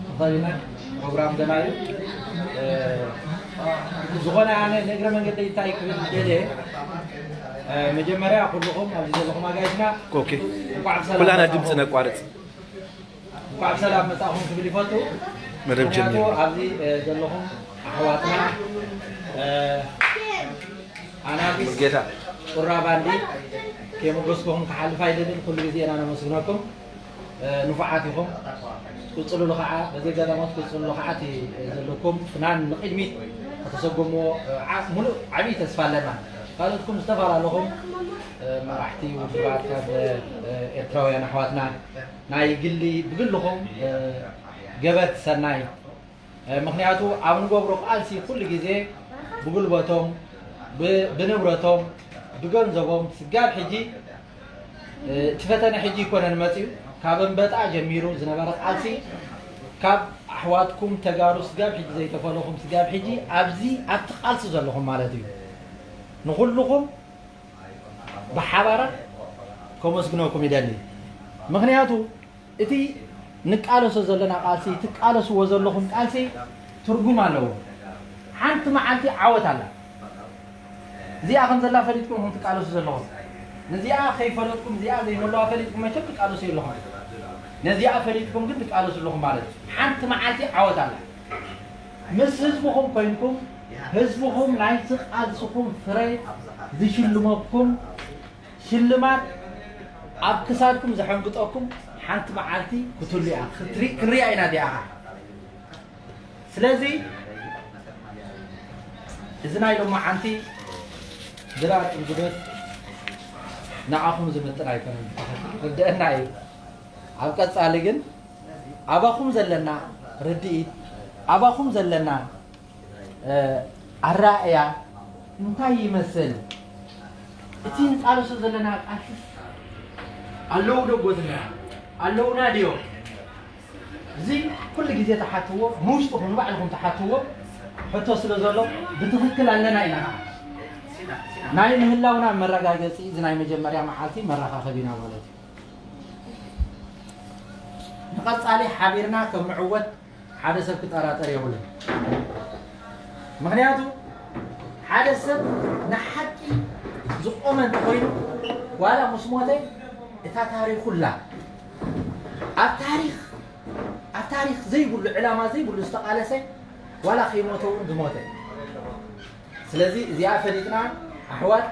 ንኽእል ኢና። ፕሮግራም ገና እዩ። ዝኾነ ኣነ ንእግረ መንገደይ እንታይ ክብል ደልየ፣ መጀመርያ ኩልኹም ኣብዚ ዘለኹም ኣጋይሽና ኦኬ። እንኳዕ ብሰላም ኩላና መጻኹም። ድምፂ ነቋርፅ። እንኳዕ ብሰላም መጻኹም ክብል ይፈቱ። መደብ ምክንያቱ ጀሚሩ። ኣብዚ ዘለኹም ኣሕዋትና ኣናብስ ሙሉጌታ። ቁራ ባንዲ ከየመጎስኩኹም ክሓልፍ ኣይደልን። ኩሉ ግዜ ኢና ነመስግነኩም። ንፉዓት ኢኹም። ቅጽልሉ ኸዓ በዚ ኣጋጣሚ ቅጽልሉ ኸዓ እቲ ዘለኩም ፍናን ንቕድሚት ከተሰጎምዎ ሙሉእ ዓብዪ ተስፋ ኣለና። ካልኦትኩም ዝተፈላለኹም መራሕቲ ውድባት ካብ ኤርትራውያን ኣሕዋትና ናይ ግሊ ብግልኹም ገበት ሰናይ። ምኽንያቱ ኣብ ንገብሮ ቃልሲ ኩሉ ግዜ ብጉልበቶም፣ ብንብረቶም፣ ብገንዘቦም ስጋብ ሕጂ እቲ ፈተነ ሕጂ ይኮነን መፅዩ። ካብ ኣንበጣ ጀሚሩ ዝነበረ ቃልሲ ካብ ኣሕዋትኩም ተጋሩ ስጋብ ሕጂ ዘይተፈለኹም ስጋብ ሕጂ ኣብዚ ኣብቲ ቃልሲ ዘለኹም ማለት እዩ። ንኹልኹም ብሓባራ ከመስግነኩም ይደሊ። ምኽንያቱ እቲ ንቃለሶ ዘለና ቃልሲ ትቃለስዎ ዘለኹም ቃልሲ ትርጉም ኣለዎ። ሓንቲ መዓልቲ ዓወት ኣላ። እዚኣ ከም ዘላ ፈሊጥኩም ኢኹም ትቃለሱ ዘለኹም። ነዚኣ ከይፈለጥኩም እዚኣ ዘይመለዋ ፈሊጥኩም መቸም ትቃለሱ የለኹም። ነዚኣ ፈሊጥኩም ግን ትቃለሱ ኣለኹም ማለት እዩ። ሓንቲ መዓልቲ ዓወት ኣላ። ምስ ህዝብኹም ኮይንኩም ህዝብኹም ናይቲ ቃልስኹም ፍረ ዝሽልመኩም ሽልማት ኣብ ክሳድኩም ዘሐንግጠኩም ሓንቲ መዓልቲ ክትህሉ እያ። ክትሪ- ክንሪኣ ኢና እዚኣ። ስለዚ እዚ ናይ ሎማዓንቲ ድራር እንግዶት ንዓኹም ዝምጥን ኣይኮነን። ርድአና እዩ። ኣብ ቀጻሊ ግን ኣባኹም ዘለና ርድኢት፣ ኣባኹም ዘለና ኣራእያ እንታይ ይመስል? እቲ ንቃለሶ ዘለና ቃልሲ ኣለዉ ዶ ጎድና ኣለዉና ድዮም? እዚ ኩሉ ግዜ ተሓትዎ፣ ንውሽጥኹም ንባዕልኹም ተሓትዎ። ሕቶ ስለ ዘሎ ብትኽክል ኣለና ኢና። ናይ ምህላውና መረጋገፂ እዚ ናይ መጀመርያ መዓልቲ መራኻኸቢና ማለት እዩ። ንቐፃሊ ሓቢርና ከም ንዕወት ሓደ ሰብ ክጠራጠር የብሉን። ምኽንያቱ ሓደ ሰብ ንሓቂ ዝቆመ እንተኾይኑ ዋላ ምስ ሞተ እታ ታሪኹ ላ ኣብ ታሪኽ ኣብ ታሪኽ ዘይብሉ ዕላማ ዘይብሉ ዝተቓለሰ ዋላ ከይሞተ እውን ዝሞተ። ስለዚ እዚኣ ፈሊጥና ኣሕዋት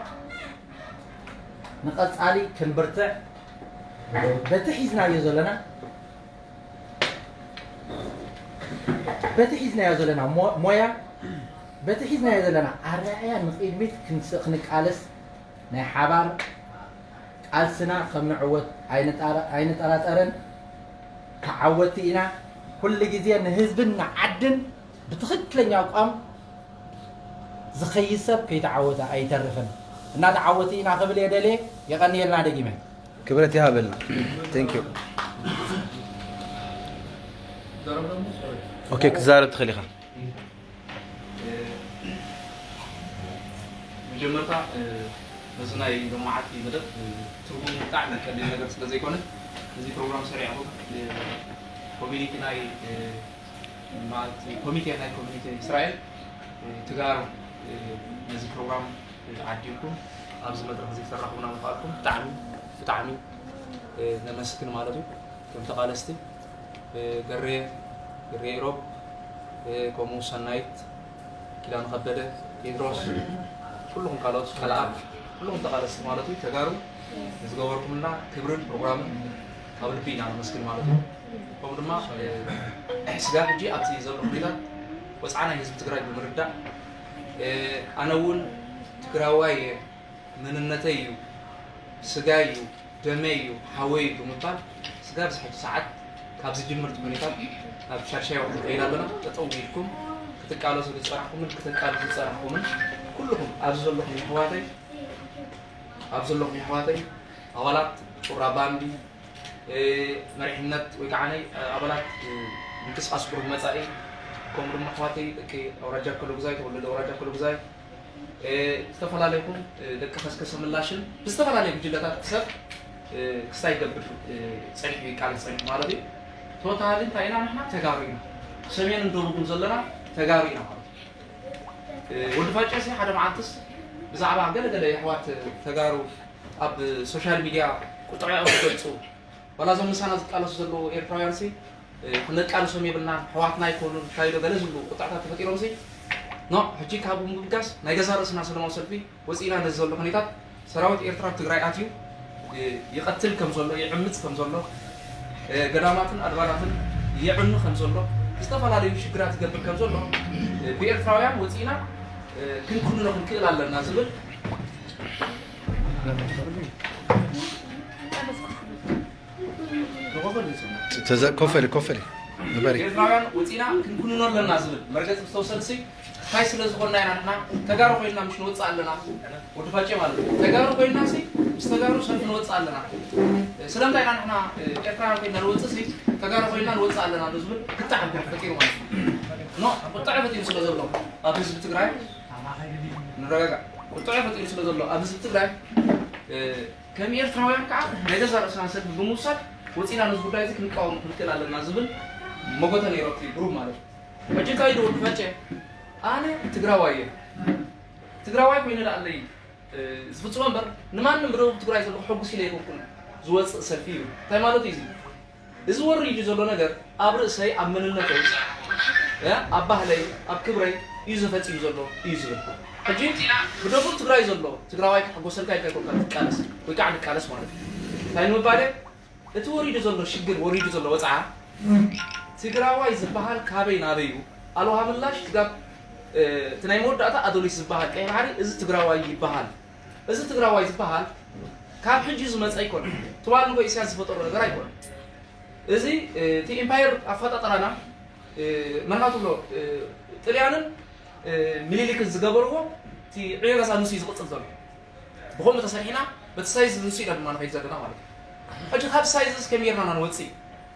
ንቐፃሊ ክንብርትዕ በቲ ሒዝናዮ ዘለና በቲ ሒዝናዮ ዘለና ሞያ በቲ ሒዝናዮ ዘለና ኣረኣእያ ንቕድሚት ክንቃለስ ናይ ሓባር ቃልስና ከም ንዕወት ኣይንጠራጠርን። ተዓወቲ ኢና። ኩሉ ግዜ ንህዝብን ንዓድን ብትኽክለኛ ኣቋም ዝኸይድ ሰብ ከይተዓወተ ኣይተርፍን። እና ተዓወቲ ኢና ክብል እየ ደልየ። የቐንየልና ደጊመ። ክብረት ይሃበልና። Thank you። ኦኬ፣ ክትዛረብ ትኽእል ኢኻ። መጀመርታ ነዚ ናይ ሎማዓንቲ መደብ ትርጉሙ ብጣዕሚ ቀሊል ነገር ስለ ዘይኮነ እዚ ፕሮግራም ሰሪዕኹም ኮሚኒቲ ናይ ማለት ኮሚቴ ናይ ኮሚኒቲ እስራኤል ትጋሩ ነዚ ፕሮግራም ዓዲምኩም ኣብዚ መድረኽ እዚ ክተራኽቡና ምኽኣልኩም ብጣዕሚ ብጣዕሚ ነመስግን ማለት እዩ። ከም ተቓለስቲ ገሬ ገሬ ኢሮብ ከምኡ ሰናይት ኪዳነ ከበደ ቴድሮስ ኩልኹም ካልኦት ካልኣት ኩልኹም ተቓለስቲ ማለት እዩ ተጋሩ ንዝገበርኩምልና ክብርን ፕሮግራምን ካብ ልቢ ኢና ነመስግን ማለት እዩ። ከምኡ ድማ ስጋብ ሕጂ ኣብቲ ዘሎ ኩነታት ወፅዓ ናይ ህዝቢ ትግራይ ብምርዳእ ኣነ እውን ትግራዋይ እየ መንነተይ እዩ ስጋይ እዩ ደመይ እዩ ሓወይ እዩ ብምባል ስጋብ ዝሕጂ ሰዓት ካብ ዝጅምር እቲ ኩነታት ናብ ሻድሻይ ወርሒ ንኸይድ ኣለና። ጠጠው ኢልኩም ክትቃለሱ ዝፀናሕኩምን ክተቃልሱ ዝፀናሕኩምን ኩልኹም ኣብዚ ዘለኹም የሕዋተይ ኣብ ዘለኹም የሕዋተይ ኣባላት ጩራ ባንዲ መሪሕነት ወይ ከዓ ናይ ኣባላት ምንቅስቃስ ቁሩብ መፃኢ ከምኡ ድማ ኣሕዋተይ ደቂ ኣውራጃ ከሉግዛይ ተወለደ ኣውራጃ ከሉግዛይ ዝተፈላለይኩም ደቂ ከስከሰ ምላሽን ብዝተፈላለዩ ጉጅለታት ሰብ ክስታይ ይገብር ፀኒሑ ይቃለስ ፀኒሑ ማለት እዩ። ቶታሊ እንታይ ኢና ንሕና ተጋሩ ኢና። ሰሜንን ደቡብን ዘለና ተጋሩ ኢና ማለት እዩ። ወዲ ፋጨሲ ሓደ መዓልትስ ብዛዕባ ገለገለ የሕዋት ተጋሩ ኣብ ሶሻል ሚድያ ቁጥዐኦም ክገልፁ ዋላ እዞም ምሳና ዝቃለሱ ዘለዉ ኤርትራውያን ሲ ክነቃልሶም የብልና ኣሕዋትና ኣይኮኑን እንታይ ኢሎ ገለ ዝብሉ ቁጥዕታት ተፈጢሮም ሲ ኖ ሕጂ ካብኡ ምብጋስ ናይ ገዛ ርእስና ሰለማዊ ሰልፊ ወፂእና ነዚ ዘሎ ኩነታት ሰራዊት ኤርትራ ኣብ ትግራይ ኣትዩ ይቐትል ከም ዘሎ ይዕምፅ ከም ዘሎ ገዳማትን ኣድባራትን የዕኑ ከም ዘሎ ዝተፈላለዩ ሽግራት ይገብር ከም ዘሎ ብኤርትራውያን ወፂእና ክንኩንኖ ክንክእል ኣለና ዝብል ተዘ-፣ ኮፈሊ፣ ኮፈሊ። ንበሪ። ኤርትራውያን ወፂና ክንኩንኖ ኣለና ዝብል መርገፂ ዝተወሰደ ሲ እንታይ ስለ ዝኾንና ኢና ንሕና ተጋሩ ኮይንና ምሽ ንወፅእ ኣለና? ወዲ ፋጨ ማለት እዩ። ተጋሩ ኮይንና ሲ ምስ ተጋሩ ሰልፊ ንወፅእ ኣለና። ስለምንታይ ኢና ንሕና ኤርትራውያን ኮይንና ንወፅእ ሲ ተጋሩ ኮይንና ንወፅእ ኣለና ዶ ዝብል ቁጣዕ ፈጢሩ ማለት እዩ። ኖ፣ ቁጣዕ ፈጢሩ ስለ ዘሎ ኣብ ህዝቢ ትግራይ ንረጋጋዕ። ቁጣዕ ፈጢሩ ስለ ዘሎ ኣብ ህዝቢ ትግራይ ከም ኤርትራውያን ከዓ ናይ ገዛ ርእስና ሰልፊ ብምውሳድ ወፂና ነዚ ጉዳይ እዚ ክንቃወም ክንክእል ኣለና ዝብል መጎተ ነይሩ እቲ ግሩፕ ማለት እዩ። ሕጂ እንታይ ኢሉ ወዲ ፈጨ? ኣነ ትግራዋይ እየ። ትግራዋይ ኮይነ ደኣለይ ዝፍፅሞ እምበር ንማንም ብደቡብ ትግራይ ዘሎ ከሐጉስ ኢለ ኣይኮንኩን ዝወፅእ ሰልፊ እዩ። እንታይ ማለት እዩ እዚ? እዚ ወሪዱ ዘሎ ነገር ኣብ ርእሰይ፣ ኣብ መንነተይ፣ እ፣ ኣብ ባህለይ፣ ኣብ ክብረይ እዩ ዘፈፂሙ ዘሎ እዩ ዝብል። ሕጂ ብደቡብ ትግራይ ዘሎ ትግራዋይ ክሕጎሰልካ ኢልካ ኣይኮንካ ትቃለስ ወይ ከዓ ንቃለስ ማለት እዩ። እንታይ ንምባል እቲ ወሪዱ ዘሎ ሽግር፣ ወሪዱ ዘሎ ወፅዓ ትግራዋይ ዝበሃል ካበይ ናበይ እዩ? ኣልውሃ ምላሽ ስጋብ፣ እ፣ እቲ ናይ መወዳእታ ኣዶሊስ ዝበሃል ቀይ ባሕሪ እዚ ትግራዋይ ይበሃል። እዚ ትግራዋይ ዝበሃል ካብ ሕጂ ዝመፀ ኣይኮነን። ትማሊ ንጎ ኢሳያስ ዝፈጠሮ ነገር ኣይኮነን። እዚ፣ እ፣ እቲ ኢምፓየር ኣፈጣጠራና፣ እ፣ መርሃ ትብሎ፣ እ፣ ጥልያንን፣ እ፣ ሚኒሊክን ዝገበርዎ እቲ ዕዮ ገዛ ንሱ እዩ ዝቕፅል ዘሎ። ብኸምኡ ተሰሪሕና በቲ ሳይዝ ንሱ ኢና ድማ ንኸይድ ዘለና ማለት እዩ። ሕጂ ካብ ሳይዝ ከመይ ጌርና ኢና ንወፅእ?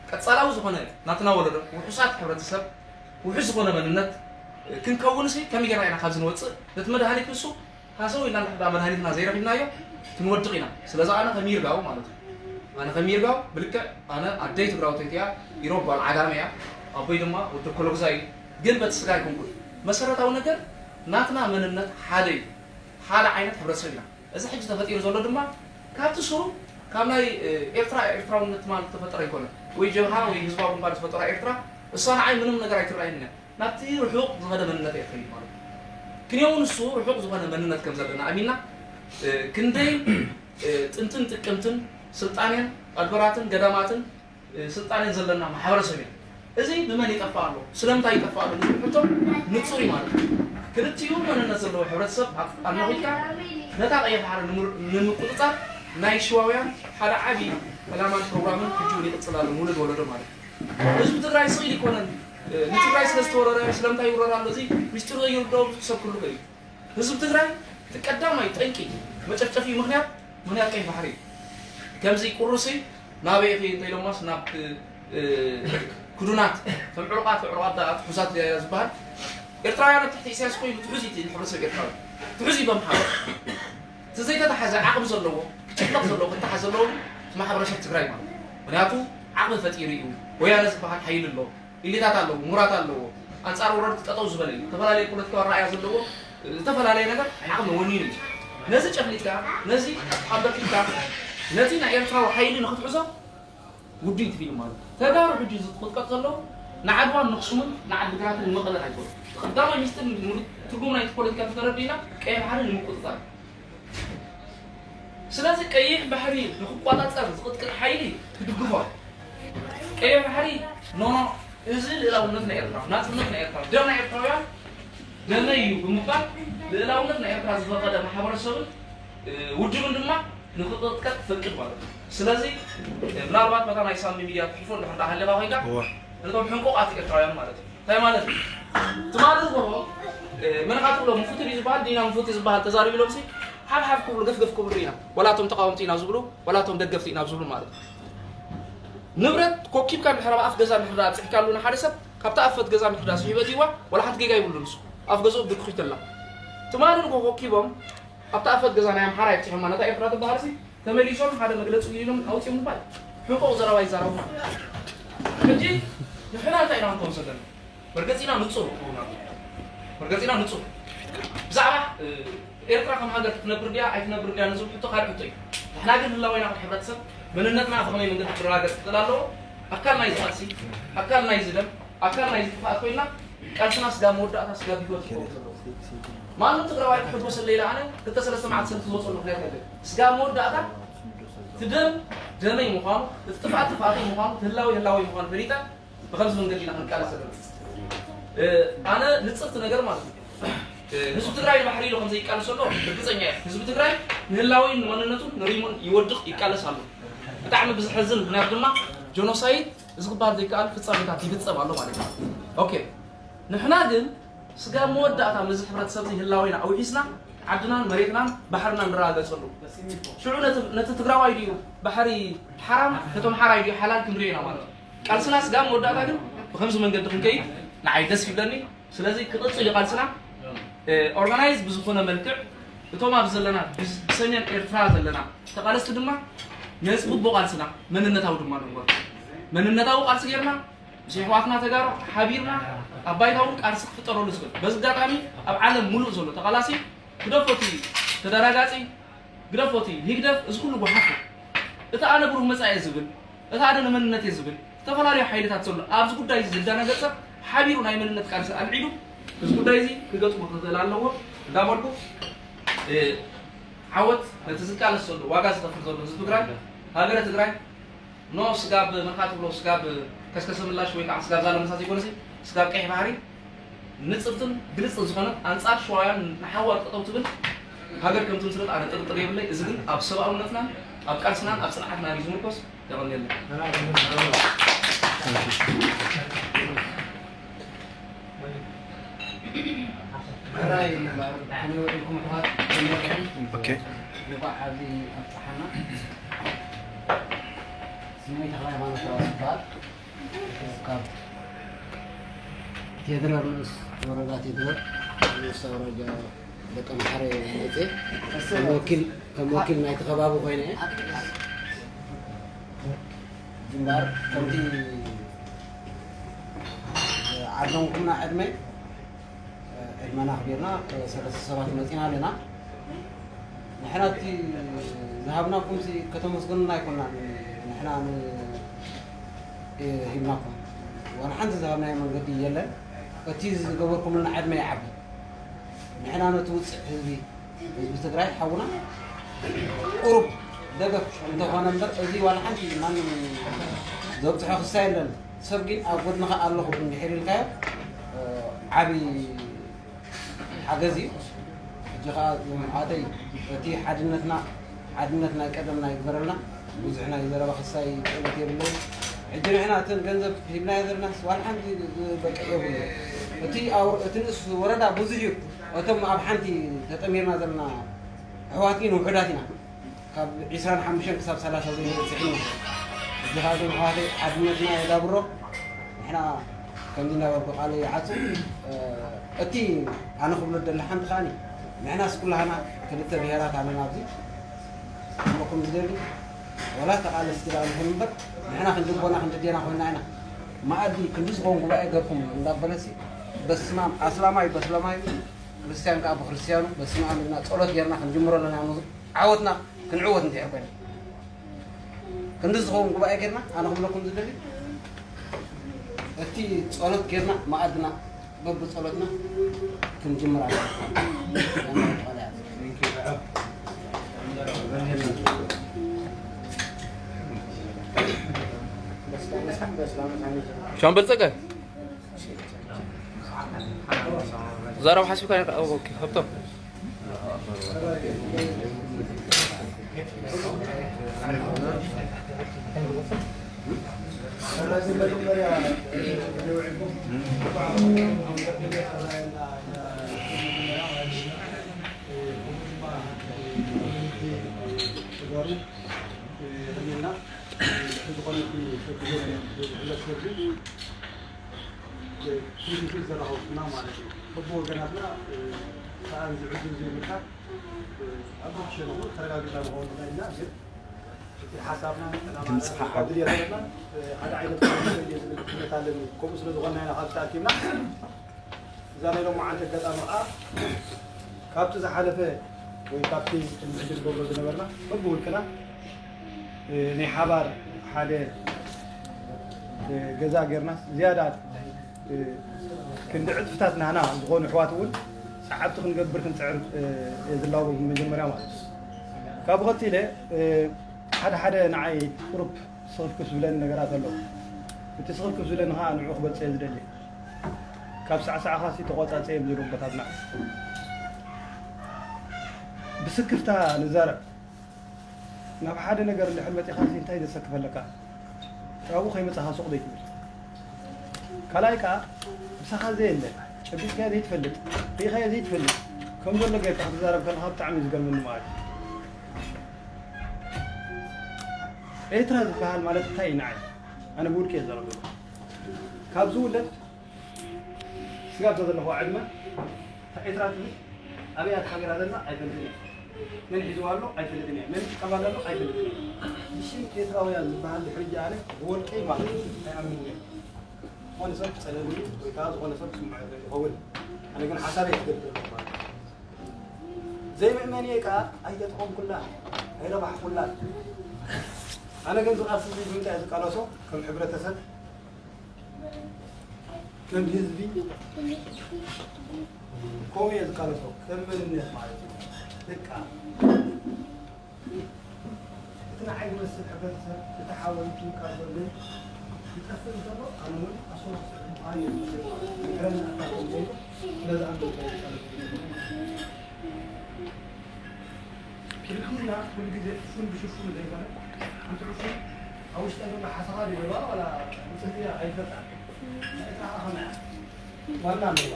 ቀፃላዊ ዝኾነ ናትና ወለዶ ውሑሳት ሕብረተሰብ ውሑስ ዝኾነ መንነት ክንከውንሲ ከመይ ጌርና ኢና ካብዚ ንወፅእ? ነቲ መድሃኒት ንሱ ሃሰው ኢልና እንድሕር ደኣ መድሃኒትና ዘይረኺብናዮ ክንወድቕ ኢና። ስለዚ ኣነ ከም ይርጋው ማለት እዩ። ኣነ ከም ይርጋው ብልክዕ ኣነ ኣደይ ትግራወተይቲ እያ፣ ኢሮብ ጓል ዓጋመ እያ፣ ኣቦይ ድማ ወዲ ኮሎግዛ እዩ። ግን በቲ ስጋ ኣይኮንኩን። መሰረታዊ ነገር ናትና መንነት ሓደ እዩ። ሓደ ዓይነት ሕብረተሰብ ኢና። እዚ ሕጂ ተፈጢሩ ዘሎ ድማ ካብቲ ስሩ ካብ ናይ፣ እ፣ ኤርትራ ኤርትራውነት ትማል ዝተፈጠረ ኣይኮነን። ወይ ጀብሃ ወይ ህዝባዊ ግንባር ዝፈጠራ ኤርትራ እሳ ንዓይ ምንም ነገር ኣይትረኣየንን እያ። ናብቲ ርሑቕ ዝኸደ መንነት እያ ትኸይድ ማለት እዩ። ክንየው ንሱ ርሑቕ ዝኾነ መንነት ከም ዘለና ኣሚና፣ እ፣ ክንደይ፣ እ፣ ጥንትን ጥቅምትን ስልጣኔን ኣድበራትን ገዳማትን፣ እ፣ ስልጣኔን ዘለና ማሕበረሰብ እዩ። እዚ ብመን ይጠፍእ ኣሎ? ስለምንታይ ይጠፍእ ኣሎ? ዝብል ሕቶ ንጹር እዩ ማለት እዩ። ክልቲኡ መንነት ዘለዎ ሕብረተሰብ ኣብ ኣነኺድካ ነታ ቀይሕ ባሕሪ ንምር-፣ ንምቁጽጻር ናይ ሽዋውያን ሓደ ዓቢ ዕላማን ፕሮግራምን ሕጂ እውን ይቕጽል ኣሎ፣ ንውሉድ ወለዶ ማለት እዩ። ህዝቢ ትግራይ ስቕ ኢሉ ይኮነን፣ እ፣ ንትግራይ ስለ ዝተወረረ፣ ስለምንታይ ይውረር ኣሎ፣ እዚ ምስጢሩ ዘይርድኦ ብዙሕ ሰብ ክህሉ ይኽእል እዩ። ህዝቢ ትግራይ እቲ ቀዳማይ ጠንቂ መጨፍጨፊ ምኽንያት፣ ምኽንያት ቀይሕ ባሕሪ እዩ። ከምዚ ቁሩሲ ናበይ እኺ እንተኢሎማስ ናብ፣ እ፣ ክዱናት፣ ከም ዕሩቓት፣ ዕሩቓት ደኣ ትሑዛት ድያ ዝበሃል። ኤርትራውያን ኣብ ትሕቲ ኢሳያስ ኮይኑ ትሑዝ እዩ እቲ ሕብረተሰብ ኤርትራዊ። ትሑዝ እዩ በምሓ። እቲ ዘይተታሓዘ ዓቕሚ ዘለዎ፣ ክጭፍለቕ ዘለዎ፣ ክተሓዝ ዘለዎ ግን እቲ ማሕበረሰብ ትግራይ ማለት እዩ። ምኽንያቱ ዓቕሚ ፈጢሩ እዩ። ወያነ ዝበሃል ሓይሊ ኣሎ። ኢሊታት ኣለዎ፣ ምሁራት ኣለዎ። ኣንጻር ወረርቲ ጠጠው ዝበለ እዩ። ዝተፈላለየ ፖለቲካዊ ኣረኣእያ ዘለዎ፣ ዝተፈላለየ ነገር ዓቕሚ ወኒኑ እዩ። ነዚ ጨፍሊጥካ፣ ነዚ ኣበርኪትካ፣ ነቲ ናይ ኤርትራዊ ሓይሊ ንኽትሕዞ ውዱይ እቲ ፊልም ማለት እዩ። ተጋሩ ሕጂ ዝቕጥቀጥ ዘሎ ንዓድዋን ንኣኽሱምን ንዓዲግራትን ንመቐለን ኣይኮነን። ቀዳማይ ሚስጥር ሙሉእ ትርጉም ናይቲ ፖለቲካ እንተተረዲእና ቀይሕ ባሕሪ ንምቁጽጻር። ስለዚ ቀይሕ ባሕሪ ንክቋጻጸር ዝቕጥቅጥ ሓይሊ ክድግፎ። ቀይሕ ባሕሪ ኖ ኖ፣ እዚ ልእላውነት ናይ ኤርትራ፣ ናጽነት ናይ ኤርትራ፣ ደም ናይ ኤርትራውያን ደመይ እዩ ብምባል ልእላውነት ናይ ኤርትራ ዝፈቐደ ማሕበረሰብን፣ እ፣ ውድብን ድማ ንክቕጥቀጥ ትፈቅድ ማለት እዩ። ስለዚ፣ እ፣ ምናልባት በታ ናይ ሳሚ ሚድያ ትሕልፎ እንድሕር ደኣ ሃሊኻ ኮይንካ፣ እወ። ነቶም ሕንቁቓት ኤርትራውያን ማለት እዩ። እንታይ ማለት እዩ? ትማሊ ዝበሎ፣ እ፣ መን ኢኻ ትብሎ? ሙፉቲ ድዩ ዝበሃል? ዲና ሙፉቲ ዝበሃል ተዛሪቡ ኢሎምሲ፣ ሓፍ ሓፍ ክብሉ፣ ገፍ ገፍ ክብሉ ኢና። ዋላ እቶም ተቃወምቲ ኢና ዝብሉ፣ ዋላ እቶም ደገፍቲ ኢና ዝብሉ ማለት እዩ። ንብረት ኮኪብካ እንድሕር ኣብ ኣፍ ገዛ እንድሕር ደኣ ኣብፂሕካሉ ንሓደ ሰብ፣ ካብታ ኣፈት ገዛ እንድሕር ደኣ ስሒቡ ኣእትይዋ፣ ዋላ ሓንቲ ጌጋ ይብሉን ንሱ። ኣፍ ገዝኡ ብድኩኺት ኣላ። ትማሊ ንጎ ኮኪቦም፣ ኣብታ ኣፈት ገዛ ናይ ኣምሓራ ኣብፂሖማ፣ ነታ ኤርትራ ትበሃልሲ፣ ተመሊሶም ሓደ መግለፂ ኢሎም ኣውፂኦም ምባል፣ ሕንቁቕ ዘረባ ይዛረቡ። ሕጂ ንሕና እንታይ ኢና ክንከውን ዘለና? መርገጺና ንጹር ክኸውን ኣለዎ። መርገጺና ንጹር። ብዛዕባ፣ እ፣ ኤርትራ ከም ሃገር ክትነብር ድያ ኣይትነብር ድያ ንዝብል ሕቶ ካልእ ሕቶ እዩ። ንሕና ግን ህላዌና ከም ሕብረተሰብ መንነትና ብኸመይ መንገዲ ክረጋገጽ ክኽእል ኣለዎ? ኣካል ናይዚ ቃልሲ፣ ኣካል ናይዚ ደም፣ ኣካል ናይዚ ጥፍኣት ኮይንና ቃልስና ስጋብ መወዳእታ ስጋብ ህይወት ክኸውን ዘለዎ። ማንም ትግራዋይ ክሕጎሰለይ ኢለ ኣነ ክልተ ሰለስተ መዓልቲ ሰልፊ ዝወፀሉ ምኽንያት የለን። ስጋብ መወዳእታ እቲ ደም ደመይ ምዃኑ፣ እቲ ጥፍኣት ጥፍኣተይ ምዃኑ፣ እቲ ህላዌ ህላዌ ምዃኑ ፈሊጠ ብኸምዚ መንገዲ ኢና ክንቃለስ ዘለና። እ፣ ኣነ ንጽርቲ ነገር ማለት እዩ። ህዝቢ ትግራይ ንባሕሪ ኢሉ ከምዘይቃለስ ዘሎ ርግፀኛ እየ። ህዝቢ ትግራይ ንህላወይን ንመንነቱን ንሪሙን ይወድቕ ይቃለስ ኣሎ። ብጣዕሚ ብዝሐዝን ምክንያት ድማ ጆኖሳይድ እዚ ክበሃል ዘይከኣል ፍፃሜታት ይፍፀም ኣሎ ማለት እዩ። ኦኬ፣ ንሕና ግን ስጋብ መወዳእታ ምስዚ ሕብረተሰብ እዚ ህላወይና ኣውሒስና ዓድናን መሬትናን ባሕርናን ንረጋገፀሉ። ሽዑ ነቲ ትግራዋይ ድዩ ባሕሪ ሓራም፣ ነቶም ሓራይ ድዩ ሓላል ክንሪኦ ኢና ማለት እዩ። ቃልስና ስጋብ መወዳእታ ግን ብከምዚ መንገዲ ክንከይድ ንዓይ ደስ ይብለኒ። ስለዚ ክቕፅል እዩ ቃልስና። ኦርጋናይዝ ብዝኾነ መልክዕ እቶም ኣብ ዘለና ብሰሜን ኤርትራ ዘለና ተቓለስቲ ድማ ነፅብቦ ቃልስና መንነታዊ ድማ ንግበር። መንነታዊ ቃልሲ ጌርና ምስ ኣሕዋትና ተጋሩ ሓቢርና ኣብ ባይታ እውን ቃልሲ ክፍጠረሉ ዝኽእል። በዚ ኣጋጣሚ ኣብ ዓለም ሙሉእ ዘሎ ተቓላሲ ግደፎ እቲ ተደራጋፂ፣ ግደፎ እቲ ህግደፍ፣ እዚ ኩሉ ጓሓፍ እዩ። እቲ ኣነ ብሩህ መጻኢ እየ ዝብል፣ እቲ ኣነ ንመንነት እየ ዝብል ዝተፈላለዩ ሓይልታት ዘሎ ኣብዚ ጉዳይ እዚ ዝደናገጸ ሓቢሩ ናይ መንነት ቃልሲ ኣልዒሉ እዚ ጉዳይ እዚ ክገጥሞ ክኽእል ኣለዎ እንዳበልኩ ዓወት ነቲ ዝቃለስ ዘሎ ዋጋ ዝኸፍል ዘሎ ህዝቢ ትግራይ ሃገረ ትግራይ ኖ ስጋብ መርካቶ ብሎ ስጋብ ከስከሰ ምላሽ ወይ ከዓ ስጋብ ዛለ መሳ ዘይኮነሲ ስጋብ ቀይሕ ባሕሪ ንፅርትን ግልፅን ዝኾነ ኣንፃር ሸዋውያን ንሓዋር ጠጠው ትብል ሃገር ከም ትምስርት ኣነ ጥርጥር የብለይ። እዚ ግን ኣብ ሰብኣውነትናን ኣብ ቃልስናን ኣብ ፅንዓትናን እዩ ዝምርኮስ። የቐንየለይ። ሕራይ እምበር፣ ብሓይሊ ውዒልኩም ኣሕዋት፣ ኦኬ። እንኳዕ ኣብዚ ኣብፀሓና። ስመይ ተኽለ ሃይማኖት ተባስ ይበሃል። ካብ ቴድረር ንኡስ ወረዳ ቴድረር ንኡስ ወረዳ ደቂ ኣምሓረ መፅእ ከም ወኪል ከም ወኪል ናይቲ ከባቢ ኮይነ እየ። ግንባር ከምቲ ዓደንኩምና ዕድመ ዕድመና ኣኽቢርና ሰለስተ ሰባት መፂና ኣለና። ንሕና እቲ ዝሃብናኩም ሲ ከተመስግኑና ኣይኮናን። ንሕና ን- ሂብናኩም ዋላ ሓንቲ ዝሃብናዮ መንገዲ የለን። እቲ ዝገበርኩምልና ዕድመ ይዓቢ። ንሕና ነቲ ውፅዕ ህዝቢ ህዝቢ ትግራይ ሓውና ቁሩብ ደገፍ እንተኾነ እምበር እዚ ዋላ ሓንቲ ማንም ዘብፅሖ ክሳ የለን። ሰብ ግን ኣብ ጎድንኻ ኣለኹ እንድሕር ኢልካዮ ዓብዪ ሓገዝ እዩ። ሕጂ ከዓ ዞም ኣሓተይ እቲ ሓድነትና ሓድነት ናይ ቀደምና ይግበረልና። ብዙሕ ናይ ዘረባ ክሳይ ክእለት የብለይ። ሕጂ ንሕና እተን ገንዘብ ሂብናዮ ዘለና ዋላ ሓንቲ ዝበቅዕ የብሉ። እቲ ኣው- እቲ ንእስ ወረዳ ብዙሕ እዩ። እቶም ኣብ ሓንቲ ተጠሚርና ዘለና ኣሕዋት ግን ውሑዳት ኢና። ካብ ዒስራን ሓሙሽተን ክሳብ ሰላሳ ዘይንበፅሕ ኢና። እዚ ከዓ እዞም ኣሕዋተይ ሓድነትና የዳብሮ። ንሕና ከምዚ እናበልኩ ቃለይ ይዓፁ። እቲ ኣነ ክብሎ ደሊ ሓንቲ ከዓኒ ንሕናስ ኩላህና ክልተ ብሄራት ኣለና ኣብዚ ክብለኩም ዝደሊ ዋላ ተቃለስቲ ደኣ ንኹን እምበር ንሕና ክንዲ ቦና ክንዲ ዴና ኮይና ኢና። መኣዲ ክንዲ ዝኸውን ጉባኤ ገርኩም እንዳበለሲ በስማም ኣስላማይ በስላማይ ክርስቲያን ከዓ ብክርስቲያኑ በስመ ኣብ ኢልና ጸሎት ጌርና ክንጅምሮ ኣለና። ዓወትና ክንዕወት እንድሕር ኮይና ክንዲ ዝኸውን ጉባኤ ጌርና ኣነ ክብለኩም ዝደሊ እቲ ጸሎት ጌርና መኣድና በብጸሎትና ክንጅምር ኣለና። ሻምበል ጸጋይ ዘረባ ሓሲብካ ኦኬ ሃብቶም ትንቢት ዘራኸብኩና ማለት እዩ። በብወገናትና ሰኣን ዝዕድል ዘይምርካብ ኣብ ሸነኹ ተረጋጊጣ ንኸውን ንኽእል ኢና። ግን እቲ ሓሳብና ዕላማና ድምፅኻ ካብ ዓብ- ድልየት ዘለና ሓደ ዓይነት ኮሚሽን እየ ዝብል እምነት ኣለኒ። ከምኡ ስለ ዝኾንና ኢና ካብዚ ተኣኪብና። እዛ ናይ ሎማዓንቲ ኣጋጣሚ ከዓ ካብቲ ዝሓለፈ ወይ ካብቲ ቅድሚ ሕጂ ንገብሮ ዝነበርና በብውልቅና ናይ ሓባር ሓደ ገዛ ጌርና ዝያዳ ክንዲ ዕፅፍታት ናህና ዝኾኑ ኣሕዋት እውን ሰዓብቲ ክንገብር ክንፅዕር እየ ዝላቦ መጀመርያ ማለት እዩ። ካብኡ ቀፂለ ሓደ ሓደ ንዓይ ቁሩብ ስኽፍክፍ ዝብለኒ ነገራት ኣሎ። እቲ ስኽፍክፍ ዝብለኒ ከዓ ንዑ ክገልፀ እየ ዝደሊ። ካብ ሳዕሳዕኻሲ ተቆፃፀ እዮም ዝብሉ ኣቦታትና። ብስክፍታ ንዛረብ። ናብ ሓደ ነገር እንድሕር መጺኻሲ እንታይ ዘሰክፈለካ? ኣብኡ ከይመጻኻ ሱቕ ዘይትብል። ካልኣይ ከኣ ምሳኻ ዘየለ፣ ጨቢጥካዮ ዘይትፈልጥ፣ ርኢኻዮ ዘይትፈልጥ፣ ከም ዘሎ ጌርካ ክትዛረብ ከለኻ ብጣዕሚ እዩ ዝገርመኒ ማለት እዩ። ኤርትራ ዝበሃል ማለት እንታይ እዩ ንዓይ? ኣነ ብውልቂ እየ ዘረብኩ። ካብ ዝውለድ ስጋብ ዘለኹ ዕድመ፣ እታ ኤርትራ ትብል ኣበይ እያ ተኸቢራ ዘላ ኣይፈልጥን እየ። መን ሒዝዋ ኣሎ ኣይፈልጥን እየ። መን ይጥቀመላ ኣሎ ኣይፈልጥን እየ። ብሽም ኤርትራውያን ዝበሃል ድሕሪ ሕጂ ኣነ ብወልቀይ ማለት እዩ ኣይኣምንን እየ። ዝኾነ ሰብ ክጸልአኒ ወይ ከኣ ዝኾነ ሰብ ክስምዖ ይኽእል ይኸውን። ኣነ ግን ሓሳበይ ክገልጽ ኣለኹ ማለት እዩ። ዘይምእመንየ ከኣ ኣይተጠቐምኩላን ኣይረባሕኩላን። ኣነ ግን ዝቓልስ እዚ ብምንታይ እየ ዝቃለሶ? ከም ሕብረተሰብ ከም ህዝቢ ከምኡ እየ ዝቃለሶ፣ ከም መንነት ማለት እዩ። በቃ እቲ ንዓይ ዝመስል ሕብረተሰብ፣ እቲ ሓወይ፣ እቲ ውቃብ ወለይ ይጠፍእ እንተሎ፣ ኣነ እውን ኣስወስኦ ምዃን እየ ዝመስል። ድሕረን ኣታቶም ዘይብሉ፣ ስለዚ ኣነ እውን ይቃለሶ። ክልቲና ኩሉ ግዜ ዕፉን ብሽፉኑ ዘይኮነ፣ ሓንቲ ዕፉን ኣብ ውሽጣ ዘሎ ሓሰኻ ድዮ ዋላ ንጽህያ ኣይፈልጣን። ናይ ኤርትራ ከኣ ከመይ እያ? ዋና ኣለዋ።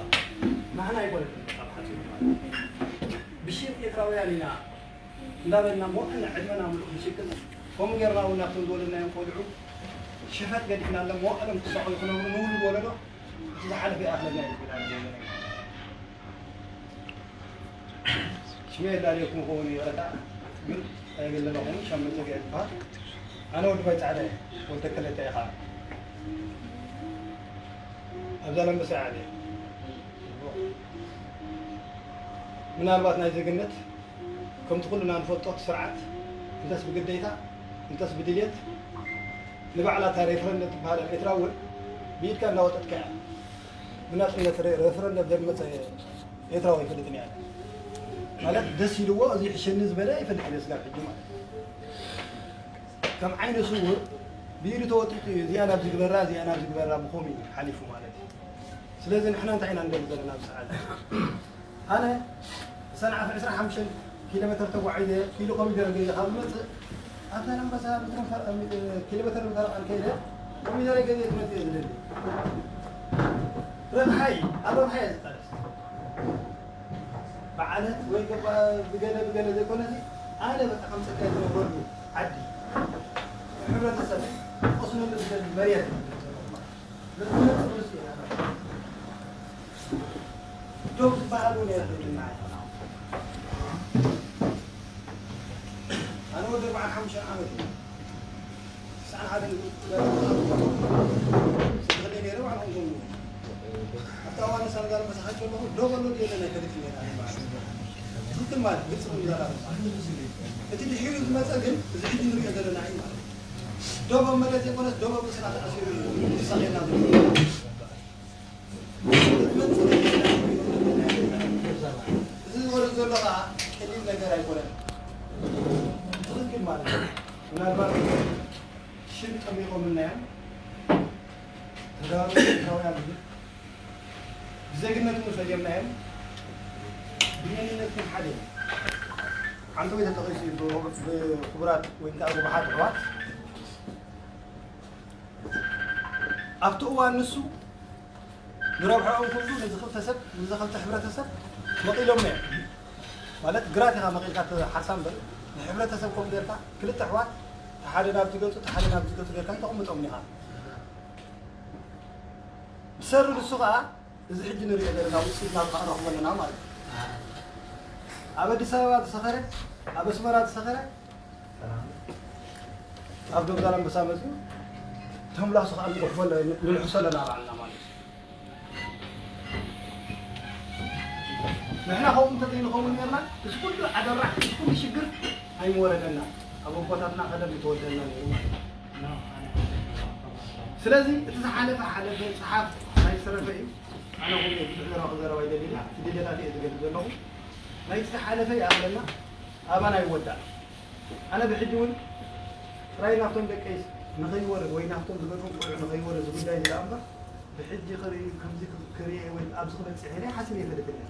ንሕና ኣይኮነትን በቃ ብሓጺሩ ማለት። ብሽም ኤርትራውያን ኢና እንዳበልና መዋእልና ዕድመና ምሉእ ክንሽቅጥ፣ ከምኡ ጌርና እውን ናብቶም ዝወለድናዮም ቆልዑ ሸፈጥ ገዲፍናሎም መዋእሎም ክሳቐዩ ክነብሩ ንውሉድ ወለዶ እቲ ዝሓለፈ ይኣኽለና እዩ ዝብል ኣለ። ሽመይ የዳልየኩም ክኸውን ይቕረታ፣ ግን ኣይገለለኹም። ሻምበል ጸግዒ ትበሃል። ኣነ ወዲ ባይ ጻዕዳ እየ። ወልተ ክልተ እየ ኸዓ። ኣብ ዛላምበሳ እየ ዓብየ። ምናልባት ናይ ዜግነት ከምቲ ኩልና ንፈልጦ እቲ ስርዓት እንተስ ብግዴታ እንተስ ብድልየት ንባዕላ እታ ሬፈረንደም ትበሃል ኣብ ኤርትራ እውን ብኢድካ እንዳወጠጥካ እያ። ብናጽነት ሬ-፣ ሬፈረንደም ዘድመጸ ኤርትራዊ ኣይፈልጥን እያ። ማለት ደስ ኢልዎ እዚ ይሕሸኒ ዝበለ ኣይፈልጥን እየ ስጋብ ሕጂ ማለት እዩ። ከም ዓይነ ስውር ብኢዱ ተወጢጡ እዩ እዚኣ ናብዚ ግበራ፣ እዚኣ ናብዚ ግበራ ብኸምኡ እዩ ሓሊፉ ማለት እዩ። ስለዚ ንሕና እንታይ ኢና ንደሊ ዘለና ኣብዚ ሰዓት? ኣነ ሰንዓፈ ዕስራን ሓሙሽተን ኪሎ ሜተር ተጓዒዘ ኪሎ ኮሚደረ ገይረ ካብ ዝመጽእ ኣብ ዛላምበሳ ምድሪ ፈር-፣ ኪሎ ሜተር ፈረቓን ከይደ ኮሚደረ ገይረ ክመጽእ እየ ዝደሊ። ረብሓይ፣ ኣብ ረብሓ እየ ዝቃለስ። ብዓለት ወይ ከኣ ብገለ ብገለ ዘይኮነሲ ኣነ በቃ ከም ጸጋይ ዝነብረሉ ዓዲ ሕብረተሰብ ክቐስነሉ ዝደሊ መሬት። ዶብ ዝበሃል እውን የብለይን። ኣነ ወዲ ኣርባዓን ሓሙሽተን ዓመት እየ። ክሳዕ ሓደ ስድሪ ነይረ ባዕሎም ከምኡ። ኣብቲ እዋን ንሳ ንዛረብ መሳኻት ከለኹ ዶብ ኣሎ ድዩ የለን ኣይፈልጥን ነይረ ኣነ ባዕለይ። ትኽክል ማለት ግልፂ ብምዛራብ ማለት። እቲ ድሒሩ ዝመፀ ግን እዚ ሕጂ ንሪኦ ዘለና እዩ ማለት እዩ። ዶብ ኣብ መሬት ዘይኮነስ ዶብ ኣብ ርእስና ተኣሲሩ እዩ ዝሳቐየና ዘሎ። እዚ ዝወርድ ዘሎ ከዓ ቀሊል ነገር ኣይኮነን። ትኽክል ማለት እዩ። ምናልባት ሽም ጠሚቖምልና እዮም። ተጋሩ ኤርትራውያን ዝብል ብዜግነት እውን ሰየምና እዮም። ብመንነት ግን ሓደ እዮም። ሓንቲ ወይ ተጠቒሱ እዩ ብ-፣ ብክቡራት ወይ ከዓ ብብሓት ኣሕዋት። ኣብቲ እዋን ንሱ ንረብሐኦም ክብሉ ነዚ ክልተ ሰብ፣ ነዚ ክልተ ሕብረተሰብ መቒሎምና እዮም። ማለት ግራት ኢኻ መቒልካ ትሓርሳ እምበር፣ ንሕብረተሰብ ከምኡ ጌርካ ክልተ ኣሕዋት፣ እቲ ሓደ ናብዚ ገጹ፣ እቲ ሓደ ናብዚ ገጹ ጌርካ ኣይተቕምጦምን ኢኻ። ብሰሩ ንሱ ኸኣ እዚ ሕጂ ንሪኦ ዘለና ውፅኢት ናብ ከኣ ንረኽቦ ኣለና ማለት እዩ። ኣብ ኣዲስ ኣበባ ዝሰኸረ፣ ኣብ ኣስመራ ዝሰኸረ፣ ኣብ ዶብ ዛላምበሳ መፅዩ ተምላሱ ከዓ ንጉሕፎ ኣለ-፣ ንልሕሶ ኣለና ባዕልና ማለት እዩ። ንሕና ከምኡ እንተዘይንኸውን ነርና፣ እዚ ኩሉ ዓደራዕ፣ እዚ ኩሉ ሽግር ኣይምወረደና፣ ኣብ ኣቦታትና ቀደም ምተወደና ነይሩ ማለት እዩ። ስለዚ እቲ ዝሓለፈ ሓለፈ፣ ፀሓፍ ናይ ዝተረፈ እዩ። ኣነ ከምኡ ብዙሕ ዘረባ ክዘረብ ኣይደልን፣ እቲ ድሌታት እየ ዝገልፅ ዘለኹ። ናይቲ ዝሓለፈ ይኣኽለና፣ ኣባና ይወዳእ። ኣነ ብሕጂ እውን ጥራይ ናብቶም ደቀይ ንኸይወርድ ወይ ናብቶም ዝገድፎም ቆልዑ ንኸይወርድ እዚ ጉዳይ እዚ ደኣ እምበር ብሕጂ ክርኢ-፣ ከምዚ ክርእየ ወይ ኣብዚ ክበጽሕ ኢለ ሓሲበ ኣይፈልጥን እየ።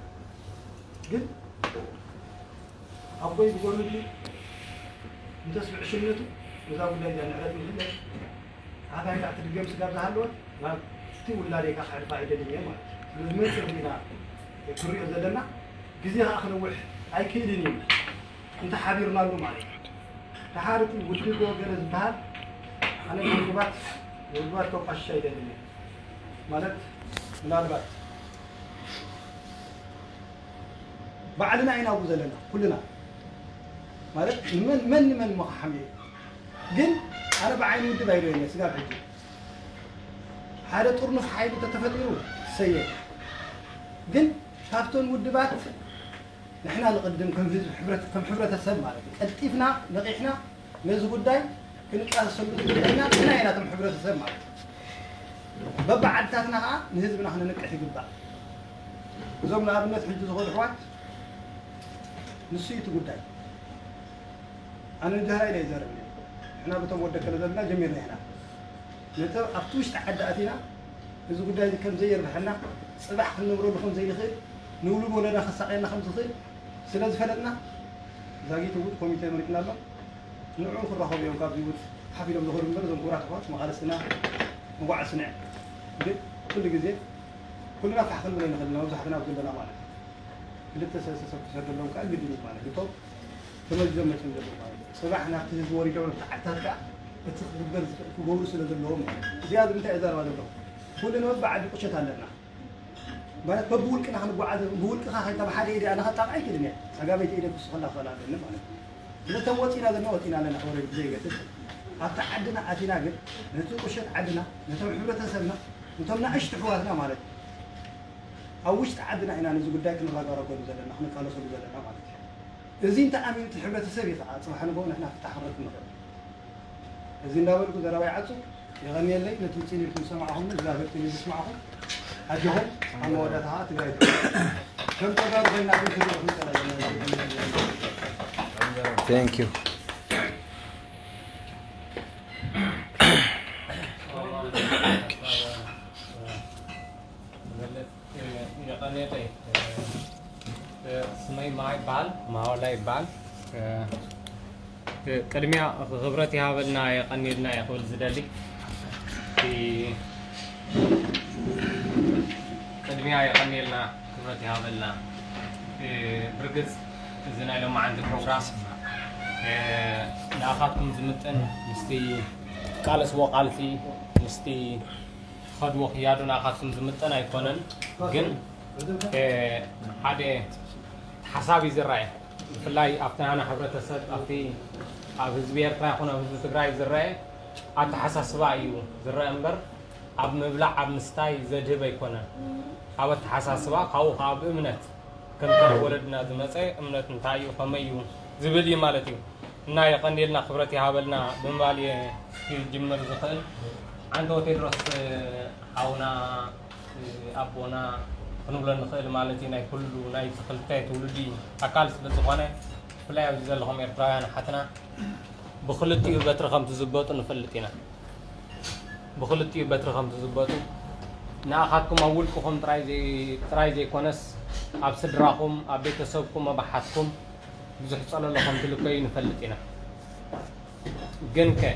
ግን ኣቦይ ብጎኑ ድዩ እንተስ ብዕሽነቱ ነዛ ጉዳይ እዚኣ ንዕረት ንህለ ኣባይ ከዓ ትድገም ስጋብ ዝሃለወት ናብቲ ውላደይ ከዓ ክሕልፋ ኣይደልን እየ ማለት እዩ። ስለዚ መፅእ ኢና ክንሪኦ ዘለና ግዜ ከዓ ክነውሕ ኣይክእልን እዩ እንተሓቢርናሉ ማለት እዩ። ደሓር እቲ ውድብ ዶ ገለ ዝበሃል ኣነ ውድባት ውድባት ከቋሽሽ ኣይደልን እየ ማለት ምናልባት ባዕልና ኢና ኣብኡ ዘለና ኩልና ማለት መን መን ንመን ምኽሓም እዩ። ግን ኣነ ብዓይኒ ውድብ ኣይርእዮን እየ ስጋብ ሕጂ ሓደ ጥርኑፍ ሓይሊ ተተፈጢሩ ሰየ ግን ካብቶን ውድባት ንሕና ንቕድም ከም ህዝብ ሕብረት ከም ሕብረተሰብ ማለት እዩ ቀልጢፍና ነቒሕና ነዚ ጉዳይ ክንቃሰሰሉ ዝግበአና ንሕና ኢና እቶም ሕብረተሰብ ማለት እዩ። በብዓድታትና ከዓ ንህዝብና ክነንቅሕ ይግባእ። እዞም ንኣብነት ሕጂ ዝኾኑ ኣሕዋት ንሱ እዩ እቲ ጉዳይ። ኣነ ንጃህራ ኢለ ይዛረብ እየ። ንሕና በቶም ወደከለ ዘለና ጀሚርና ኢና። ነቲ ኣብቲ ውሽጢ ዓዲ ኣቲና እዚ ጉዳይ እዚ ከም ዘየርብሐና ፅባሕ ክንነብረሉ ከም ዘይንኽእል ንውሉድ ወለዳ ከሳቕየና ከም ዝኽእል ስለ ዝፈለጥና ዛጊት እውን ኮሚቴ መሪፅና ኣሎ። ንዕኡ ክራኸቡ እዮም ካብዚ እውን ሓፍ ኢሎም ዝኸዱ እምበር እዞም ክቡራት ኣሕዋት መቓለስትና መጓዕስና እዮም። ግን ኩሉ ግዜ ኩልና ፋሕ ክንብል ኣይንኽእል ኢና መብዛሕትና ኣብ ዘለና ማለት እዩ። ክልተ ሰለስተ ሰብ ክሰደሎም ከዓ ግድን እዩ ማለት እዩ። እቶም ተመዚዞም መፅኦም ዘለዉ ማለት እዩ። ፅባሕ ናብቲ ህዝቢ ወሪዶም ኣብቲ ዓድታት ከዓ እቲ ክግበር ዝኽእል ክገብሩ ስለ ዘለዎም ማለት እዩ። እዚኣ ንምንታይ እዛረባ ዘለኹ? ኩሉ ንበብ ዓዲ ቁሸት ኣለና ማለት በብውልቅና ክንጓዓዝ ብውልቅኻ ከይታ ብሓደ ኢደ ኣነ ከጣቕ ኣይክእልን እየ። ፀጋመይቲ ኢደ ክስኸላ ክኽእል ኣለኒ ማለት እዩ። ስለቶም ወፂና ዘለና ወፂና ኣለና ክበረ ብዘይገድስ ኣብቲ ዓድና ኣቲና ግን ነቲ ቁሸት ዓድና ነቶም ሕብረተሰብና ነቶም ናእሽቱ ኣሕዋትና ማለት እዩ ኣብ ውሽጢ ዓድና ኢና ነዚ ጉዳይ ክንረጋረገሉ ዘለና ክንቃለሰሉ ዘለና ማለት እዩ። እዚ እንተ ኣሚኑ እቲ ሕብረተሰብ እዩ ከዓ ፅባሕ ንግሆ ንሕና ፍታሕ ክንረክብ ንኽእል። እዚ እንዳበልኩ ዘረባ ይዓፁ። የቐንየለይ ነቲ ውፅኢን ኢልኩም ዝሰማዕኹም እግዚኣብሔር ክን ዝስማዕኹም ኣጆኹም ኣብ መወዳእታ ከዓ ትግራይ ትበ ከም ተጋሩ ኮይና ግን ትግረ ክንቀላ ዘለና Thank you. የቐኔጠይ ስመይ ማ ይበሃል ማወላ ይበሃል። ቅድሚያ ክብረት ይሃበልና የቐኒልና እየ ክብል ዝደሊ። ቅድሚያ የቐኒልና ክብረት ይሃበልና። ብርግፅ እዚ ናይ ሎማዓንቲ ፕሮግራም ንኣኻትኩም ዝምጥን ምስቲ ቃለስዎ ቃልሲ ምስቲ ትኸድዎ ክያዶ ንኣኻትኩም ዝምጥን ኣይኮነን። ግን ሓደ ተሓሳብ እዩ ዝረኣየ ብፍላይ ኣብቲ ናና ሕብረተሰብ ኣብቲ ኣብ ህዝቢ ኤርትራ ይኹን ኣብ ህዝቢ ትግራይ ዝረአ ኣተሓሳስባ እዩ ዝረአ እምበር ኣብ ምብላዕ ኣብ ምስታይ ዘድህብ ኣይኮነን። ኣብ ኣተሓሳስባ ካብኡ ከዓ ብእምነት ከም ተረፍ ወለድና ዝመፀ እምነት እንታይ እዩ ከመይ እዩ ዝብል እዩ ማለት እዩ። እና የቐንየልና ክብረት ይሃበልና ብምባል እየ ክጅምር ዝኽእል። ዓንተወ ቴድሮስ ሓውና ኣቦና ክንብሎ ንኽእል ማለት እዩ። ናይ ኩሉ ናይ ክልተ ትውልዲ ኣካል ስለ ዝኾነ ብፍላይ ኣብዚ ዘለኹም ኤርትራውያን ኣሓትና ብክልቲኡ በትሪ ከም ትዝበጡ ንፈልጥ ኢና። ብክልቲኡ በትሪ ከም ትዝበጡ ንኣኻትኩም ኣብ ውልቅኹም ጥራይ ዘይኮነስ ኣብ ስድራኹም ኣብ ቤተሰብኩም ኣብ ኣሓትኩም ብዙሕ ፀለሎ ከም ትልከዩ ንፈልጥ ኢና። ግን ከ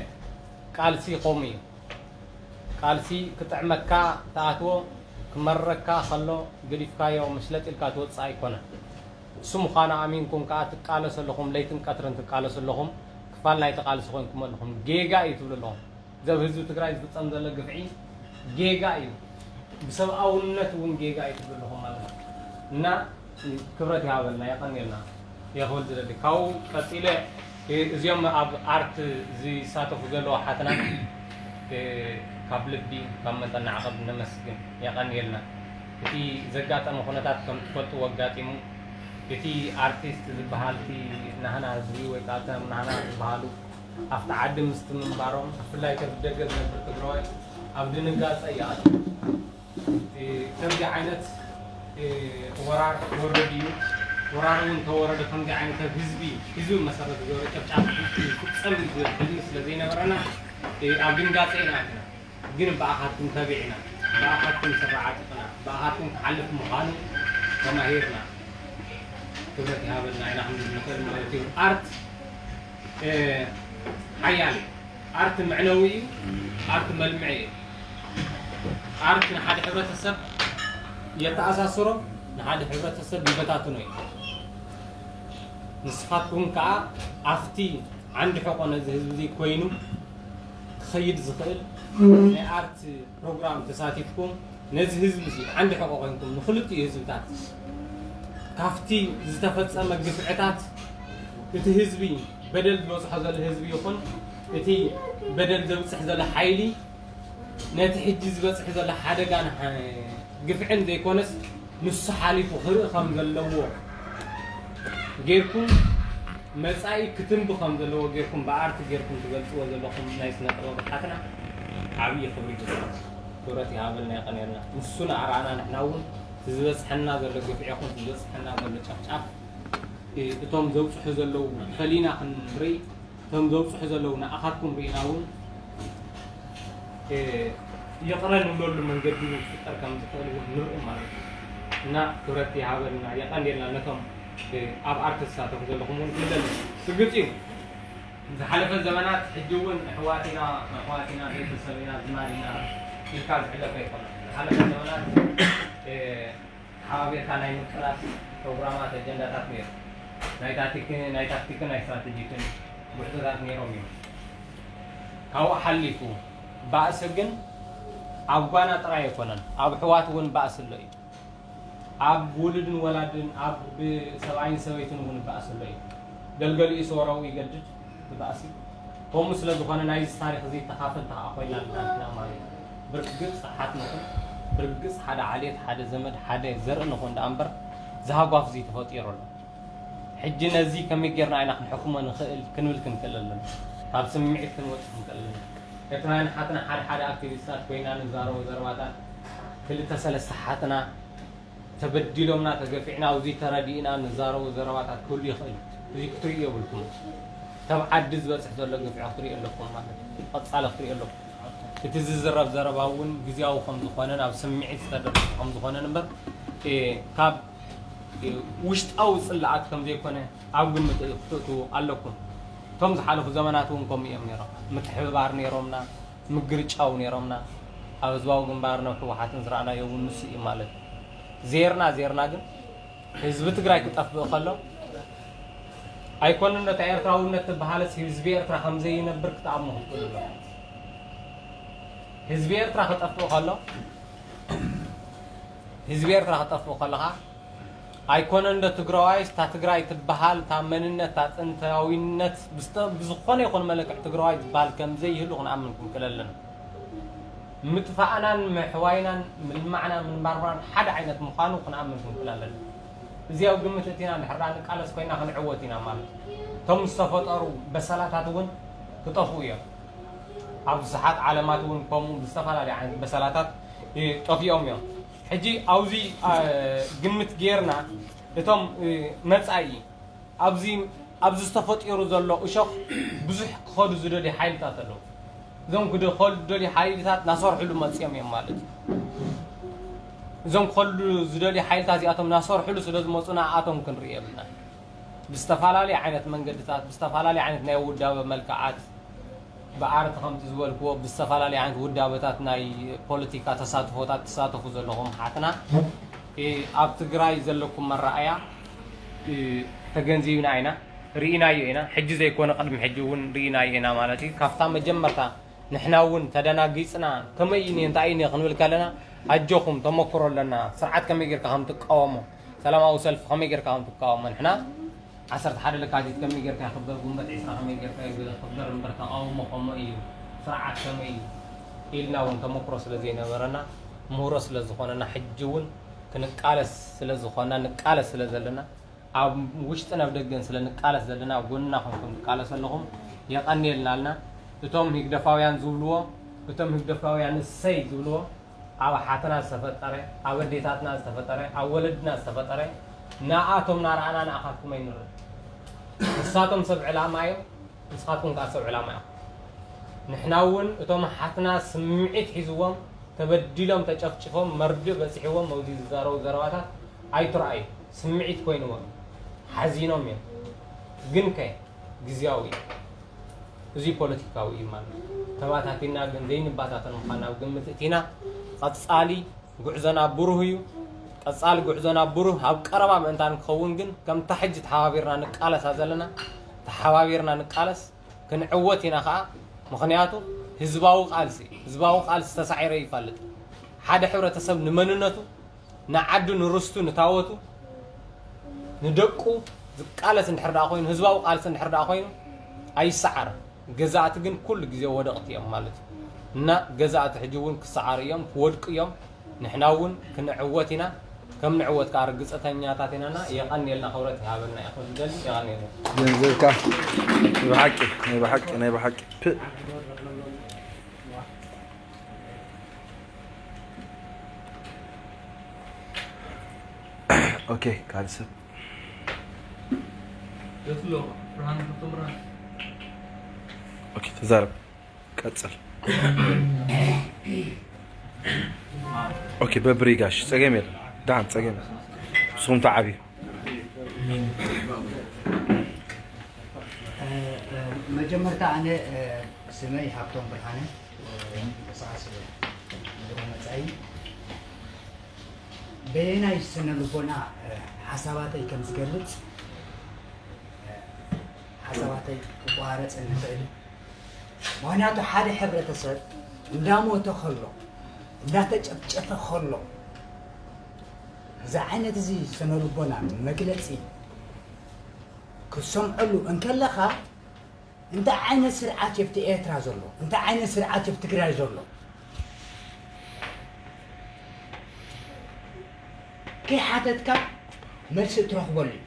ቃልሲ ከምኡ እዩ። ቃልሲ ክጥዕመካ ትኣትዎ ክመርረካ ከሎ ገዲፍካዮ መሽለጥ ኢልካ ትወፅእ ኣይኮነን። እሱ ምዃኑ ኣሚንኩም ከዓ ትቃለሱ ኣለኹም፣ ለይትን ቀትርን ትቃለሱ ኣለኹም፣ ክፋል ናይቲ ቃልሲ ኮይንኩም ኣለኹም። ጌጋ እዩ ትብሉ ኣለኹም። እዚ ኣብ ህዝቢ ትግራይ ዝፍፀም ዘሎ ግፍዒ ጌጋ እዩ። ብሰብኣውነት እውን ጌጋ እዩ ትብሉ ኣለኹም ማለት እዩ። እና ክብረት ይሃበልና የቐንየልና እየ ክብል ዝደሊ። ካብኡ ቀፂለ እዚኦም ኣብ ኣርት ዝሳተፉ ዘለዉ ኣሓትና ካብ ልቢ ካብ መጠን ንዓቐብ ነመስግን የቐንየልና። እቲ ዘጋጠመ ኩነታት ከም ትፈልጥዎ ኣጋጢሙ እቲ ኣርቲስት ዝበሃል እቲ ናህና ህዝቢ ወይ ከዓ እቶም ናህና ዝበሃሉ ኣብቲ ዓዲ ምስቲ ምንባሮም ብፍላይ ከዚ ደገ ዝነብር ትግራዋይ ኣብ ድንጋፀ ይኣትዉ። ከምዚ ዓይነት ወራር ክወርድ እዩ። ወራር እውን እንተወረደ ከምዚ ዓይነት ኣብ ህዝቢ ህዝቢ መሰረት ዝገበረ ጨፍጫፍ ክፍፀም እዩ ዝብል ሕልሚ ስለ ዘይነበረና ኣብ ድንጋፀ ኢና ኣትና። ግን ብኣኻትኩም ተቢዕና፣ ብኣኻትኩም ስራዓጥቕና፣ ብኣኻትኩም ክሓልፍ ምዃኑ ተማሂርና። ክብረት ይሃበልና ኢና ክንብል ንኽእል ማለት እዩ። ኣርት ሓያል እዩ። ኣርት መዕነዊ እዩ። ኣርት መልምዒ እዩ። ኣርት ንሓደ ሕብረተሰብ የተኣሳስሮ፣ ንሓደ ሕብረተሰብ ይበታትኖ እዩ። ንስኻትኩም ከዓ ኣብቲ ዓንዲ ሕቆ ነዚ ህዝቢ እዚ ኮይኑ ክኸይድ ዝኽእል ናይ ኣርት ፕሮግራም ተሳቲፍኩም ነዚ ህዝቢ እዚ ዓንዲ ሕቆ ኮይንኩም ንክልቲኡ ህዝብታት ካብቲ ዝተፈጸመ ግፍዕታት እቲ ህዝቢ በደል ዝበፅሖ ዘሎ ህዝቢ ይኹን እቲ በደል ዘብፅሕ ዘሎ ሓይሊ ነቲ ሕጂ ዝበፅሕ ዘሎ ሓደጋን ግፍዕን ዘይኮነስ ንሱ ሓሊፉ ክርኢ ከም ዘለዎ ጌርኩም መጻኢ ክትንቢ ከም ዘለዎ ጌርኩም ብኣርት ጌርኩም ትገልጽዎ ዘለኹም ናይ ስነ ጥበብ ሓትና ዓብዪ ክብሪ ይግባእ። ክብረት ይሃበልና የቐንየልና። ንሱ ንኣርኣና ንሕና እውን እቲ ዝበጽሐና ዘሎ ግፍዒ ይኹን እቲ ዝበጽሐና ዘሎ ጨፍጫፍ እቶም ዘብጽሑ ዘለዉ ፈሊና ክንርኢ እቶም ዘብፅሑ ዘለዉ ንኣኻትኩም ርኢና እውን ይቕረ ንብለሉ መንገዲ እውን ክፍጠር ከም ዝኽእል እውን ንርኢ ማለት እዩ። እና ክብረት ይሃበልና የቐንየልና ነቶም ኣብ ኣርት ዝሳተፉ ዘለኹም እውን ክብለሉ ስግጥ እዩ። ዝሓለፈ ዘመናት ሕጂ እውን ኣሕዋት ኢና ኣሕዋት ኢና ቤተሰብ ኢና ዝማድ ኢና ኢልካ ዝሕለፈ ኣይኮነን። ዝሓለፈ ዘመናት ሓባቢርካ ናይ ምቅላስ ፕሮግራማት ኣጀንዳታት ነይሩ ናይ ታክቲክን ናይ ታክቲክን ናይ ስትራተጂክን ጉዕዞታት ነይሮም እዮም። ካብኡ ሓሊፉ ባእሲ ግን ኣብ ጓና ጥራይ ኣይኮነን፣ ኣብ ኣሕዋት እውን ባእሲ ኣሎ እዩ። ኣብ ውሉድን ወላድን ኣብ ብሰብኣይን ሰበይትን እውን ባእሲ ኣሎ እዩ። ገልገሊኡ ሰወራዊ ይገድድ። እቲ ባእሲ ከምኡ ስለ ዝኾነ ናይዚ ታሪኽ እዚ ተኻፈልቲ ከዓ ኮይና ኣለና ንሕና ማለት እዩ። ብርግፅ ሓት ንኹን ብርግፅ ሓደ ዓሌት ሓደ ዘመድ ሓደ ዘርኢ ንኹን ደኣ እምበር ዝሃጓፍ እዚ ተፈጢሩ ኣሎ። ሕጂ ነዚ ከመይ ጌርና ኢና ክንሕክሞ ንኽእል ክንብል ክንክእል ኣለና። ካብ ስምዒት ክንወፅእ ክንክእል ኣለና። ኤርትራውያን ሓትና ሓደ ሓደ ኣክቲቪስታት ኮይና ንዛረቦ ዘረባታት ክልተ ሰለስተ ሓትና ተበዲሎምና ተገፊዕና ኣብዚ ተረዲእና ንዛረቦ ዘረባታት ክህሉ ይኽእል። እዚ ክትርእዩ የብልኩም። ካብ ዓዲ ዝበፅሕ ዘሎ ግፍዒ ክትርእዩ ኣለኩም ማለት እዩ። ቀፃሊ ክትርእዩ ኣለኩም። እቲ ዝዝረብ ዘረባ እውን ግዝያዊ ከም ዝኾነን ኣብ ስምዒት ዝተደረሰ ከም ዝኾነን እምበር ካብ ውሽጣዊ ፅላኣት ከም ዘይኮነ ኣብ ግምት ክትእትዉ ኣለኩም። እቶም ዝሓለፉ ዘመናት እውን ከምኡ እዮም ነይሮም። ምትሕብባር ነይሮምና፣ ምግርጫው ነይሮምና። ኣብ ህዝባዊ ግንባርን ኣብ ህወሓትን ዝረኣናዮ እውን ንሱ እዩ ማለት እዩ። ዜርና ዜርና ግን ህዝቢ ትግራይ ክጠፍእ ከሎ ኣይኮነን ነታ ኤርትራውነት ትበሃለስ ህዝቢ ኤርትራ ከም ዘይነብር ክትኣምኑ ክትክእሉ ኣለኩም። ህዝቢ ኤርትራ ክጠፍእ ከሎ ህዝቢ ኤርትራ ክጠፍእ ከለኻ ኣይኮነን ዶ ትግራዋይስ እታ ትግራይ ትበሃል እታ መንነት እታ ጥንታዊነት ብዝተ- ብዝኾነ ይኹን መለክዕ ትግራዋይ ዝበሃል ከም ዘይህሉ ክንኣምን ክንክእል ኣለና። ምጥፋእናን ምሕዋይናን ምልማዕናን ምንባርባን ሓደ ዓይነት ምዃኑ ክንኣምን ክንክእል ኣለና። እዚ ኣብ ግምት እቲና እንድሕር ደኣ ንቃለስ ኮይና ክንዕወት ኢና ማለት እዩ። እቶም ዝተፈጠሩ በሰላታት እውን ክጠፍኡ እዮም። ኣብ ብዙሓት ዓለማት እውን ከምኡ ብዝተፈላለየ ዓይነት በሰላታት እ፣ ጠፊኦም እዮም። ሕጂ ኣብዚ እ፣ ግምት ጌርና እቶም እ፣ መጻኢ ኣብዚ ኣብዚ ዝተፈጢሩ ዘሎ እሾኽ ብዙሕ ክኸዱ ዝደልዩ ሓይልታት ኣለዉ። እዞም ክኸዱ ዝደልዩ ሓይልታት ናሰርሕሉ መጺኦም እዮም ማለት እዩ። እዞም ክኸዱ ዝደልዩ ሓይልታት እዚኣቶም ናሰርሕሉ ስለ ዝመፁ ንኣቶም ክንርኢ የብልና። ብዝተፈላለየ ዓይነት መንገድታት ብዝተፈላለየ ዓይነት ናይ ውዳበ መልክዓት ብኣርት ከምቲ ዝበልክዎ ብዝተፈላለየ ዓይነት ውዳበታት ናይ ፖለቲካ ተሳትፎታት ትሳተፉ ዘለኹም ሓትና እ፣ ኣብ ትግራይ ዘለኩም መረኣያ እ፣ ተገንዚብና ኢና ርኢናዮ ኢና። ሕጂ ዘይኮነ ቅድሚ ሕጂ እውን ርኢናዮ ኢና ማለት እዩ። ካብታ መጀመርታ ንሕና እውን ተደናጊፅና ከመይ እዩ እንታይ እዩ ክንብል ከለና ኣጆኹም ተመክሮ ኣለና ስርዓት ከመይ ጌርካ ከም ትቃወሞ ሰላማዊ ሰልፊ ከመይ ጌርካ ከም ትቃወሞ ንሕና ዓሰርተ ሓደ ለካቲት ከመይ ጌርካ ይኽበር፣ ጉንበት ዒስራ ከመይ ጌርካ ይኽበር እምበር ተቓውሞ ከምኡ እዩ፣ ስርዓት ከመይ እዩ ኢልና እውን ተመክሮ ስለ ዘይነበረና ምህሮ ስለ ዝኾነና ሕጂ እውን ክንቃለስ ስለ ዝኾንና ንቃለስ ስለ ዘለና ኣብ ውሽጥን ኣብ ደገን ስለ ንቃለስ ዘለና ኣብ ጎንና ኮንኩም ትቃለሱ ኣለኹም የቐንየልና ኣልና። እቶም ህግደፋውያን ዝብልዎ እቶም ህግደፋውያን እሰይ ዝብልዎ ኣብ ኣሓትና ዝተፈጠረ ኣብ ኣዴታትና ዝተፈጠረ ኣብ ወለድና ዝተፈጠረ ንኣቶም ናርኣና ንኣኻትኩም ኣይንርኢ። ንሳቶም ሰብ ዕላማ እዮም፣ ንስኻትኩም ከዓ ሰብ ዕላማ እዮም። ንሕና እውን እቶም ኣሓትና ስምዒት ሒዝዎም ተበዲሎም ተጨፍጭፎም መርድእ በፂሕዎም ኣብዚ ዝዛረቡ ዘረባታት ኣይትረኣዩ። ስምዒት ኮይንዎም ሓዚኖም እዮም። ግን ከ ግዝያዊ እዩ። እዚ ፖለቲካዊ እዩ ማለት እዩ። ተባታቲና ግን ዘይንባታተን ምዃና ኣብ ግምት እቲና ቀጻሊ ጉዕዞና ብሩህ እዩ። ቀጻሊ ጉዕዞና ብሩህ ኣብ ቀረባ ምእንታን ክኸውን ግን ከምታ ሕጂ ተሓባቢርና ንቃለሳ ዘለና ተሓባቢርና ንቃለስ። ክንዕወት ኢና ኸዓ። ምኽንያቱ ህዝባዊ ቃልሲ ህዝባዊ ቃልሲ ተሳዒረ ይፈልጥ። ሓደ ሕብረተሰብ ንመንነቱ ንዓዱ ንርስቱ ንታወቱ ንደቁ ዝቃለስ እንድሕር ደኣ ኮይኑ ህዝባዊ ቃልሲ እንድሕር ደኣ ኮይኑ ኣይሰዓርን። ገዛእቲ ግን ኩሉ ግዜ ወደቕቲ እዮም ማለት እዩ። እና ገዛእቲ ሕጂ እውን ክሰዓሩ እዮም፣ ክወድቁ እዮም። ንሕና እውን ክንዕወት ኢና። ከም ንዕወት ከዓ ርግፀተኛታት ኢናና። የቐንየልና፣ ክብረት ይሃበልና እየ ክብል ዝደሊ። የቐንየልና። ገንዘብካ ናይ ብሓቂ ናይ ብሓቂ ናይ ብሓቂ ፕእ። ኦኬ፣ ካልእ ሰብ። ኦኬ፣ ተዛረብ። ቀጽል። ኦኬ፣ በብሪጋሽ ጸገም የለን። ደሓን ጸገም የለን። ንስኹም ተዓብዩ። መጀመርታ ኣነ ስመይ ሃብቶም ብርሃነ፣ ተሳስ መጻኢ በየናይ ስነ ልቦና ሓሳባተይ ከም ዝገልጽ ሓሳባተይ ክቋረጽ ንኽእል። ምኽንያቱ ሓደ ሕብረተሰብ እንዳሞተ ከሎ፣ እንዳተጨፍጨፈ ከሎ፣ እዚ ዓይነት እዚ ስነ ልቦና መግለጺ ክትሰምዐሉ እንከለኻ፣ እንታይ ዓይነት ስርዓት የብቲ ኤርትራ ዘሎ? እንታይ ዓይነት ስርዓት የብ ትግራይ ዘሎ? ከይሓተትካ መልሲ እትረኽበሉ እዩ።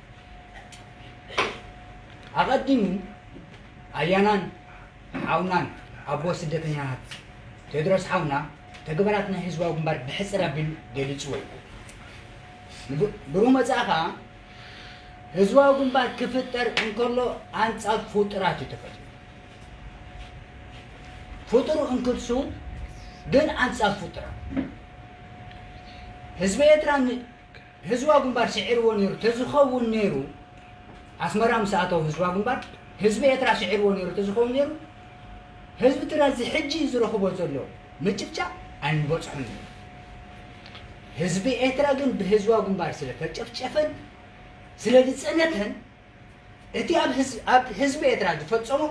ኣቐዲሙ ኣያናን ሓውናን ኣቦ ስደተኛታት ቴድሮስ ሓውና ተግባራት ናይ ህዝባዊ ግንባር ብሕፅር ኣቢሉ ገሊፅዎ እዩ። ንብ- ብሩህ መጻኢ ኸዓ ህዝባዊ ግንባር ክፍጠር እንከሎ ኣንጻር ፍጡራት እዩ ተፈጢሩ። ፍጡሩ እንክልሱ ግን ኣንጻር ፍጡራት ህዝቢ ኤርትራ ን- ህዝባዊ ግንባር ስዒርዎ ነይሩ ተዝኸውን ነይሩ ኣስመራ ምስ ኣተው ህዝባዊ ግንባር ህዝቢ ኤርትራ ስዒርዎ ነይሩ ተዝኸውን ነይሩ ህዝቢ ትግራይ እዚ ሕጂ ዝረኽቦ ዘሎ ምጭፍጫ ኣይምበፅሑን ነይሩ። ህዝቢ ኤርትራ ግን ብህዝባዊ ግንባር ስለ ተጨፍጨፈን ስለ ዝፀነተን እቲ ኣብ ህዝ- ኣብ ህዝቢ ኤርትራ ዝፈፀሞ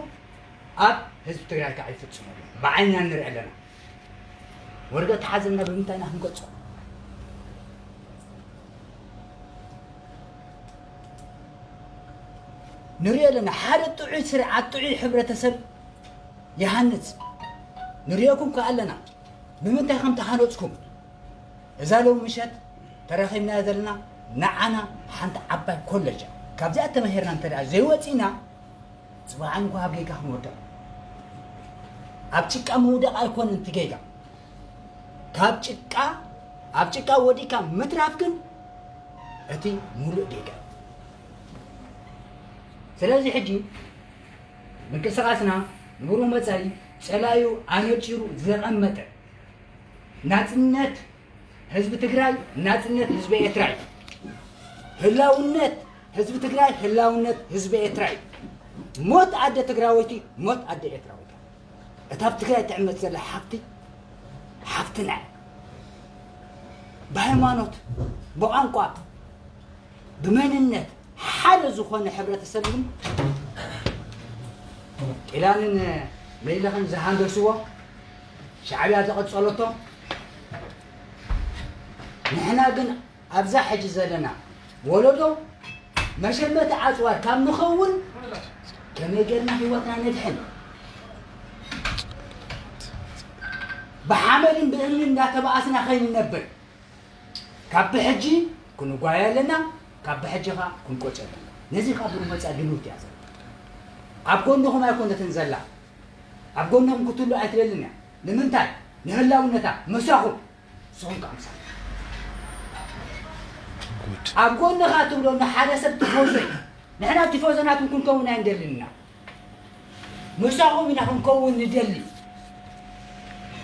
ኣብ ህዝቢ ትግራይ ከዓ ይፍፅሞ ኣሎ። ብዓይንና ንርኢ ኣለና። ወርገ ተሓዘልና ብምንታይ ኢና ክንገልፆ? ንሪኦ ኣለና። ሓደ ጥዑይ ስርዓት ጥዑይ ሕብረተሰብ ይሃንፅ ንሪኦኩም ከዓ ኣለና። ብምንታይ ከም ተሃነፅኩም እዛ ሎም ምሸት ተረኺብናዮ ዘለና ንዓና ሓንቲ ዓባይ ኮለጅ እያ። ካብዚኣ ተመሂርና እንተ ደኣ ዘይወፂና ፅባሕ እንኳ ኣብ ጌጋ ክንወድቕ ኣብ ጭቃ ምውዳቕ ኣይኮነን እቲ ጌጋ። ካብ ጭቃ ኣብ ጭቃ ወዲቕካ ምትራፍ ግን እቲ ሙሉእ ጌጋ እዩ። ስለዚ ሕጂ ምንቅስቓስና ንብሩህ መጻኢ ጸላኢኡ ኣነጺሩ ዘቐመጠ ናጽነት ህዝቢ ትግራይ ናጽነት ህዝቢ ኤርትራ እዩ። ህላውነት ህዝቢ ትግራይ ህላውነት ህዝቢ ኤርትራ እዩ። ሞት ኣደ ትግራወይቲ ሞት ኣደ ኤርትራወይቲ። እታ ኣብ ትግራይ ትዕመት ዘላ ሓፍቲ ሓፍትና እያ። ብሃይማኖት ብቋንቋ ብመንነት ሓደ ዝኾነ ሕብረተሰብ ግን ጢላንን መይለኽን ዝሃንደስዎ ሻዕብያ ዝቐጸለቶ ንሕና ግን ኣብዛ ሕጂ ዘለና ወለዶ መሸመቲ ኣፅዋር ካብ ንኸውን ከመይ ጌርና ህይወትና ነድሕን? ብሓመድን ብእምንን እንዳተባኣስና ከይንነብር ካብ ብሕጂ ክንጓየ ኣለና፣ ካብ ብሕጂ ኸዓ ክንቆጭ ኣለና። ነዚ ኸዓ ብሩህ መጻኢ ድልውቲ እያ ዘላ። ኣብ ጎንኹም ኣይኮነትን ዘላ፣ ኣብ ጎንኹም ክትህሉ ኣይትደልን እያ። ንምንታይ? ንህላውነታ ምሳኹም ንስኹም ከዓ ምሳና። ኣብ ጎንኻ ትብሎ ንሓደ ሰብ ቲፎዞ እዩ። ንሕና ቲፎዞ ናትኩም ክንከውን ኣይንደልን ኢና። ምሳኹም ኢና ክንከውን ንደሊ።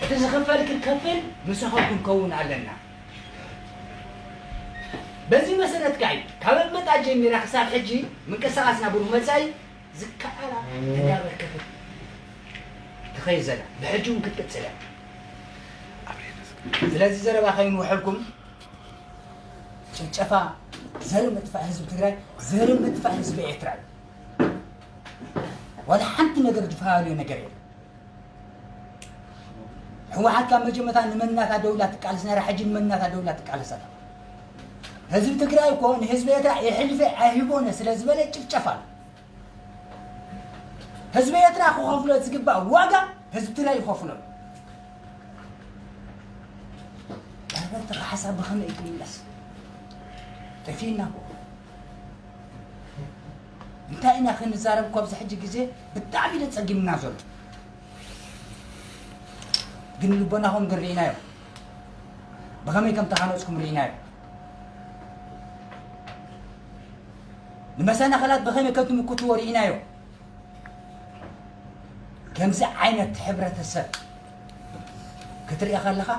እቲ ዝኽፈል ክንከፍል ምሳኹም ክንከውን ኣለና። በዚ መሰረት ከኣ እዩ ካብ ኣመጣ ጀሚራ ክሳብ ሕጂ ምንቅስቓስና ብሩህ መጻኢ ዝከኣላ እንዳበርከተት ትኸይድ ዘላ፣ ብሕጂ እውን ክትቅጽል እያ። ስለዚ ዘረባ ከይንውሐልኩም፣ ጭፍጨፋ፣ ዘር ምጥፋእ ህዝቢ ትግራይ፣ ዘር ምጥፋእ ህዝቢ ኤርትራ እዩ። ዋላ ሓንቲ ነገር ዝፈላለዩ ነገር የለን። ህወሓት ካብ መጀመርታ ንመናታ ደውላ ትቃለስ ነራ፣ ሕጂ ንመናታ ደውላ ትቃለስ ኣላ። ህዝቢ ትግራይ እኮ ንህዝቢ ኤርትራ የሕልፈ ኣይህቦነ ስለ ዝበለ ጭፍጨፋ ኣሎ። ህዝቢ ኤርትራ ክኸፍሎ ዝግባእ ዋጋ ህዝቢ ትግራይ ይኸፍሎ። ዳርበ እቲ ሓሳብ ብኸመይ እዩ ክምለስ? ጠፊእና እኮ። እንታይ ኢና ክንዛረብ እኮ ኣብዚ ሕጂ ግዜ ብጣዕሚ እዩ ዘጸጊምና ዘሎ። ግን ልቦናኹም ግን ርኢናዮ። ብኸመይ ከም ተሃነጽኩም ርኢናዮ። ንመሰናኽላት ብኸመይ ከም ትምክትዎ ርኢናዮ። ከምዚ ዓይነት ሕብረተሰብ ክትርኢ ከለኻ፣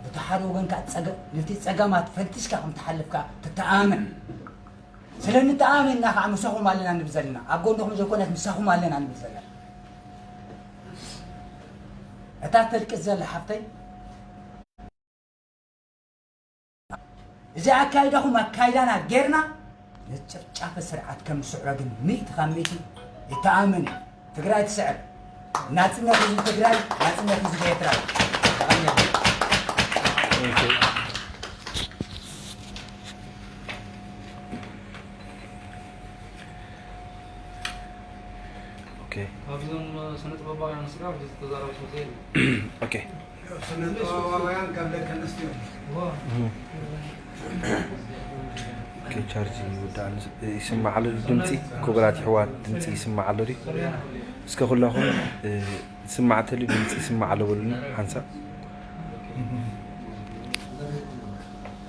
በቲ ሓደ ወገን ከኣ ጸገ-፣ ነቲ ጸገማት ፈንቲሽካ ከም ትሓልፍካ ትተኣምን። ስለ እንተኣመንና ከዓ ምሳኹም ኣለና ንብል ዘለና። ኣብ ጎንኹም ዘይኮነስ ምሳኹም ኣለና ንብል ዘለና። እታ ተልቅስ ዘላ ሓፍተይ፣ እዚ ኣካይዳኹም ኣካይዳና ጌርና ንጭፍጫፈ ስርዓት ከም ንስዕሮ ግን ሚእቲ ካብ ሚእቲ ይተኣመን። ትግራይ ትስዕር። ናጽነት ህዝቢ ትግራይ፣ ናጽነት ህዝቢ ኤርትራ። ኦኬ። ካብዞም ስነ ጥበባውያን ስጋ ዝተዛረቡ ሰው የለ። ኦኬ። ስነ ጥበባውያን ካብ ደቂ ኣንስትዮ። ኦኬ፣ ቻርጅ ይውዳእ ኣሎ። ይስማዕ ኣሎ ድምፂ? ክቡራት ኣሕዋት፣ ድምፂ ይስማዕ ኣሎ ድዩ? እስከ ኩላኹም፣ እ፣ ዝስማዕ እንተልዩ ድምፂ ይስማዕ ኣሎ በሉኒ ሓንሳብ።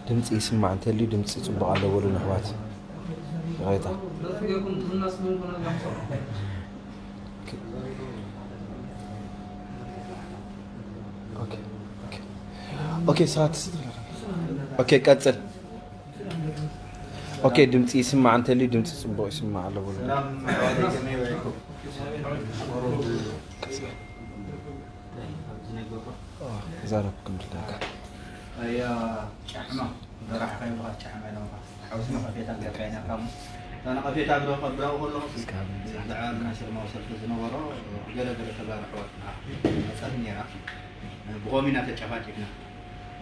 ድምፂ ይስማዕ እንተልዩ ድምፂ ፅቡቕ ኣሎ በሉኒ ኣሕዋት። ይቕሬታ። ኦኬ፣ ኦኬ። ኦኬ፣ ሰባት ትስጥር። ኦኬ፣ ቀጽል። ኦኬ፣ ድምጺ ይስማዕ እንተልዩ ድምጺ ጽቡቕ ይስማዕ ኣሎ በሉ። ሰላም ኣሕዋተይ፣ ከመይ ውዒልኩም? ቁሩብ ቀጽል። ኣብዚ ነበርኩ። ኦ፣ ተዛረብ ክንድለካ። ኣያ ጫሕማ፣ በራሕ ከይብልኻ ጫሕማ ኢሎምኻ። ሓውሲ ነቐፌታ ጌርካ ኢና ካብ እታ ነቐፌታ ብረኸ-፣ ብረኸ ከለኹ እስካብ ብዛዕባ ናይ ሰላማዊ ሰልፊ ዝነበሮ ገለ ገለ ተጋሩ ኣሕዋትና መጸት ነይራ። ብኸምኡ ኢና ተጨፋጭፍና።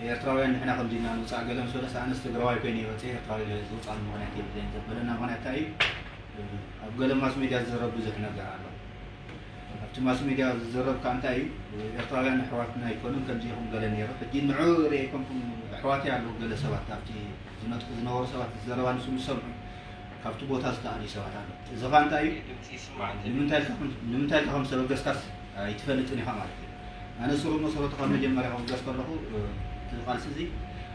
ኤርትራውያን ንሕና ከምዚ ኢና ንውጻእ ገለ ምስ በለስ ኣነስ ትግራዋይ ኮይነ እየ ወጺኤ ኤርትራዊ ዝውጻሉ ምኽንያት የብለይን ዘበለና ምኽንያት እንታይ እዩ? ኣብ ገለ ማስ ሜድያ ዝዝረብ ብዙሕ ነገር ኣሎ። ኣብቲ ማስ ሜድያ ዝዝረብ ከኣ እንታይ እዩ? ኤርትራውያን ኣሕዋትና ኣይኮኑን፣ ከምዚ ኢኹም ገለ ነይሩ። ሕጂ ንዑ ርእየ ከምኩም ኣሕዋተይ ኣለዉ ገለ ሰባት ኣብቲ ዝነጥፉ ዝነበሩ ሰባት ዘረባ ንሱ ምስ ሰምዑ ካብቲ ቦታ ዝተኣልዩ ሰባት ኣለዉ። እዚ ኸኣ እንታይ እዩ? ንምንታይ ኢልካ ከም- ንምንታይ ኢልካ ከም ዝተበገስካስ ኣይትፈልጥን ኢኻ ማለት እዩ። ኣነ ስሩ መሰረቱ ካብ መጀመርያ ክብገስ ከለኹ፣ እ፣ እቲ ቃልሲ እዚ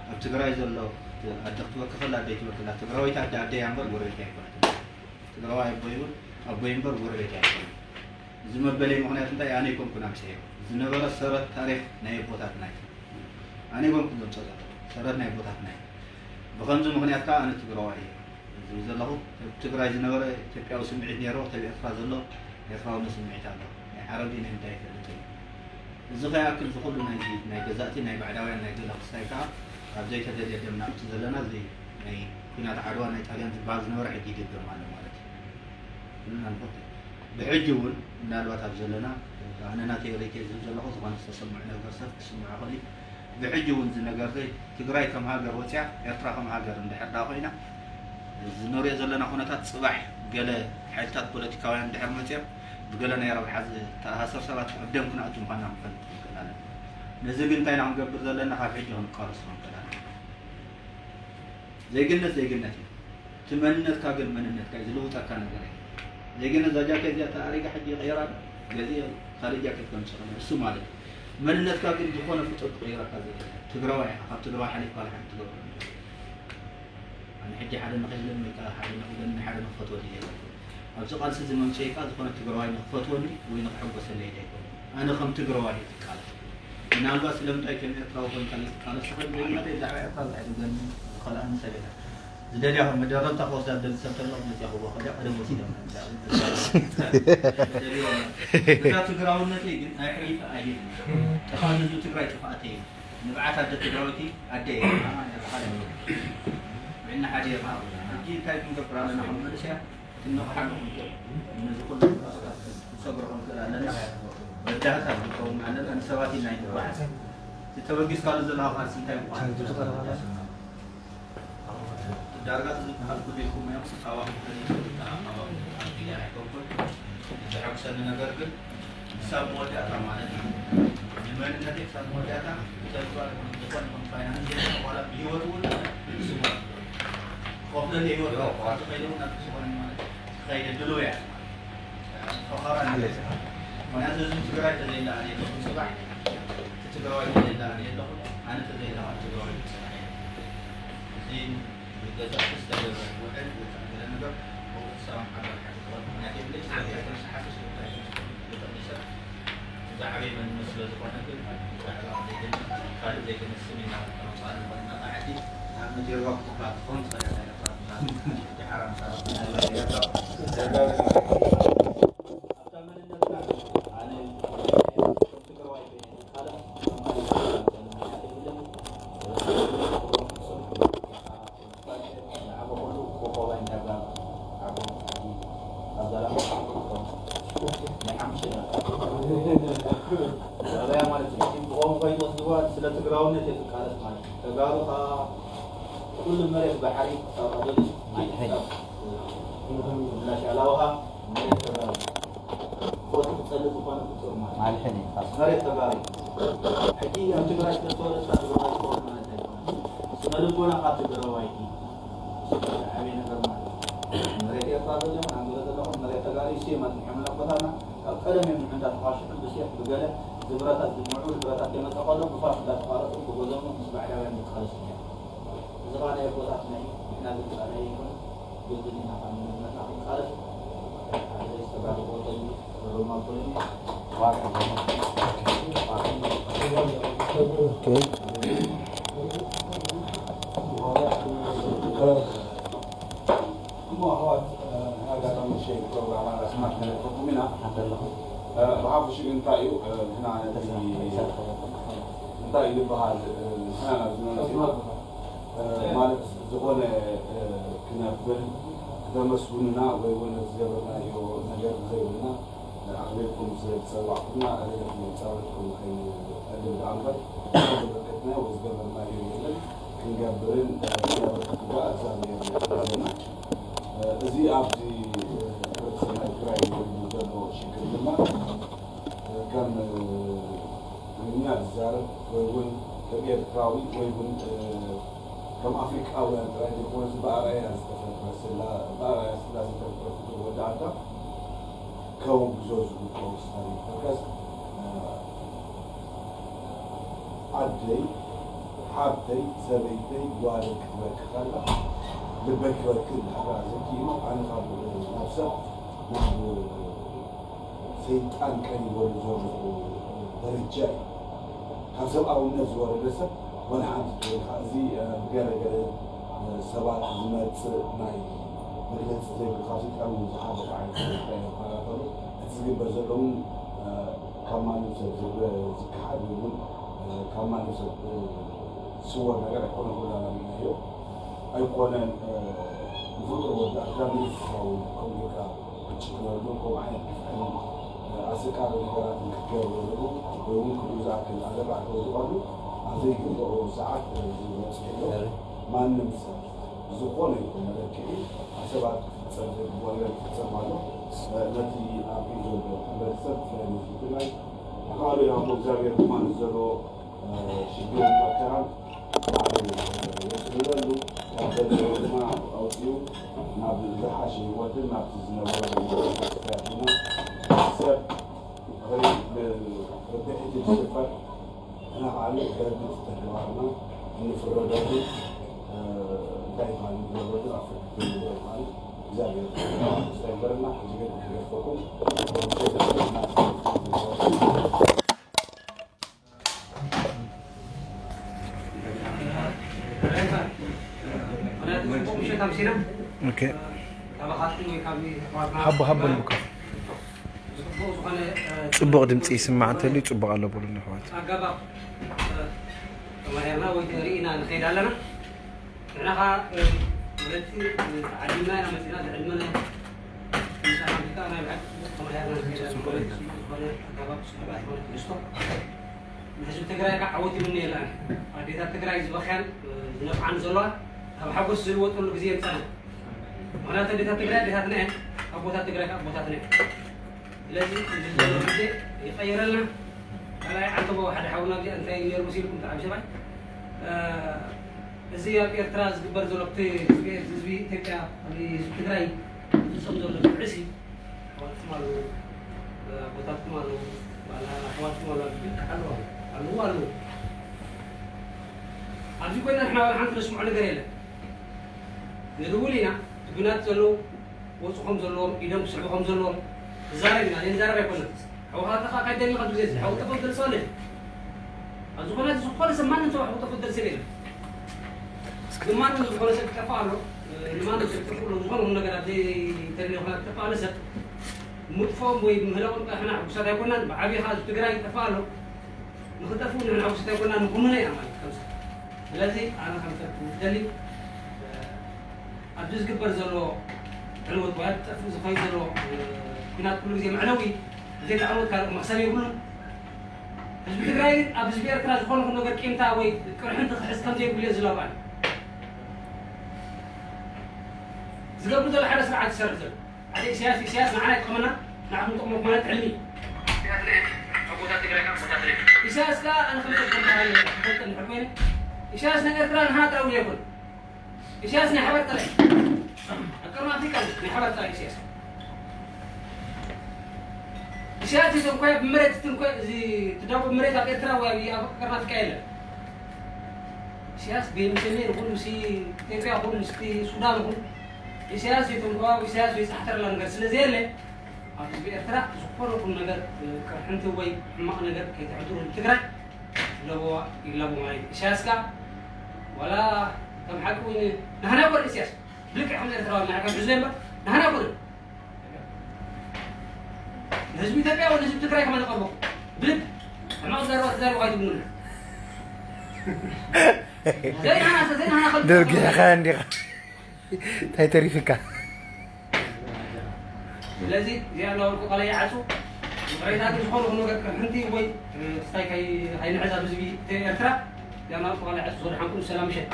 ኣብ ትግራይ ዘሎ፣ እቲ ኣደ ክትበኪ ከላ ኣደ ኣይትበኪ፣ ትግራወይቲ ኣደ ኣደ እያ እምበር ጎረቤት ኣይኮነትን። ትግራዋይ ኣቦይ እውን ኣቦይ እምበር ጎረቤት ኣይኮነን። እዚ መበለይ ምኽንያት እንታይ ኣነ ኣይኮንኩን ኣምፅኤዮ። ዝነበረ ሰረት ታሪኽ ናይ ኣቦታትና እዩ። ኣነ ኣይኮንኩን ዘምፅኦ ዘለኹ። ሰረት ናይ ኣቦታትና እዩ። ብኸምዚ ምኽንያት ከዓ ኣነ ትግራዋይ እየ ዝብል ዘለኹ። ኣብ ትግራይ ዝነበረ ኢትዮጵያዊ ስምዒት ነይርዎ፣ ኣብ ኤርትራ ዘሎ ኤርትራውነት ስምዒት ኣሎ። ናይ ዓረብ ድዩ ናይ እንታይ ኣይፈልጥን እየ። እዚ ከይኣክል እዚ ኩሉ ናይዚ ናይ ገዛእቲ ናይ ባዕዳውያን ናይ ገለ ክስታይ ከዓ ኣብ ዘይተደልየ ደም ናብቲ ዘለና እዚ ናይ ኲናት ዓድዋ ናይ ጣልያን ዝበሃል ዝነበረ ሕጂ ይድገም ኣሎ ማለት እዩ። ምናልባት ብሕጂ እውን ምናልባት ኣብ ዘለና ኣነ ናተይ ርእይቶ ዝብል ዘለኹ ዝኾነ ዝተሰምዑ ነገር ሰብ ክስምዖ ይኽእል እዩ። ብሕጂ እውን እዚ ነገር እዚ ትግራይ ከም ሃገር ወፂኣ ኤርትራ ከም ሃገር እንድሕር ዳ ኮይና እዚ ንሪኦ ዘለና ኩነታት ፅባሕ ገለ ሓይልታት ፖለቲካውያን እንድሕር መፂኦም ብገለ ናይ ረብሓ ዝተኣሳሰር ሰባት ኣብ ደም ክንኣቱ ምዃንና ክንፈልጥ ንኽእል ኣለና። ነዚ ግን እንታይ ኢና ክንገብር ዘለና? ካብ ሕጂ ክንቃለሶ ክንክእል ኣለና። ዜግነት ዜግነት እዩ። እቲ መንነትካ ግን መንነትካ እዩ ዝልውጠካ ነገር እዩ። ዜግነት እዛ ጃኬት እዚኣ ተኣሪጋ ሕጂ ይቕየራ ዶ? ገዚአ ካልእ ጃኬት ከምፅእ ይኽእል እሱ ማለት እዩ። መንነትካ ግን ዝኾነ ፍጡር ክቕይረካ ዝኽእል የለን። ትግራዋይ ኢኻ። ካብ ትግራዋይ ሓሊፍካ ዋላ ሓንቲ ትገብሮ ነገር የለን። ኣነ ሕጂ ሓደ ንኽህልም ወይ ከዓ ሓደ ንኽገኒ ሓደ ንክፈትወኒ የለን። ኣብዚ ቃልሲ እዚ መምፅኤ ከዓ ዝኾነ ትግራዋይ ንክፈትወኒ ወይ ንክሕጎሰለይ ኢለ ኣይኮነን። ኣነ ከም ትግራዋይ እየ ዝቃለስ። ምናልባት ስለምንታይ ከም ኤርትራዊ ኮንካ ዘይትቃለስ ትኽእል? ዜግነተይ ብዛዕባ ኤርትራ ዝሕግዘኒ ዝኸልኣኒ ሰብ የለን። ዝደልያ ከም መደረብታ ክወስዳ ዝደሊ ሰብ ተሎ መፅያ ክቦ ከዳ ቀደም ወሲዶም። እዛ ትግራውነተይ ግን ኣይሕሊፈ ኣይብል። ጥፋት ህዝቢ ትግራይ ጥፋኣተይ እዩ። ንብዓት ኣደ ትግራወይቲ ኣደ እየ። ብዕና ሓደ እየ። ሕጂ እንታይ ክንገብር ኣለና ከም መንእሰያት? ክንነቕሓሉ ክንክእል። ነዚ ኩሉ ክሰግሮ ክንክእል ኣለና። መዳህታት ክንከውን ኣለና። ንሰባት ኢልና ኣይንጓዓዝ። እቲ ተበጊስካሉ ዘለኻ ቃልሲ እንታይ ምዃኑ ዳርጋ ዝበሃል ኩሉ ኢልኩም እዮም። ካባኹም ፈሊጡ፣ ካባኹም ኣብ ሚድያ ኣይኮንኩን። ዘሐጉሰኒ ነገር ግን ክሳብ መወዳእታ ማለት እዩ። ንመንነተይ ክሳብ መወዳእታ ብተግባር ይኹን ዝኾነ ይኹን ፋይናንስ ዋላ ብህይወት እውን ስሙ ክኸፍለሉ ህይወት ክኸፍለሉ ናብ ዝኾነ ማለት ክኸይደ ድልው እያ። ፈኸራ ንገዛ። ምክንያቱ ህዝቢ ትግራይ ተዘይለ ኣነ የለኹም ጽባሕ፣ እቲ ትግራዋይ ተዘይለ ኣነ የለኹም፣ ኣነ ተዘይለ ኣብ ትግራዋይ ጽባሕ የለን። እዚ ብገዛእ ዝተገብረ ውዕል ወይ ከዓ ገለ ነገር ብቁጽሪ ሰላም ሓዳር ሓቂ ክኾን ምክንያት የብለይ። ስለዚ ኣይተንሰሓስስ፣ እንታይ ተንስሓስስ፣ ብጣዕሚ ሰብ ዝዓበየ መንነት ስለ ዝኾነ ግን ብዛዕባ ዘይገንዘብ ካልእ ዘይገንዘብ ስም ኢና ነውፅኣሉ ንኾን ኢና። ፃዕዲ ኣብ መጀርባ ክጥፋ ክኾን ዝኽእል ኣይነበረን። ሓራም ሰላም ስለ ትግራውነት እየ ዝቃለስ ማለት እዩ። ተጋሩ ከዓ ኩሉ መሬት ባሕሪ ክሳብ ኣደል ምላሽ ኣላውሃ መሬት ተጋሩ ፎቶ ክጸልእ ዝኾነ ፍጡር ማለት እዩ። ማልሕን እዩ። መሬት ተጋሩ ሕጂ ኣብ ትግራይ ስለተወለድካ ትግራዋይ ትኸውን ማለት ኣይኮነን። ስነ ልቦና ካብ ትግራዋይ እዩ። ዓብዪ ነገር ማለት እዩ። መሬት ኤርትራ ዘለኹም፣ ኣንጎሎ ዘለኹም፣ መሬት ተጋሩ እዩ። ሴም ኣጽኒሖምና ኣቦታትና ካብ ቀደም እዮም ንዑ እንዳተኳሽሑ ብሴፍ ብገለ ዝብረታት ዝምዑ ብረታት ከይመጸ ከሎ ብፋፍ እንዳተቋረጹ ብጎዞም ምስ ባዕዳውያን ዝቃለሱ ነይሮም። እዚ ኸኣ ናይ ኣቦታትና እዩ። ንሕና ግን ጻዕዳ ይኹን ግልጽ ዲና ካብ መንነትና ክንቃለስ ሓደ ዘይስተጋገ ወገን ሮማ ኮይኑ እሞ ኣሕዋት፣ ንሕና ኣጋጣሚ ሸይ ፕሮግራም ኣራስማት ንረክበኩም ኢና። ብሓፈሽኡ ግን እንታይ እዩ፣ ንሕና ነቲ እንታይ እዩ ዝበሃል፣ ንሕና ናብ ዝመለስና ማለት ዝኾነ ክነብል ክተመስግኑና ወይ እውን ዝገበርናዮ ነገር ዘይብልና ኣኽቢርኩም ስለ ዝጸዋዕኩምና ኣደለኩም ጻወትኩም ከይንዕድም ደኣ እምበር ዝበርከትና ወይ ዝገበርናዮ የለን። ክንገብርን ክነበርክት ግባእ እግዚኣብሔር ይሕግዘና። እዚ ኣብዚ ሕብረተሰብና ትግራይ ዘሎ ሽግር ድማ ከም ትግርኛ ዝዛረብ ወይ እውን ከም ኤርትራዊ ወይ እውን ከም ኣፍሪቃውያን ጥራይ ዘይኮነስ ብኣርኣያ ዝተፈጥረ ስላ ብኣርኣያ ስላሴ ዝተፈጥረ ፍጡር ወዲ ኣዳም ከወግዞ ዝግብኦ ውሳኔ እዩ። በርከስ ኣደይ ሓብተይ ሰበይተይ ጓለይ ክትበኪ ከላ ልበይ ክበኪ እንዳሕራ ዘኪእሞ ኣነ ካብ ናብ ሰብ ናብ ሰይጣን ቀሪበሉ ዘለኹ ደረጃ እዩ። ካብ ሰብኣውነት ዝወረደ ሰብ ወላ ሓንቲ ትብል ኢኻ። እዚ ብገለ ገለ ሰባት ዝመጽእ ናይ መግለጺ ዘይብሉ ካብ ሰይጣን እውን ዝሓለፈ ዓይነት ሰይጣን እዩ ዝከታተሉ። እቲ ዝግበር ዘሎ እውን ካብ ማንም ሰብ ዝከሓድ እውን ካብ ማንም ሰብ ዝስወር ነገር ኣይኮነን። ኩላና ርኢናዮ ኣይኮነን። ንፍጡር ወዲ ኣዳም ንእስሳውን ከምኡ ኢልካ ክጭክነሉ ከምኡ ዓይነት ግፍዕን ኣሰቃቂ ነገራትን ክትገብረሉ ወይ እውን ክብኡ ዝኣክል ኣደራዕ ከውድቐሉ ኣብ ዘይግብኦ ሰዓት ዝመፅእ ኣሎ። ማንም ሰብ ዝኾነ ይኹን መለክዒ ኣብ ሰባት ክፍፀም ዘይግብኦ ነገር ክፍፀም ኣሎ። ነቲ ኣብ ኢድ ዘሎ ሕብረተሰብ ብፍላይ ነዚ ትግራይ ንባዕሉ ይሃቦ እግዚኣብሔር ድማ ንዘሎ ሽግርን መከራን ባዕሉ የፅልለሉ፣ ካብ ዘለዎ ድማ ኣውፂኡ ናብ ዝሓሸ ህይወትን ናብቲ ዝነበሮ ህይወት ድማ ሰብ ርብሒት ዝስፈር ንሕና ከዓ ንእግዚኣብሔር ተግባርና እንፍረደሉ እንታይ ይበሃል ንግበረሉ ኣብ ፍርዲ ክንግበር ማለት እግዚኣብሔር ይፍረደና። ሕጂ ግን ክገድፈኩም ምሸት ኣምሲና ኦኬ። ካባኻትኩም ወይ ካብ ኣሕዋትና ሃቦ፣ ሃቦ ንምካ። ጽቡቕ ዝኾነ፣ እ፣ ጽቡቕ ድምጺ ይስማዕ እንተልዩ ጽቡቕ ኣሎ በሉኒ ኣሕዋት። ኣገባብ፣ እ፣ ተማሂርና ወይ ርኢና ንኸይድ ኣለና። ንሕና ኸኣ፣ እ፣ ወለድቲ፣ እ፣ ተዓዲምና ኢና መጺና፣ ዝዕድመና እዩ። ምሳና ኣምሲካ ናይ ብሓቂ ጽቡቕ ተማሂርና ንኸይድ ኣለና። ጽቡቕ እዩ። ጽቡቕ ዝኾነ ኣገባብ፣ ጽቡቕ ዝኾነ ትሕዝቶ። ንህዝቢ ትግራይ ከዓ ዓወት ይምነየላ። ኣዴታት ትግራይ ዝበኽያን ዝነፍዓን ዘለዋ ኣብ ሓጎስ ዝልወጠሉ ግዜ የምፀና። ምክንያቱ ኣዴታት ትግራይ ኣዴታትና እየን፣ ኣቦታት ትግራይ ከዓ ኣቦታትና እዮም። ስለዚ እዚ ዘሎ ግዜ ይቀይረልና። ካልኣይ ዓንተቦ ሓደ ሓውና ግዜ እንታይ ነይሩ መሲልኩም ተዓብ ሰብኣይ እዚ ኣብ ኤርትራ ዝግበር ዘሎ ኣብቲ ህዝቢ ህዝቢ ኢትዮጵያ ኣብ ህዝቢ ትግራይ ዝፍፀም ዘሎ ግፍዒ ሲ ኣሕዋትኩም ኣለዉ፣ ኣቦታትኩም ኣለዉ፣ ዋላ ኣሕዋትኩም ኣለዉ፣ ኣለዉ፣ ኣለዉ፣ ኣለዉ። ኣብዚ ኮይና ንሕና ዋላ ሓንቲ ነስምዖ ነገር የለን። ንድውል ኢና፣ እቲ ኲናት ዘለዉ ክወፁ ከም ዘለዎም፣ ኢዶም ክስሕቡ ከም ዘለዎም ንዛረብ ኢና፣ ዘይንዛረብ ኣይኮነን። ሓውኻ ተኻ ካይደሊ ካብ ግዜ እዚ ሓው ጠፈ ገልጸዋለች። ኣብ ዝኾነ ዝኾነ ሰብ ማንም ሰብ ሓው ጠፈ ገልጸ የለን። ግን ማንም ዝኾነ ሰብ ክጠፋ ኣሎ። ንማንም ሰብ ክጠፍእ ኣሎ። ዝኾነ ነገር ኣብ ዘይተደልየ ኩነት ክጠፋ ኣሎ ሰብ። ምጥፍኦም ወይ ምህላቖም ጥራሕ ንሕና ሕጉሳት ኣይኮናን። ብዓብዪ ኸኣ ህዝቢ ትግራይ ይጠፍእ ኣሎ። ንኽጠፍኡ ንሕና ሕጉሳት ኣይኮናን። ንኹንነ ኢና ማለት ከም ሰብ። ስለዚ ኣነ ከም ሰብ ክደሊ፣ ኣብዚ ዝግበር ዘሎ ዕንወት ወይ ኣብ ዝጠፍእ ዝኸይድ ዘሎ ኲናት ኩሉ ግዜ መዕነዊ፣ ብዘይካ ዕንወት ካልእ መኽሰብ የብሉን። ህዝቢ ትግራይ ግን ኣብ ህዝቢ ኤርትራ ዝኾነ ይኹን ነገር ቂምታ ወይ ቅርሕንቲ ክሕዝ ከም ዘይብሉ እየ ዝላባን። ዝገብሩ ዘሎ ሓደ ስርዓት ዝሰርሕ ዘሎ። ሓደ ኢሳያስ፣ ኢሳያስ ንዓና ይጠቕመና፣ ንዓኹም ይጠቕመኩም ማለት ሕልሚ። ኢሳያስ ከኣ ኣነ ክልተ ክፈልጥ ኣለኒ፣ ክፈልጥ እንድሕር ኮይነ፣ ኢሳያስ ናይ ኤርትራ ንሃና ጥራይ እውን ኣይኮነን። ኢሳያስ ናይ ሓባር ጥራይ። ኣብ ቀርኒ ኣፍሪቃ ናይ ሓባር ጥራይ ኢሳያስ። ኢሳያስ ይትንኮ፣ ብመሬት ይትንኮ፣ እዚ ትዳቦ መሬት ኣብ ኤርትራ ወይ ኣብ ቀርኒ ኣፍሪቃ የለን። ኢሳያስ ቤንተኔ ይኹን ምስ ኢትዮጵያ ይኹን ምስቲ ሱዳን ይኹን ኢሳያስ ይትንኮ፣ ኢሳያስ ይጻሕተረላ ነገር ስለ ዘየለ ኣብ ህዝቢ ኤርትራ ዝኾነ ይኹን ነገር ቅርሕንቲ ወይ ሕማቕ ነገር ከይተሕድሩ ትግራይ ለበዋ ይላቦ ማለት እዩ። ኢሳያስ ከኣ ዋላ ከም ሓቂ እውን ንሕና እኮ ኢሳያስ ብልክዕ ከም ኤርትራውያን ንሕና ከም ሕዝቢ እምበር ንሕና እኮ ንህዝቢ ኢትዮጵያ ወይ ንህዝቢ ትግራይ ከማን ይቐርቦ ብልብ ሕማቕ ዘረባ ተዛሪቡ ኣይትብሉና። ዘይንሕና ዘይንሕና ከም ደርጊሕኻ እንዲኻ እንታይ ተሪፍካ? ስለዚ እዚኣ እናበልኩ ቃለይ ይዓጹ። ይቕሬታ ግን ዝኾነ ይኹን ነገር ቅርሕንቲ ወይ ስታይ ከይ-፣ ከይንሕዝ ኣብ ህዝቢ ኤርትራ እዚኣ እናበልኩ ቃለይ ይዓጹ። ዝወደሓንኩም ሰላም ምሸት።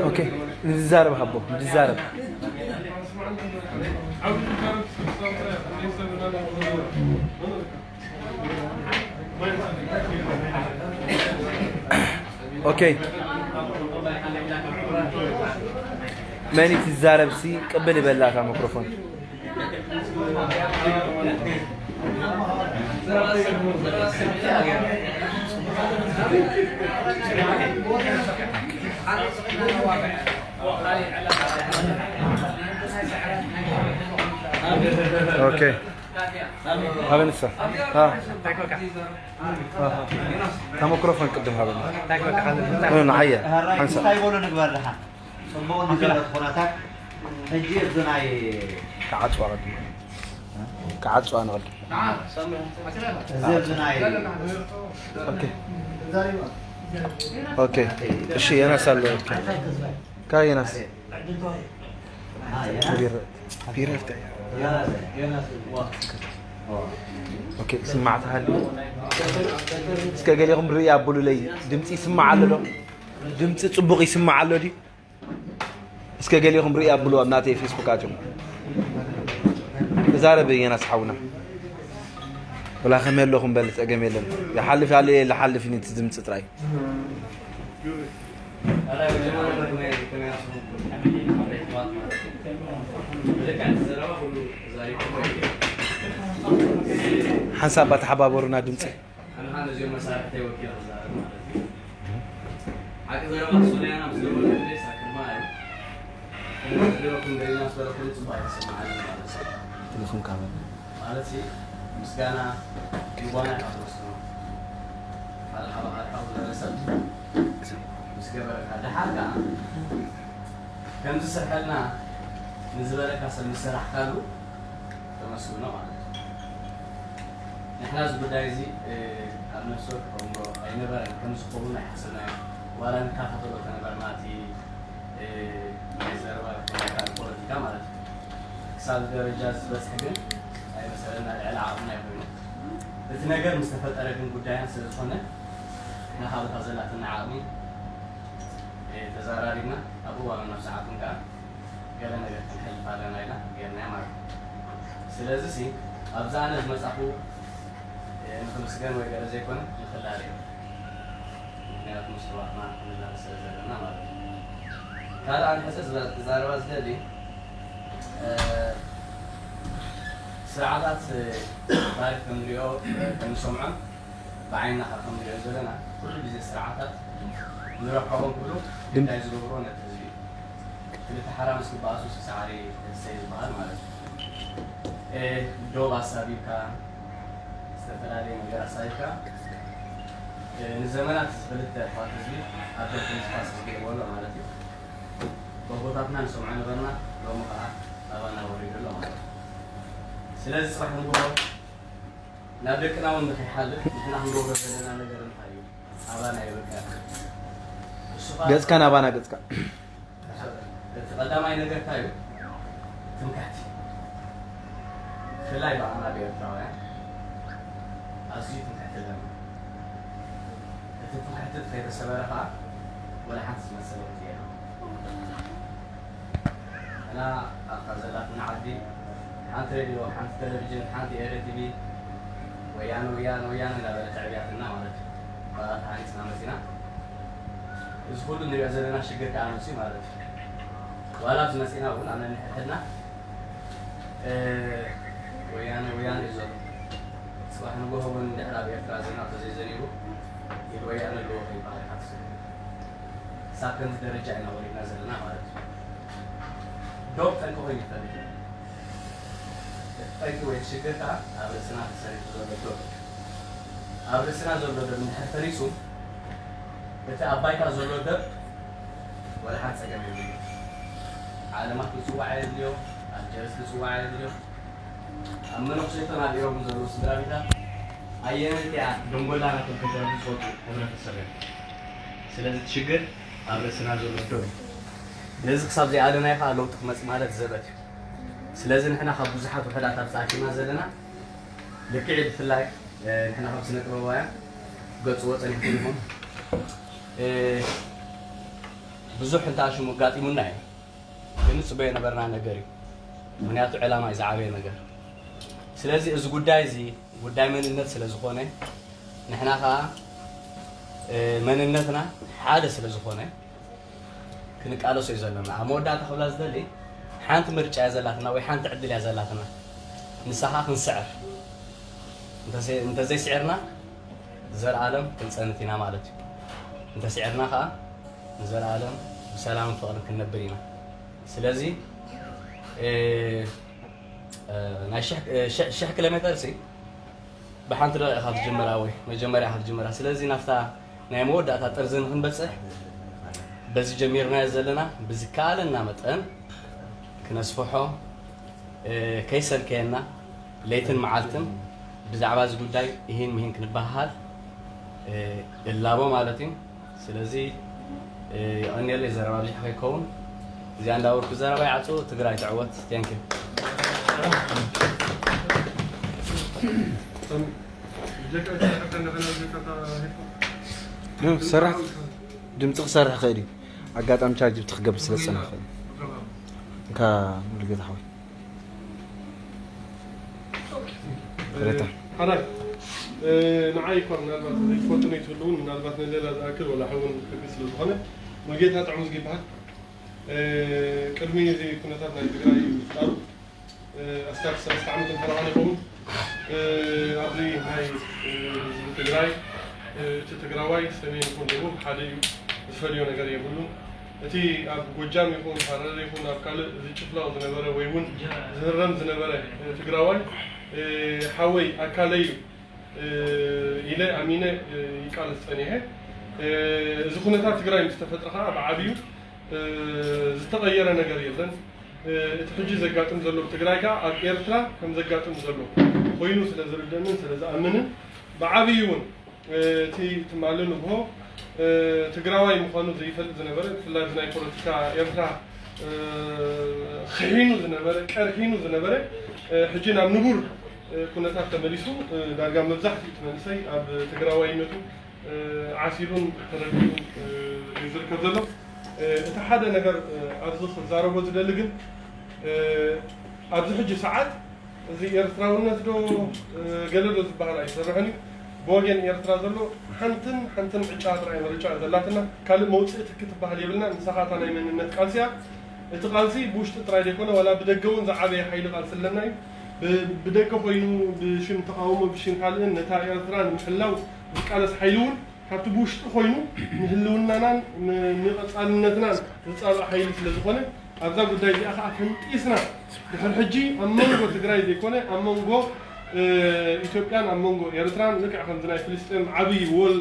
ኦኬ፣ ንዝዛረብ ሃቦ፣ ንዝዛረብ። ኦኬ። መን እዩ ትዛረብ ሲ ቅብል ይበላ እታ ማይክሮፎን። ኦኬ። ኣበንሳ። አ። አ። እታ ማይክሮፎን ቅድም ሃበኒ። እ፣ ንዓየ። ሓንሳ። እንታይ በሉ ንግበር ደሓን? ጽቡቕ እንዲዘሎ እቲ ኩነታት። ሕጂ እዚ ናይ ክዓጽዋ ቅድም። ክዓጽዋ ንቕድም። እዚ ኣብዚ ናይ ኦኬ። ኦኬ። እሺ፣ የናስ ኣሎ። ኦኬ። ካይ የናስ። ቢራ፣ ቢራ ይፍታ። ኦኬ፣ ስማዕ ተሃልዩ። እስከ ገሌኹም ርኢ ኣብሉለይ። ድምፂ ይስማዕ ኣሎ ዶ? ድምፂ ፅቡቕ ይስማዕ ኣሎ ድዩ? እስከ ገሌኹም ርኢ ኣብሉ ኣብ ናተይ ፌስቡክ ኣትዮም። ተዛረብ የናስ ሓውና። ወላ ከመይ ኣለኹም በል፣ ፀገም የለን። ይሓልፍ ያለ የለ፣ ሓልፍ ኒ፣ እቲ ድምፂ ጥራይ። ሓንሳብ ኣተሓባበሩና ድምፂ። ኣነ ከዓ ነዚኦም መሳርሕተይ ወኪለ ክዛረብ ማለት እዩ። ሓቂ ዘረባ ሶልያና ምስ ደወለት ሳክርማ እዩ። ከምዚ ዝበለኩም ደሊና ምስ በለኩኒ ፅቡቅ ኣይተሰማዓንን ማለት እዩ። ቴሌፎን ካበ ማለት ሲ ምስጋና ይዋና ኢኻ ትወስኖ። ሓደ ሓባ ሓደ ሓቡ ዝበለ ሰብ ምስ ገበረካ፣ ደሓር ከኣ ከምዚ ስርሐልና ንዝበለካ ሰብ ምስ ሰራሕካሉ ተመስግኖ ማለት እዩ። ንሕና እዚ ጉዳይ እዚ ኣብ ነፍሲ ወከፍ ኣእምሮ ኣይነበረን፣ ከም ዝኸውን ኣይሓሰብናዮ። ዋላ ንከታተሎ ከነበርና እቲ ናይ ዘረባ ፖለቲካ ማለት እዩ። ክሳብ ደረጃ ዝበፅሕ ግን ኣይመሰለና፣ ልዕሊ ዓቕምና ኣይኮይኑ። እቲ ነገር ምስ ተፈጠረ ግን ጉዳይና ስለ ዝኾነ ንሓበታ ዘላትና ዓቕሚ ተዛራሪብና ኣብ እዋኑ ናብ ሰዓቱን ከዓ ገለ ነገር ክንሕልፍ ኣለና ኢልና ገርናያ ማለት እዩ። ስለዚ ሲ ኣብዚ ኣነ ዝመፃኹ ንክምስገን ወይ ገለ ዘይኮነ ንክላለ እዩ። ምክንያቱ ምስ ኣሕዋትና ክንላለ ስለ ዘለና ማለት እዩ። ካልእ ኣነ ሕፀ ዝዛረባ ዝደሊ ስርዓታት ባሪ ክንሪኦ ክንሰምዖ ብዓይንና ካብ ክንሪኦ ዘለና ኩሉ ግዜ ስርዓታት ንረብሖም ክብሉ እንታይ ዝገብሮ ነቲ ህዝቢ ክልተ ሓራ ምስ ክበኣሱ ሳዕሪ ሰይ ዝበሃል ማለት እዩ። ዶብ ኣሳቢብካ ዝተፈላለየ ነገር ኣሳቢብካ ንዘመናት ክልተ ኣሕዋት ህዝቢ ኣብ ደቂ ንስፋስ ዝገይርዎ ኣሎ ማለት እዩ። በቦታትና ንሰምዖ ነበርና፣ ሎሚ ከዓ ኣባና ወሪዱ ኣሎ ማለት እዩ። ስለዚ ፅባሕ ንግሆ ናብ ደቅና እውን ንከይሓልፍ ንሕና ክንገብሮ ዘለና ነገር እንታይ እዩ? ኣባና የበቅዕ። እሱ ከዓ ገፅካ ናባና ገፅካ። እቲ ቀዳማይ ነገር እንታይ እዩ? ትምክሕቲ። ብፍላይ ብኣና ብኤርትራውያን ኣዝዩ ትምክሕቲ ኣለና። እቲ ትምክሕቲ ከይተሰበረ ከዓ ወላ ሓንቲ ዝመሰለ ውፅኢት የለን። እና ኣብታ ዘላትና ዓዲ ሓንቲ ሬድዮ፣ ሓንቲ ቴሌቪዥን፣ ሓንቲ ኤረ ቲቪ ወያነ ወያነ ወያነ እንዳበለ ተዕብያትና ማለት እዩ። ብኣታ ሃኒፅና መፂና። እዚ ኩሉ ንሪኦ ዘለና ሽግር ከዓ መፅኡ ማለት እዩ። ዋላ ኣብዚ መፂና እውን ኣብ ነንሕድሕድና ወያነ ወያነ እዩ ዘሎ። ፅባሕ ንጎሆ እውን እንድሕር ኣብ ኤርትራ ዜና ተዘይዘኒቡ ኢድ ወያነ ኣለዎ ከይበሃል ይሓስብ። ክሳብ ከምዚ ደረጃ ኢና ወሪድና ዘለና ማለት እዩ። ዶብ ጠንቂ ኮይኑ ይፈልጥ እዩ። ጠንቂ ወይ ሽግር ከዓ ኣብ ርእስና ተሰሪቱ ዘሎ ዶብ እዩ። ኣብ ርእስና ዘሎ ዶብ እንድሕር ፈሪሱ እቲ ኣብ ባይታ ዘሎ ዶብ ወላ ሓንቲ ፀገም የብሉ። ዓለማት ክፅዋዕ የድልዮ፣ ኣልጀርስ ክፅዋዕ የድልዮ። ኣብ መነኩሴቶን ኣብ ኢሮብን ዘለዉ ስድራ ቤታት ኣየነይቲ እያ ደንጎላ ናቶም ከይተረፉ ዝፈልጡ ሕብረተሰብ እዮም። ስለዚ እቲ ሽግር ኣብ ርእስና ዘሎ ዶ እዩ። ነዚ ክሳብ ዘይኣለናዮ ከዓ ለውጢ ክመፅእ ማለት ዘበት እዩ። ስለዚ ንሕና ካብ ብዙሓት ውሕዳት ኣብ ተኣኪብና ዘለና ልክዕ ብፍላይ ንሕና ከም ስነ ጥበባውያን ገፅዎ ፀኒሕኩም ኢኹም። ብዙሕ እንተኣሽሙ ኣጋጢሙና እዩ። ግን ንፅበዮ የነበርና ነገር እዩ። ምክንያቱ ዕላማ እዩ ዝዓበየ ነገር። ስለዚ እዚ ጉዳይ እዚ ጉዳይ መንነት ስለ ዝኾነ ንሕና ከዓ መንነትና ሓደ ስለ ዝኾነ ክንቃለሶ እዩ ዘለና። ኣብ መወዳእታ ክብላ ዝደሊ ሓንቲ ምርጫ እያ ዘላትና ወይ ሓንቲ ዕድል እያ ዘላትና። ንሳ ከዓ ክንስዕር። እንተዘይስዒርና ዘርኣለም ክንፀንት ኢና ማለት እዩ። እንተስዒርና ከዓ ንዘለኣለም ብሰላምን ፍቕርን ክንነብር ኢና። ስለዚ ናይ ሽሕ ኪሎ ሜተር ሲ ብሓንቲ ደቂቕ ኢኻ ትጅምራ ወይ መጀመርያ ኢኻ ትጅምራ። ስለዚ ናብታ ናይ መወዳእታ ጥርዚ ንክንበፅሕ በዚ ጀሚርናዮ ዘለና ብዝከኣለና መጠን ክነስፍሖ ከይሰልከየና ለይትን መዓልትን ብዛዕባ እዚ ጉዳይ እሂን ምሂን ክንበሃሃል እላቦ ማለት እዩ። ስለዚ የቐንየለይ፣ ዘረባ ብዙሕ ከይከውን እዚኣ እንዳበልኩ ዘረባ ይዓፁ። ትግራይ ትዕወት። Thank you። ሰራሕ ድምፂ ክሰርሕ ክእል እዩ። ኣጋጣሚ ቻርጅ ብትክገብር ስለ ዝፀናሕ እንካ ሙሉጌታ ሓወይ ሓራይ ንዓይ እኳ ምናልባት ዘይትፈልጡኒ ትህልውን ምናልባት ንሌላ ዝኣክል ወላ ሕውን ክብል ስለ ዝኾነ ሙሉጌታ ጥዑም ዝግ ይበሃል። ቅድሚ እዚ ኩነታት ናይ ትግራይ ምፍጣሩ ኣስታት ሰለስተ ዓመት እንተደኣ ይኸውን ኣብዚ ናይ ህዝቢ ትግራይ እቲ ትግራዋይ ሰሜን ይኹን ደቡብ ሓደ እዩ፣ ዝፈልዮ ነገር የብሉን። እቲ ኣብ ጎጃም ይኹን ሃረር ይኹን ኣብ ካልእ ዝጭፍለቕ ዝነበረ ወይ እውን ዝህረም ዝነበረ ትግራዋይ ሓወይ ኣካለይ እዩ ኢለ ኣሚነ ይቃለስ ጸኒሐ። እዚ ኩነታት ትግራይ ምስ ተፈጥረ ከዓ ብዓብዩ ዝተቐየረ ነገር የለን። እቲ ሕጂ ዘጋጥም ዘሎ ትግራይ ከዓ ኣብ ኤርትራ ከም ዘጋጥም ዘሎ ኮይኑ ስለ ዝርደንን ስለ ዝኣምንን ብዓብዩ እውን እቲ ትማሊ ንግሆ ትግራዋይ ምዃኑ ዘይፈልጥ ዝነበረ፣ ብፍላይ ናይ ፖለቲካ ኤርትራ ክሒኑ ዝነበረ፣ ቀርሒኑ ዝነበረ፣ ሕጂ ናብ ንቡር ኩነታት ተመሊሱ፣ ዳርጋ መብዛሕትኡ እቲ መንእሰይ ኣብ ትግራዋይነቱ ዓሲሉን ተረዲኡን እዩ ዝርከብ ዘሎ። እቲ ሓደ ነገር ኣብዚ ክዛረቦ ዝደሊ ግን ኣብዚ ሕጂ ሰዓት እዚ ኤርትራውነት ዶ ገለ ዶ ዝበሃል ኣይሰርሕን እዩ። ብወገን ኤርትራ ዘሎ ሓንትን ሓንትን ዕጫ ጥራይ ምርጫ ዘላትና፣ ካልእ መውፅኢ ትኪ ትበሃል የብልና። ንሳኻ እታ ናይ መንነት ቃልሲ እያ። እቲ ቃልሲ ብውሽጢ ጥራይ ዘይኮነ ዋላ ብደገ እውን ዝዓበየ ሓይሊ ቃልሲ ኣለና እዩ። ብደገ ኮይኑ ብሽም ተቃውሞ ብሽም ካልእን ነታ ኤርትራ ንምሕላው ዝቃለስ ሓይሊ እውን ካብቲ ብውሽጢ ኮይኑ ንህልውናናን ንቐፃልነትናን ዝፃባእ ሓይሊ ስለ ዝኾነ ኣብዛ ጉዳይ እዚኣ ከዓ ተንጢስና ድሕር ሕጂ ኣብ መንጎ ትግራይ ዘይኮነ ኣብ መንጎ ኢትዮጵያን ኣብ መንጎ ኤርትራን ልክዕ ከምዚ ናይ ፍልስጤም ዓብዪ ወል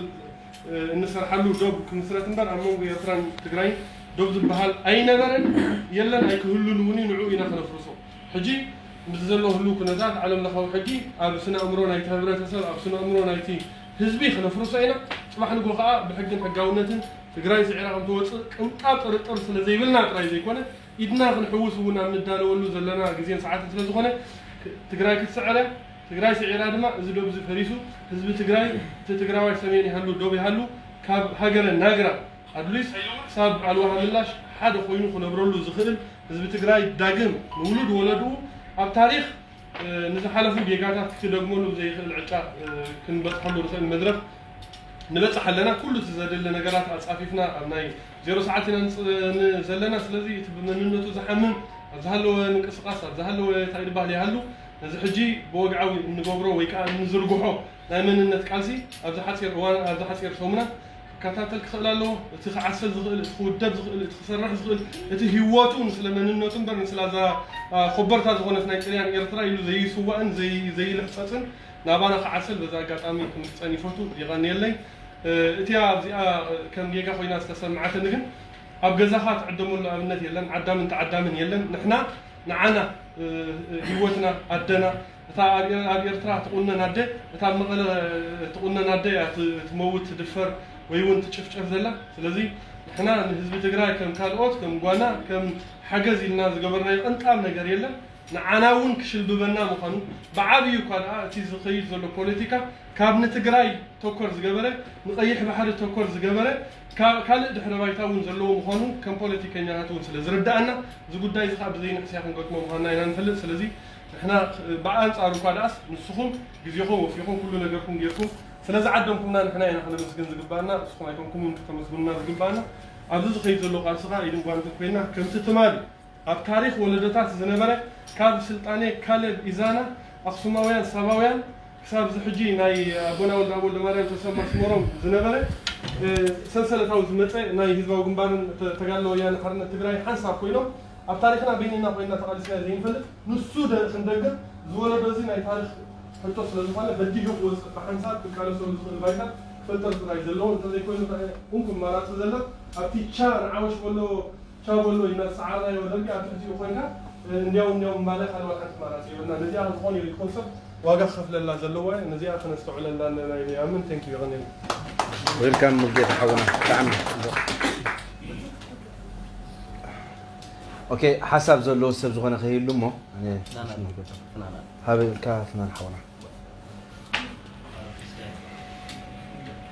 እንሰርሓሉ ዶብ ክምስረት እምበር ኣብ መንጎ ኤርትራን ትግራይን ዶብ ዝበሃል ኣይነበረን የለን ኣይክህሉን እውን እዩ። ንዕኡ ኢና ክነፍርሶ ሕጂ ምስ ዘሎ ህልው ኩነታት ዓለም ለኻዊ ሕጊ ኣብ ስነ ኣእምሮ ናይቲ ህብረተሰብ ኣብ ስነ ኣእምሮ ናይቲ ህዝቢ ክነፍርሶ ኢና። ፅባሕ ንጎ ከዓ ብሕግን ሕጋውነትን ትግራይ ስዒራ ከምትወፅእ ቅንጣብ ጥርጥር ስለ ዘይብልና ጥራይ ዘይኮነ ኢድና ክንሕውስ እውን ኣብ ንዳለወሉ ዘለና ግዜን ሰዓትን ስለ ዝኾነ ትግራይ ክትስዕር እያ። ትግራይ ስዒራ ድማ እዚ ዶብ እዚ ፈሪሱ ህዝቢ ትግራይ እቲ ትግራዋይ ሰሜን ይሃሉ ዶብ ይሃሉ ካብ ሃገረ ናግራ ኣድሊስ ክሳብ ኣልዋሃ ምላሽ ሓደ ኮይኑ ክነብረሉ ዝኽእል ህዝቢ ትግራይ ዳግም ንውሉድ ወለድኡ ኣብ ታሪኽ ንዝሓለፉ ጌጋታት ክደግመሉ ብዘይኽእል ዕጫ ክንበፅሐሉ ንኽእል መድረኽ ንበፅሕ ኣለና። ኩሉ እቲ ዘድሊ ነገራት ኣፃፊፍና ኣብ ናይ ዜሮ ሰዓት ኢና ዘለና። ስለዚ እቲ ብመንነቱ ዝሓምን ኣብ ዝሃለወ ምንቅስቃስ ኣብ ዝሃለወ እንታይ ድባህል ይሃሉ ነዚ ሕጂ ብወግዓዊ እንገብሮ ወይ ከዓ እንዝርግሖ ናይ መንነት ቃልሲ ኣብዚ ሓፂር እዋን ኣብዚ ሓፂር ሰሙናት ክከታተል ክኽእል ኣለዎ። እቲ ክዓሰል ዝኽእል፣ እቲ ክውደብ ዝኽእል፣ እቲ ክሰርሕ ዝኽእል፣ እቲ ህይወቱ ንስለ መንነቱ እምበር ንስለ እዛ ኮበርታ ዝኾነት ናይ ጥልያን ኤርትራ ኢሉ ዘይስዋእን ዘይልሕፀፅን ናባና ክዓሰል በዚ ኣጋጣሚ ክምሕፀን ይፈቱ። የቐንየለይ። እቲያ ኣብዚኣ ከም ጌጋ ኮይና ዝተሰምዓትኒ ግን ኣብ ገዛኻ ትዕደመሉ ኣብነት የለን፣ ዓዳምን ተዓዳምን የለን። ንሕና ንዓና ህይወትና ኣደና እታ ኣብ ኤርትራ ትቑነን ኣደ እታ ኣብ መቐለ ትቑነን ኣደ እያ ትመውት ትድፈር ወይ እውን ትጭፍጨፍ ዘላ። ስለዚ ንሕና ንህዝቢ ትግራይ ከም ካልኦት ከም ጓና ከም ሓገዝ ኢልና ዝገበርናዮ ቅንጣብ ነገር የለን። ንዓና እውን ክሽልብበና ምዃኑ ብዓብዩ እኳ ደኣ እቲ ዝኸይድ ዘሎ ፖለቲካ ካብ ንትግራይ ተኮር ዝገበረ ንቐይሕ ባሕሪ ተኮር ዝገበረ ካልእ ድሕረ ባይታ እውን ዘለዎ ምዃኑ ከም ፖለቲከኛታት እውን ስለ ዝርዳኣና እዚ ጉዳይ እዚ ከዓ ብዘይንሕስያ ክንገጥሞ ምዃንና ኢና ንፈልጥ። ስለዚ ንሕና ብኣንፃሩ እኳ ደኣስ ንስኹም ግዜኹም ወፊኹም ኩሉ ነገርኩም ጌርኩም ስለ ዝዓደምኩምና ንሕና ኢና ክነመስግን ዝግባኣና፣ ንስኹም ኣይኮንኩም እውን ክተመስግኑና ዝግባኣና። ኣብዚ ዝኸይድ ዘሎ ቃልሲ ከዓ ኢድን ጓንትን ኮይና ከምቲ ትማሊ ኣብ ታሪኽ ወለዶታት ዝነበረ ካብ ስልጣኔ ካሌብ ኢዛና ኣኽሱማውያን ሳባውያን ክሳብ እዚ ሕጂ ናይ ኣቦና ወልደኣብ ወልደማርያም ተሰማ ኣስመሮም ዝነበረ ሰንሰለታዊ ዝመፀ ናይ ህዝባዊ ግንባርን ተጋድሎ ወያነ ሓርነት ትግራይ ሓንሳብ ኮይኖም ኣብ ታሪኽና በይንና ኮይንና ተቓሊስና ዘይንፈልጥ ንሱ ክንደግም ዝወለዶ እዚ ናይ ታሪኽ ሕቶ ስለ ዝኾነ በዲሁ ክወፅእ ብሓንሳብ ክቃለሰሉ ዝኽእል ባይታ ክፈጠር ጥራይ ዘለዎ እንተዘይኮይኑ እንኩ ኣማራፂ ዘሎ ኣብቲ ቻ ንዓወሽ በሎ ቻው በሎ ኢና ዝሰዓርናዮ ደርጊ ኣብ ትሕቲኡ ኮይንካ እንዲያው እንዲያው ምባል ካልእ ዋላ ሓንቲ ኣማራፂ የብልና። ነዚኣ ዝኾነ ይኹን ሰብ ዋጋ ክኸፍለላ ዘለዎ እያ። ነዚኣ ከነስተውዕለላ ኣለና ኢለ ይኣምን። Thank you። የቐንየልና። Welcome ሙልጌታ ሓውና ብጣዕሚ ኦኬ ሓሳብ ዘለዎ ሰብ ዝኾነ ከይህሉ እሞ ኣነ ናና ናና ናና ሃበይ ኢልካ ፍናን ሓውና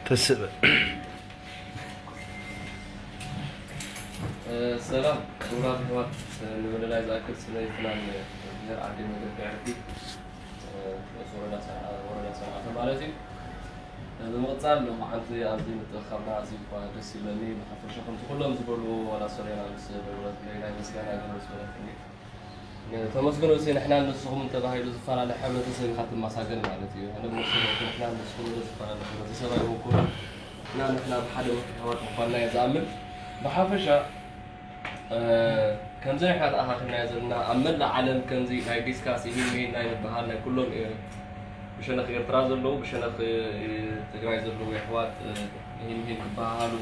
ተስእ በል ሰላም ክቡራት ኣሕዋት፣ ንመለላይ ዝኣክል ስመይ ፍናን ብሄር ዓዲ መገዲ ዕርዲ ንኡስ ወረዳ ሰንዓ- ወረዳ ሰንዓፈ ማለት እዩ። ብምቕፃል ሎማዓንቲ ኣብዚ ምትእኽኻብና ኣዝዩ እኳ ደስ ይብለኒ። ብሓፈሻ ከምቲ ኩሎም ዝበልዎ ዋላ ሶርያና ምስ በልዎ ናይ ምስጋና ገለ ምስ በለትኒ ተመስግኖ እሲ ንሕናን ንስኹምን ተባሂሉ ዝፈላለ ሕብረተሰብ ኢኻ ትመሳገን ማለት እዩ። ኣነ ብመሰረቱ ንሕናን ንስኹም ኢለ ዝፈላለ ሕብረተሰብ ኣይኮንኩን። እና ንሕና ብሓደ ምትሕውዋስ ምዃንና እየ ዝኣምን። ብሓፈሻ ከምዚ ንሕና ተኣኻኺብናዮ ዘለና ኣብ መላእ ዓለም ከምዚ ናይ ዲስካስ ይሂን ምሂን ናይ ምብሃል ናይ ኩሎም ብሸነኽ ኤርትራ ዘለዉ ብሸነኽ ትግራይ ዘለዉ የሕዋት ይሂን ምሂን ክበሃሃሉ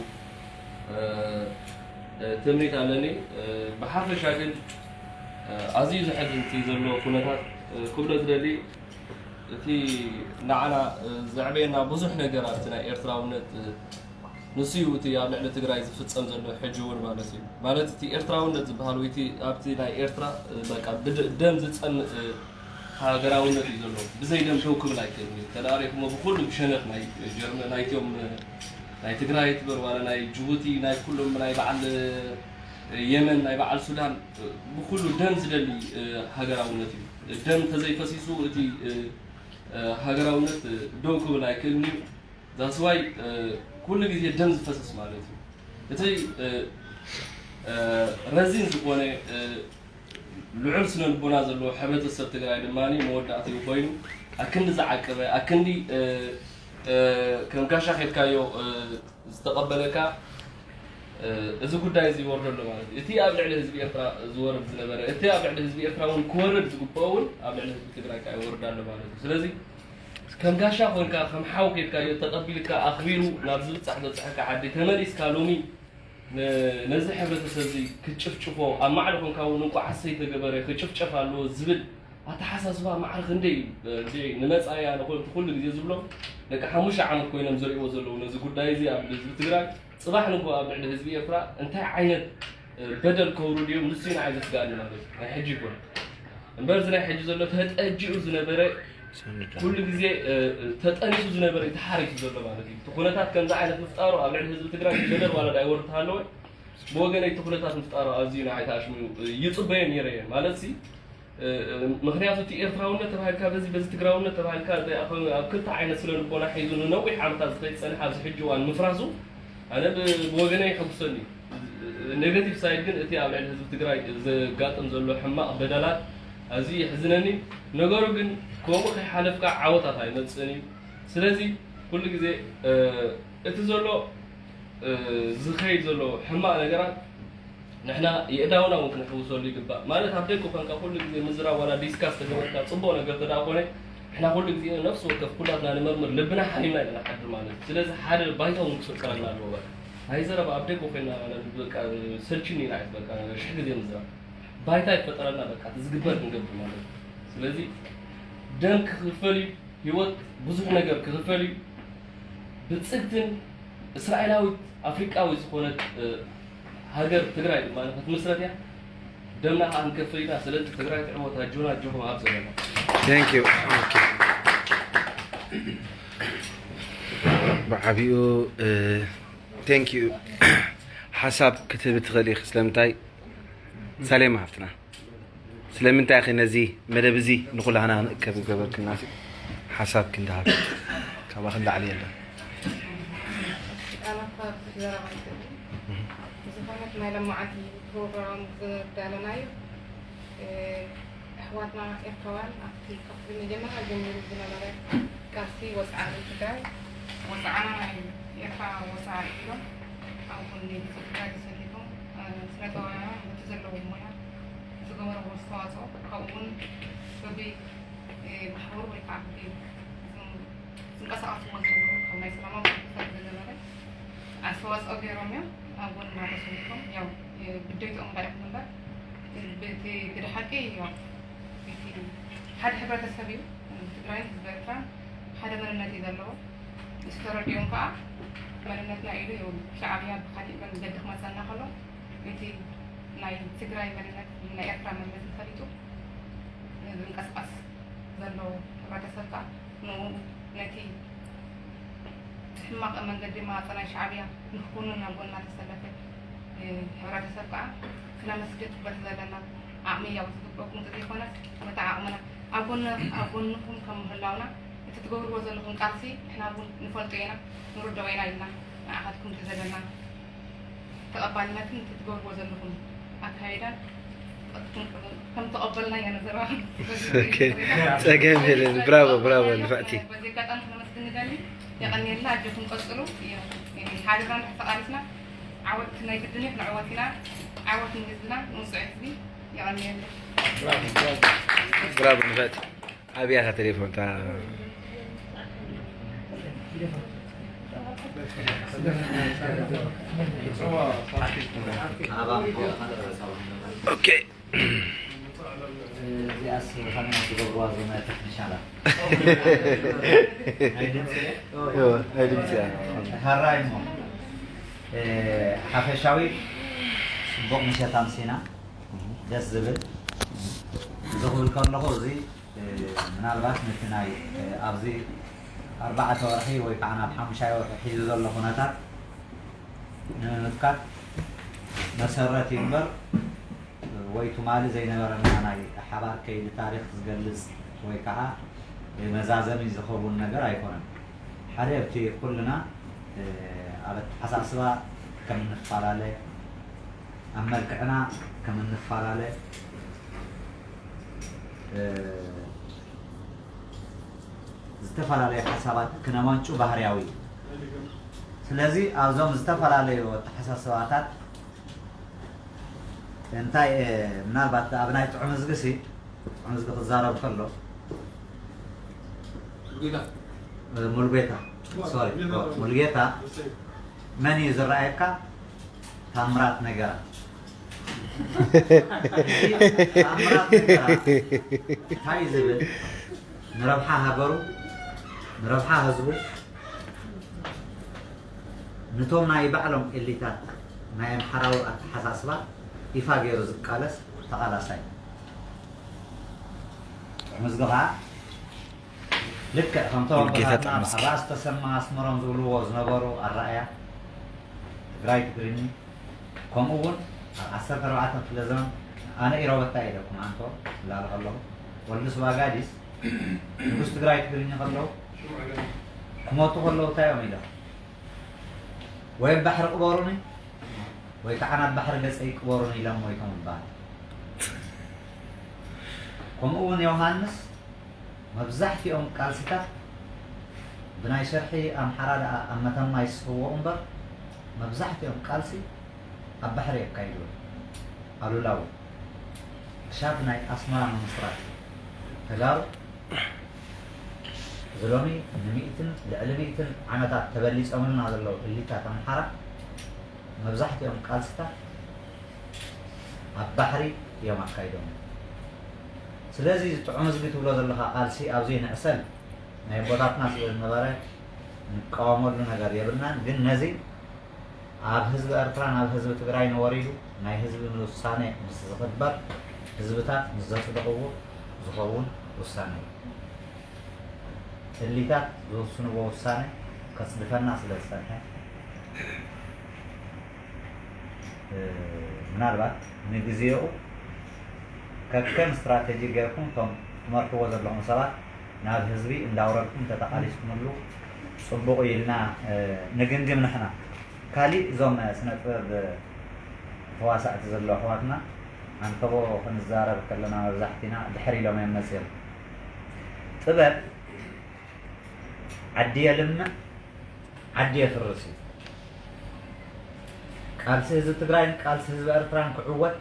ትምኒት ኣለኒ። ብሓፈሻ ግን ኣዝዩ ዘሕዝን እቲ ዘሎ ኩነታት ክብሎ ዝደሊ እቲ ንዓና ዘዕበየና ብዙሕ ነገር ኣብቲ ናይ ኤርትራውነት ንሱ እዩ እቲ ኣብ ልዕሊ ትግራይ ዝፍጸም ዘሎ ሕጂ እውን ማለት እዩ። ማለት እቲ ኤርትራውነት ዝበሃል ወይ እቲ ኣብቲ ናይ ኤርትራ በቃ ብደም ዝጸንእ ሃገራውነት እዩ ዘሎ። ብዘይ ደም ደው ክብል ኣይክእልን እዩ። ተዳሪኹሞ ብኩሉ ብሸነኽ ናይ ጀርመን ናይቶም ናይ ትግራይ ትበር ዋላ ናይ ጅቡቲ ናይ ኩሎም ናይ በዓል የመን ናይ በዓል ሱዳን ብኩሉ ደም ዝደሊ ሃገራውነት እዩ። ደም ተዘይፈሲሱ እቲ ሃገራውነት ደው ክብል ኣይክእልን እዩ። ዛስዋይ ኩሉ ግዜ ደም ዝፈስስ ማለት እዩ። እቲ ረዚን ዝኾነ ልዑል ስነ ልቦና ዘለዎ ሕብረተሰብ ትግራይ ድማ መወዳእትኡ ኮይኑ ኣክንዲ ዝዓቀበ ኣክንዲ ከም ጋሻ ኬድካዮ ዝተቐበለካ እዚ ጉዳይ እዚ ይወርዶ ኣሎ ማለት እዩ። እቲ ኣብ ልዕሊ ህዝቢ ኤርትራ ዝወርድ ዝነበረ እቲ ኣብ ልዕሊ ህዝቢ ኤርትራ እውን ክወርድ ዝግብኦ እውን ኣብ ልዕሊ ህዝቢ ትግራይ ከዓ ይወርድ ኣሎ ማለት እዩ። ስለዚ ከም ጋሻ ኮንካ ከም ሓው ኬድካዮ ተቐቢልካ ኣኽቢሩ ናብ ዝብጻሕ ዘብጽሐካ ዓዲ ተመሊስካ ሎሚ ነዚ ሕብረተሰብ እዚ ክትጭፍጭፎ ኣብ ማዕለ ኮንካ እውን እንቋዕ ኣሰይ ተገበረ ክጭፍጨፍ ኣለዎ ዝብል ኣተሓሳስባ ማዕረ ክንደይ እዩ ንመፃእያ ንኮንቲ ኩሉ ግዜ ዝብሎ ደቂ ሓሙሽተ ዓመት ኮይኖም ዝርእዎ ዘለዉ ነዚ ጉዳይ እዚ ኣብ ህዝቢ ትግራይ ፅባሕ ንጎ ኣብ ልዕሊ ህዝቢ ኤርትራ እንታይ ዓይነት በደል ከውርዱ እዮም ንሱ እዩ ንዓይ ዘስጋእኒ ማለት እዩ። ናይ ሕጂ ይኮነ እምበር እዚ ናይ ሕጂ ዘሎ ተጠጂኡ ዝነበረ ኩሉ ግዜ ተጠኒሱ ዝነበረ ተሓሪሱ ዘሎ ማለት እዩ። እቲ ኩነታት ከምዚ ዓይነት ምፍጣሩ ኣብ ልዕሊ ህዝቢ ትግራይ በደል ዋላ ኣይወርድ ሃለወ ብወገነይ እቲ ኩነታት ምፍጣሩ ኣዝዩ ንዓይ ተኣሽሙ ይፅበዮ ነይረ እየ ማለት ሲ ምክንያቱ እቲ ኤርትራውነት ተባሂልካ በዚ በዚ ትግራውነት ተባሂልካ ኣብ ክልተ ዓይነት ስነ ልቦና ሒዙ ንነዊሕ ዓመታት ዝኸይድ ዝፀንሐ ኣብዚ ሕጂ እዋን ምፍራሱ ኣነ ብወገነ ይሐጉሰኒ። ኔጋቲቭ ሳይድ ግን እቲ ኣብ ልዕሊ ህዝቢ ትግራይ ዘጋጥም ዘሎ ሕማቕ በደላት ኣዝዩ የሕዝነኒ። ነገሩ ግን ከምኡ ከይሓለፍካ ዓወታት ኣይመፅእን እዩ። ስለዚ ኩሉ ግዜ እቲ ዘሎ ዝኸይድ ዘሎ ሕማቕ ነገራት ንሕና የእዳውና እውን ክንሕውሰሉ ይግባእ። ማለት ኣብ ደገ ኮንካ ኩሉ ግዜ ምዝራብ ዋላ ዲስካስ ተገበርካ ፅቡቕ ነገር ተደኣ ኮነ ንሕና ኩሉ ግዜ ነፍሲ ወከፍ ኩላትና ንመርምር ልብና ሓሊምና ኢና ንሓድር ማለት እዩ። ስለዚ ሓደ ባይታ እውን ክፍጠረልና ኣለዎ። በቃ ናይ ዘረባ ኣብ ደገ ኮይና በቃ ሰልችኒ ኢና በቃ ሽሕ ግዜ ምዝራብ ባይታ ይፈጠረልና በቃ እቲ ዝግበር ክንገብር ማለት እዩ። ስለዚ ደም ክኽፈል እዩ። ህይወት ብዙሕ ነገር ክኽፈል እዩ። ብፅግትን እስራኤላዊት ኣፍሪቃዊ ዝኾነት ሃገር ትግራይ ድማ ንክትምስረት እያ። ደምና ከዓ ክንከፍል ኢና። ስለዚ ትግራይ ትዕወት። ኣጆና ኣጆኹም ኣብ ዘለና። Thank you. ብዓቢኡ thank you ሓሳብ ክትህብ ትኽእል ኢኺ ስለምንታይ ሳሌማ ሃፍትና ስለምንታይ ኢኺ ነዚ መደብ እዚ ንኹላህና ንእከብ ዝገበርክና ሓሳብ ክንድሃብ ካባኺ ንላዕሊ የለን። ኣነኳ ብዙሕ ዘረባ ኣይክእልን። ብዝኾነት ናይ ለማዓንቲ ፕሮግራም ዘዳለናዩ ኣሕዋትና ኤርትራውያን ኣብቲ ካብቲ መጀመርያ ጀሚሩ ዝነበረ ቃልሲ ወፅዓ ትግራይ ወፅዓና ናይ ኤርትራ ወፅዓ ኢሎም ኣብ ጎኒ ህዝቢ ትግራይ ተሰሊፎም ስነጥበባውያን በቲ ዘለዎም ሞያ ዝገበርዎ ኣስተዋፅኦ ካብኡ እውን በቢ ማሕበሩ ወይ ከዓ በቢ ዝንቀሳቐስዎ ዝነበሩ ካብ ናይ ሰላማዊ ሰልፊ ዝነበረ ኣስተዋፅኦ ገይሮም እዮም ኣብ ጎንና ተሰሊፎም ያው ብደይትኦም ባይኹም እምበር እቲ ግደ ሓቂ ያው እቲ ሓደ ሕብረተሰብ እዩ። ትግራይን ህዝቢ ኤርትራን ሓደ መንነት እዩ ዘለዎ። ምስ ተረዲኦም ከዓ መንነትና ኢሉ ይብል ሻዕብያ ብካሊእ መንገዲ ክመፀና ከሎ እቲ ናይ ትግራይ መንነት ናይ ኤርትራ መንነት ፈሊጡ ዝንቀስቀስ ዘሎ ሕብረተሰብ ከዓ ንኡ ነቲ ሕማቕ መንገዲ ማዕፀ ናይ ሻዕብያ ንክኩኑ ናብ ጎና ተሰለፈ ሕብረተሰብ ከዓ ክነመስግን በቲ ዘለና ዓቕሚ ያው ዝግበኩም ተዘይኮነስ በቲ ዓቕምና ኣብ ጎንኹም ከም ምህላውና እቲ ትገብርዎ ዘለኹም ቃልሲ ንሕና እውን ንፈልጦ ኢና ንርድኦ ኢና ኢልና ንዓኻትኩም እቲ ዘለና ተቐባልነትን እቲ ትገብርዎ ዘለኹም ኣካይዳን ከም ተቐበልና ኢና ንዘረባ ጸገም የለን። ብራቮ ብራቮ ንፍዕቲ። በዚ ኣጋጣሚ ክነመስግን ንደሊ። የቐንየልና። ኣጆኹም ቀጽሉ። ሓቢርና እንድሕር ተቓሊስና ዓወት ናይ ግድን እዩ። ክንዕወት ኢና። ዓወት ንህዝብና ንውፅዕ ህዝቢ። የቐንየለይ። ብራቮ ንፈት ኣብያታ ቴሌፎን ታ ኦኬ። እዚኣስ ከመይ ትገብርዋ ዞም ቴክኒሻላት? ናይ ድምፂ እያ። ሃራይ እሞ ሓፈሻዊ ፅቡቕ ምሸት ኣምሲና፣ ደስ ዝብል። እዚ ክብል ከለኹ፣ እዚ ምናልባት ነቲ ናይ ኣብዚ ኣርባዕተ ወርሒ ወይ ከዓ ናብ ሓሙሻይ ወርሒ ሒዙ ዘሎ ኩነታት ንምምልካት መሰረት እዩ እምበር፣ ወይ ትማሊ ዘይነበረና ናይ ሓባር ከይዲ ታሪኽ ዝገልፅ ወይ ከዓ መዛዘሚ ዝኸውን ነገር ኣይኮነን። ሓደ ኣብቲ ኩልና ኣብ ኣተሓሳስባ ከም እንፈላለ፣ ኣብ መልክዕና ከም እንፈላለ፣ ዝተፈላለዩ ሓሳባት ክነመንጩ ባህርያዊ እዩ። ስለዚ ኣብዞም ዝተፈላለዩ ኣተሓሳስባታት እንታይ ምናልባት ኣብ ናይ ጥዑም እዝጊ ሲ ጥዑም እዝጊ ክዛረብ ከሎ ሙሉጌታ፣ ሶሪ፣ ሙሉጌታ መን እዩ ዝረኣየካ? ታምራት ነገራ። ታምራት ነገራ እንታይ ዝብል ንረብሓ ሃገሩ፣ ንረብሓ ህዝቡ፣ ንቶም ናይ ባዕሎም ኤሊታት ናይ ኣምሓራዊ ኣተሓሳስባ ይፋ ገይሩ ዝቃለስ ተቓላሳይ። ጥዑም እዝጊ ከዓ ልክዕ ከምቶም ኣቦታትና በዓል ራእሲ ተሰማ ኣስመሮም ዝብልዎ ዝነበሩ ኣረኣእያ ትግራይ ትግርኝ፣ ከምኡ እውን ኣብ ዓሰርተ ኣርባዕተ ክፍለ ዘመን ኣነ ኢሮበታ ኢለኩም ኣንቶ ላለ ከለኹ ወልድስ ባጋዲስ ንጉስ ትግራይ ትግርኝ ከለዉ ክሞቱ ከለዉ እንታይ እዮም ኢሎም? ወይ ኣብ ባሕሪ ቅበሩኒ ወይ ከዓ ናብ ባሕሪ ገፀይ ቅበሩኒ ኢሎም ሞይቶም ይበሃል። ከምኡ እውን ዮሃንስ መብዛሕትኦም ቃልስታት ብናይ ሸርሒ ኣምሓራ ደኣ ኣብ መተማ ይስሕዎ እምበር መብዛሕትኦም ቃልሲ ኣብ ባሕሪ የካይድዎ። ኣሉላ እውን ክሻብ ናይ ኣስመራ ምምስራት ተጋሩ እዚ ሎሚ ንሚእትን ልዕሊ ሚእትን ዓመታት ተበሊጾምልና ዘለዉ እሊታት ኣምሓራ መብዛሕትኦም ቃልስታት ኣብ ባሕሪ እዮም ኣካይዶም። ስለዚ እዚ ጥዑም እዝጊ ትብሎ ዘለኻ ቃልሲ ኣብዙይ ንዕሰል ናይ ኣቦታትና ስለ ዝነበረ ንቃወመሉ ነገር የብልናን። ግን ነዚ ኣብ ህዝቢ ኤርትራን ኣብ ህዝቢ ትግራይን ወሪዱ ናይ ህዝቢ ውሳነ ምስ ዝኽበር ህዝብታት ምስ ዘጽደቕዎ ዝኸውን ውሳነ እዩ። እሊታት ዝውስንዎ ውሳነ ከጽድፈና ስለ ዝጸንሐ ምናልባት ንግዜኡ ከከም ስትራተጂ ጌርኩም እቶም ትመርሕዎ ዘለኹም ሰባት ናብ ህዝቢ እንዳውረድኩም እንተተቓሊስኩምሉ ጽቡቕ እዩ ኢልና ንግምግም ንሕና። ካሊእ እዞም ስነ ጥበብ ተዋሳእቲ ዘለዉ ኣሕዋትና ኣንተቦ ክንዛረብ ከለና መብዛሕቲና ድሕር ኢሎም እዮም መፅዮም። ጥበብ ዓዲ የልምዕ ዓዲ የፍርስ እዩ። ቃልሲ ህዝቢ ትግራይን ቃልሲ ህዝቢ ኤርትራን ክዕወት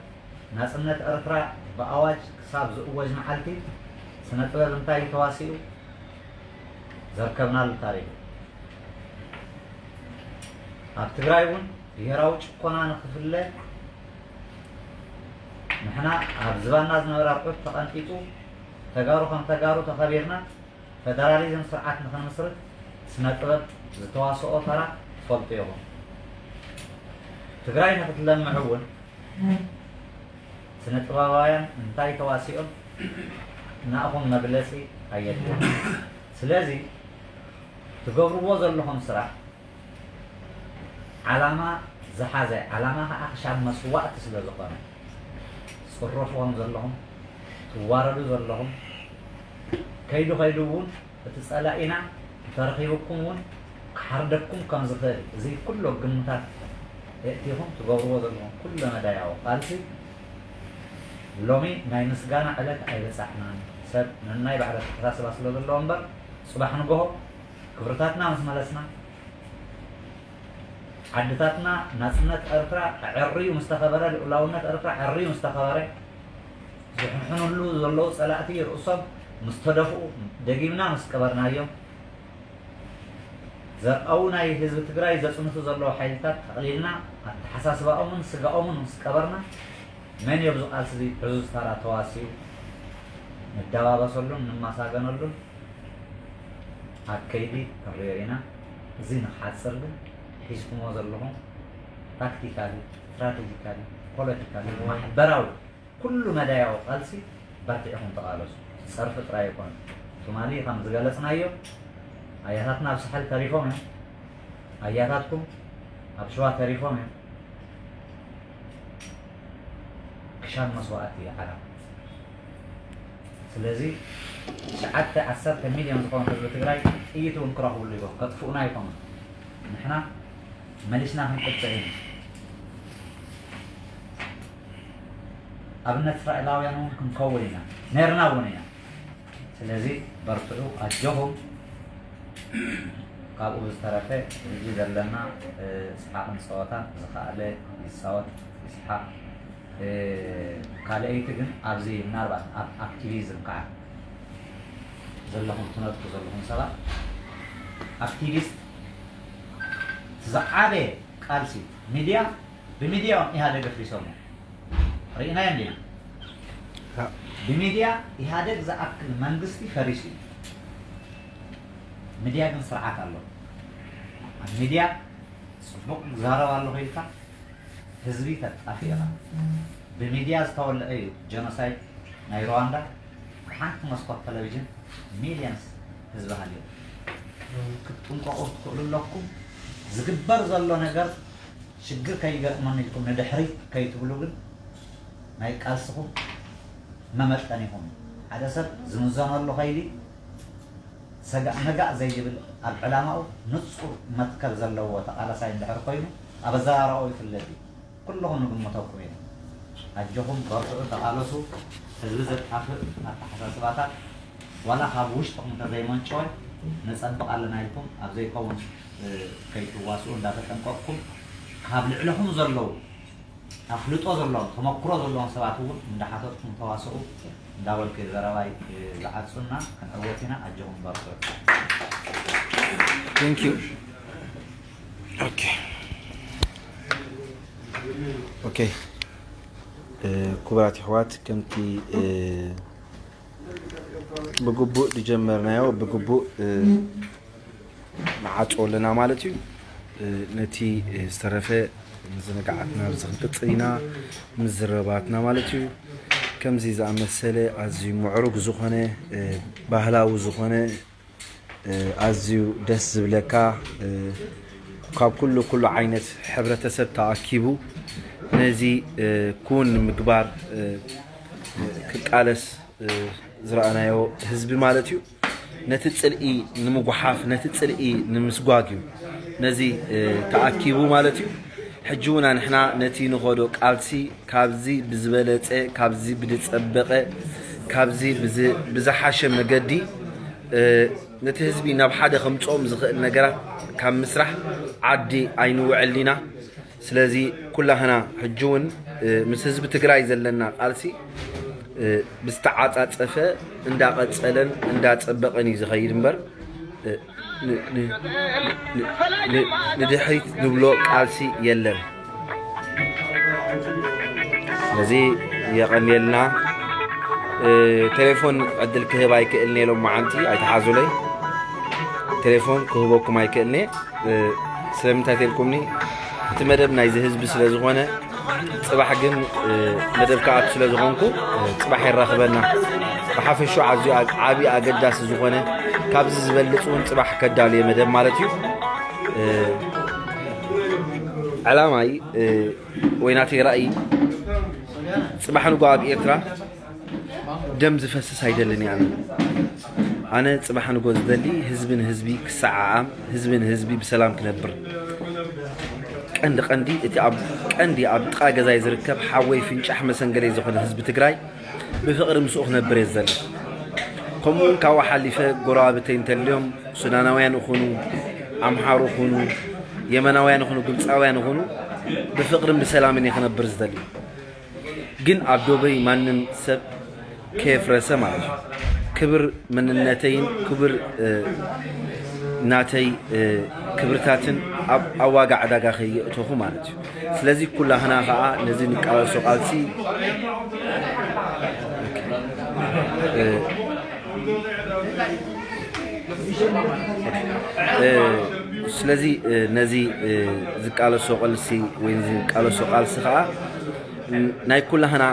ናፅነት ኤርትራ ብኣዋጅ ክሳብ ዝእወጅ መዓልቲ ስነ ጥበብ እንታይ እዩ ተዋሲኡ ዘርከብናሉ ታሪክ። ኣብ ትግራይ እውን ብሄራዊ ጭቆና ንክፍለ ንሕና ኣብ ዝባና ዝነበረ ኣቑሑት ተቐንጢጡ ተጋሩ ከም ተጋሩ ተኸቢርና ፈደራሊዝም ስርዓት ንክንምስርት ስነ ጥበብ ዝተዋስኦ ተራ ትፈልጡ ኢኹም። ትግራይ ንክትለምዕ እውን ስነ ጥበባውያን እንታይ ተዋሲኦም ናእኹም መግለፂ ኣየድልን። ስለዚ ትገብርዎ ዘለኹም ስራሕ ዓላማ ዝሓዘ፣ ዓላማ ከዓ ክሻብ መስዋእቲ ስለ ዝኾነ ትፅረፉ ከም ዘለኹም ትዋረዱ ዘለኹም ከይዱ ከይዱ እውን እቲ ፀላኢና እንተረኺብኩም እውን ክሓርደኩም ከም ዝኽእል እዚ ኩሎ ግምታት የእቲኹም ትገብርዎ ዘለኹም ኩለ መዳያዊ ቃልሲ ሎሚ ናይ ምስጋና ዕለት ኣይበፃሕናን። ሰብ ነናይ ባዕሉ ኣተሓሳስባ ስለ ዘለዎ እምበር ፅባሕ ንጎሆ ክብርታትና ምስ መለስና ዓድታትና ናጽነት ኤርትራ ኣዐርዩ ምስ ተኸበረ፣ ልኡላውነት ኤርትራ ኣዐርዩ ምስ ተኸበረ፣ ዝሕንሕኑሉ ዘለዉ ጸላእቲ ርእሶም ምስ ተደፍኡ፣ ደጊምና ምስ ቀበርናዮም፣ ዘርኣዉ ናይ ህዝቢ ትግራይ ዘጽንቱ ዘለዉ ሓይልታት ጠቕሊልና ኣተሓሳስባኦምን ስጋኦምን ምስ ቀበርና፣ መን እዩ ኣብዚ ቃልሲ እዚ ዕዙዝ ተራ ተዋሲኡ? ንደባበሰሉን ንመሳገነሉን ኣብ ከይዲ ክንሪኦ ኢና። እዚ ንክሓጽር ግን ሒዝኩምዎ ዘለኹም ታክቲካሊ፣ ስትራቴጂካሊ፣ ፖለቲካሊ፣ ማሕበራዊ፣ ኩሉ መዳያዊ ቃልሲ በርቲዕኹም ተቓለሱ። ጸርፊ ጥራይ ኣይኮነን። ትማሊ ከም ዝገለጽናዮ ኣያታትና ኣብ ሳሕል ተሪፎም እዮም። ኣያታትኩም ኣብ ሽዋ ተሪፎም እዮም። ክሻን መስዋእቲ እዩ ዓላማ። ስለዚ ትሽዓተ ዓሰርተ ሚልዮን ዝኾኑ ህዝቢ ትግራይ ጥይት እውን ክረኽብሉ ይኮኑ፣ ከጥፍኡና ይኮኑ። ንሕና መሊስና ክንቅጽዕ ኢና። ኣብነት እስራኤላውያን እውን ክንከውን ኢና፣ ነርና እውን ኢና። ስለዚ በርትዑ፣ ኣጆኹም። ካብኡ ብዝተረፈ ሕጂ ዘለና፣ እ፣ ስሓቕን ጸወታን ዝኸኣለ ይጻወት፣ ይስሓቕ። እ፣ ካልኣይቲ ግን ኣብዚ ምናልባት ኣብ ኣክቲቪዝም ከዓ ዘለኹም ትነጥፉ ዘለኹም ሰባት፣ ኣክቲቪስት እቲ ዝዓበየ ቃልሲ ሚድያ፣ ብሚድያ እዮም ኢህኣደግ ኣፍሪሶሞ። ርኢናዮ እንዲና። ያ። ብሚድያ ኢህኣደግ ዝኣክል መንግስቲ ፈሪሱ እዩ። ሚድያ ግን ስርዓት ኣሎ። ኣብ ሚድያ ጽቡቕ ይዛረብ ኣለኹ ኢልካ ህዝቢ ተጣፊእኻ። ብሚድያ ዝተወልዐ እዩ ጀኖሳይድ ናይ ሩዋንዳ። ብሓንቲ መስኮት ቴሌቪዥን ሚልዮንስ ህዝቢ ሃልዩ። ክትጥንቀቑ ትኽእሉ ኣለኩም። ዝግበር ዘሎ ነገር ሽግር ከይገጥመኒ ኢልኩም ንድሕሪት ከይትብሉ ግን ናይ ቃልስኹም መመጠኒኹም እዩ። ሓደ ሰብ ዝምዘነሉ ከይዲ ሰጋእ መጋእ ዘይብል፣ ኣብ ዕላማኡ ንጹር መትከል ዘለዎ ተቓላሳይ እንድሕር ኮይኑ፣ ኣብ ኣዘራርባኡ ይፍለጥ እዩ። ኩልኹም ንግምተኩም ኢና። ኣጆኹም በርትዑ፣ ተቓለሱ። ህዝቢ ዘጣፍእ ኣተሓሳስባታት ዋላ ካብ ውሽጥኹም እንተዘይመንጨወ ነጸብቕ ኣለና ኢልኩም ኣብ ዘይከውን፣ እ፣ ከይትዋስኡ እንዳተጠንቀቕኩም፣ ካብ ልዕለኹም ዘለዉ ኣፍልጦ ዘለዎም፣ ተመክሮ ዘለዎም ሰባት እውን እንዳሓተትኩም ተዋስኡ እንዳበልኩ ዘረባይ፣ እ፣ ዝዓጹና። ክንዕወት ኢና። ኣጆኹም በርትዑ። Thank you. ኦኬ። ኦኬ። እ፣ ክቡራት ኣሕዋት፣ ከምቲ፣ እ፣ ብግቡእ ዝጀመርናዮ ብግቡእ፣ እ፣ ንዓጾ ኣለና ማለት እዩ። እ፣ ነቲ፣ እ፣ ዝተረፈ ምዝንጋዓትና ኣብዚ ክንቅጽል ኢና፣ ምዝርባትና ማለት እዩ። ከምዚ ዝኣመሰለ ኣዝዩ ምዕሩግ ዝኾነ፣ እ፣ ባህላዊ ዝኾነ፣ እ፣ ኣዝዩ ደስ ዝብለካ፣ እ፣ ካብ ኩሉ ኩሉ ዓይነት ሕብረተሰብ ተኣኪቡ ነዚ፣ እ፣ ክውን ንምግባር፣ እ፣ ክቃለስ፣ እ፣ ዝረኣናዮ ህዝቢ ማለት እዩ። ነቲ ጽልኢ ንምጉሓፍ፣ ነቲ ጽልኢ ንምስጓግ እዩ ነዚ፣ እ፣ ተኣኪቡ ማለት እዩ። ሕጂ እውን ኣንሕና ነቲ ንኸዶ ቃልሲ ካብዚ ብዝበለጸ፣ ካብዚ ብዝጸበቐ፣ ካብዚ ብዝ-፣ ብዝሓሸ መገዲ፣ እ፣ ነቲ ህዝቢ ናብ ሓደ ከምጽኦም ዝኽእል ነገራት ካብ ምስራሕ ዓዲ ኣይንውዕል ኢና። ስለዚ ኩላህና ሕጂ እውን፣ እ፣ ምስ ህዝቢ ትግራይ ዘለና ቃልሲ፣ እ፣ ብዝተዓጻጸፈ እንዳቐጸለን እንዳጸበቐን እዩ ዝኸይድ እምበር፣ እ፣ ን-፣ ን-፣ ን-፣ ን-፣ ንድሕሪት ንብሎ ቃልሲ የለን። ስለዚ የቐንየልና። እ፣ ቴሌፎን ዕድል ክህብ ኣይክእልን እየ ሎማዓንቲ፣ ኣይተሓዙለይ። ቴሌፎን ክህበኩም ኣይክእልን እየ። እ፣ ስለምንታይ ተልኩምኒ? እቲ መደብ ናይዚ ህዝቢ ስለ ዝኾነ፣ ጽባሕ ግን፣ እ፣ መደብ ክኣቱ ስለ ዝኾንኩ፣ እ፣ ጽባሕ የራኽበና። ብሓፈሽኡ ኣዝዩ ኣ-፣ ዓቢ ኣገዳሲ ዝኾነ፣ ካብዚ ዝበልጽ እውን ጽባሕ ከዳልየ መደብ ማለት እዩ። እ፣ ዕላማይ፣ እ፣ ወይ ናተይ ራእይ፣ ጽባሕ ንጎ ኣብ ኤርትራ ደም ዝፈስስ ኣይደልን እየ ኣነ። ኣነ ጽባሕ ንጎ ዝደሊ ህዝቢ ንህዝቢ ክሰዓዓም፣ ህዝቢ ንህዝቢ ብሰላም ክነብር። ቀንዲ ቀንዲ እቲ ኣብ ቀንዲ ኣብ ጥቓ ገዛይ ዝርከብ ሓወይ ፍንጫሕ መሰንገለይ ዝኾነ ህዝቢ ትግራይ ብፍቕሪ ምስኡ ክነብር እየ ዝደሊ። ከምኡ እውን ካብኡ ሓሊፈ ጎረባብተይ እንተልዮም ሱዳናውያን ይኹኑ፣ ኣምሓሩ ይኹኑ፣ የመናውያን ይኹኑ ግብፃውያን ይኹኑ ብፍቕርን ብሰላምን እየ ክነብር ዝደሊ። ግን ኣብ ዶበይ ማንም ሰብ ከየፍረሰ ማለት እዩ። ክብር መንነተይን ክብር ናተይ ክብርታትን ኣብ ዋጋ ዕዳጋ ከየእተኹ ማለት እዩ። ስለዚ ኩላህና ከዓ ነዚ ንቃለሶ ቃልሲ ስለዚ ነዚ ዝቃለሶ ቃልሲ ወይ ዝቃለሶ ቃልሲ ከዓ ናይ ኩላህና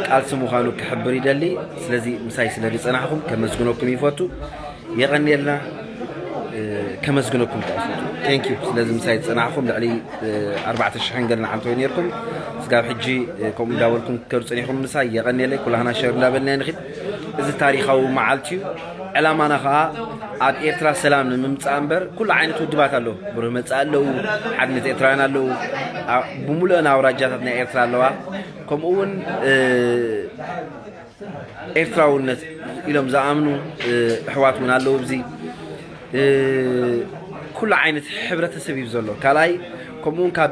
ቃልሲ ምዃኑ ክሕብር ይደሊ። ስለዚ ምሳይ ስለ ዝፀናሕኹም ከመስግነኩም ይፈቱ። የቐንየልና። ከመስግነኩም ከዓ ይፈቱ። Thank you። ስለዚ ምሳይ ዝፀናሕኹም ልዕሊ ኣርባዕተ ሽሕን ገለ ንዓንተወይ ነርኩም። ስጋብ ሕጂ ከምኡ እንዳበልኩም ክትከዱ ፀኒሕኩም ምሳይ የቐንየለይ። ኩላህና ሸር እንዳበልና ንኺድ። እዚ ታሪኻዊ መዓልቲ እዩ። ዕላማና ከዓ ኣብ ኤርትራ ሰላም ንምምፃእ እምበር ኩሉ ዓይነት ውድባት ኣለዉ። ብሩህ መፃኢ ኣለዉ፣ ሓድነት ኤርትራውያን ኣለዉ፣ ብምሉአን ኣውራጃታት ናይ ኤርትራ ኣለዋ። ከምኡ እውን ኤርትራውነት ኢሎም ዝኣምኑ ኣሕዋት እውን ኣለዉ። እዚ ኩሉ ዓይነት ሕብረተሰብ እዩ ዘሎ። ካልኣይ ከምኡውን ካብ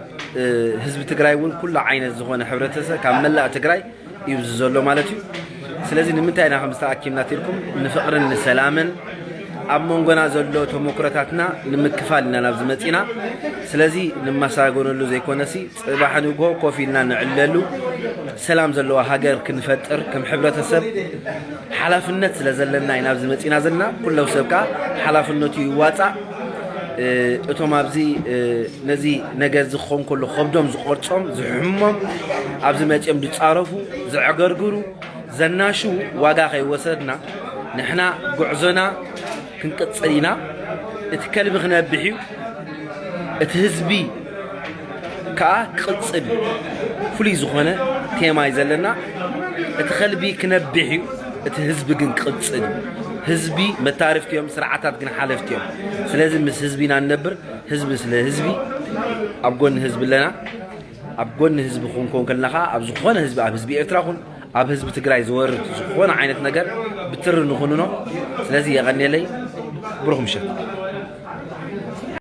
ህዝቢ ትግራይ እውን ኩሉ ዓይነት ዝኾነ ሕብረተሰብ ካብ መላእ ትግራይ እዩ እዚ ዘሎ ማለት እዩ። ስለዚ ንምንታይ ኢና ከም ዝተኣኪብና ትልኩም ንፍቕርን ንሰላምን ኣብ መንጎና ዘሎ ተመክሮታትና ንምክፋል ኢና ናብዚ መፂና። ስለዚ ንመሳገነሉ ዘይኮነሲ ፅባሕ ንግሆ ኮፍ ኢልና ንዕለሉ ሰላም ዘለዋ ሃገር ክንፈጥር ከም ሕብረተሰብ ሓላፍነት ስለ ዘለና ኢና ኣብዚ መፂና ዘለና። ኩለው ሰብ ከዓ ሓላፍነቱ ይዋፃእ። እቶም ኣብዚ ነዚ ነገር እዚ ክኸውን ከሎ ከብዶም ዝቆርፆም ዝሕሞም ኣብዚ መፂኦም ዝፃረፉ ዘዕገርግሩ ዘናሽዉ ዋጋ ከይወሰድና ንሕና ጉዕዞና ክንቅፅል ኢና። እቲ ከልቢ ክነብሕ እዩ፣ እቲ ህዝቢ ከዓ ክቕፅል እዩ። ፍሉይ ዝኾነ ቴማ እዩ ዘለና። እቲ ከልቢ ክነብሕ እዩ፣ እቲ ህዝቢ ግን ክቕፅል እዩ። ህዝቢ መታርፍቲ እዮም፣ ስርዓታት ግን ሓለፍቲ እዮም። ስለዚ ምስ ህዝቢ ኢና ንነብር። ህዝቢ ስለ ህዝቢ ኣብ ጎኒ ህዝቢ ኣለና። ኣብ ጎኒ ህዝቢ ክንከውን ከለና ከዓ ኣብ ዝኾነ ህዝቢ ኣብ ህዝቢ ኤርትራ ኹን ኣብ ህዝቢ ትግራይ ዝወርድ ዝኾነ ዓይነት ነገር ብትሪ ንኹንኖ። ስለዚ የቐንየለይ። ብሩኽ ምሸት።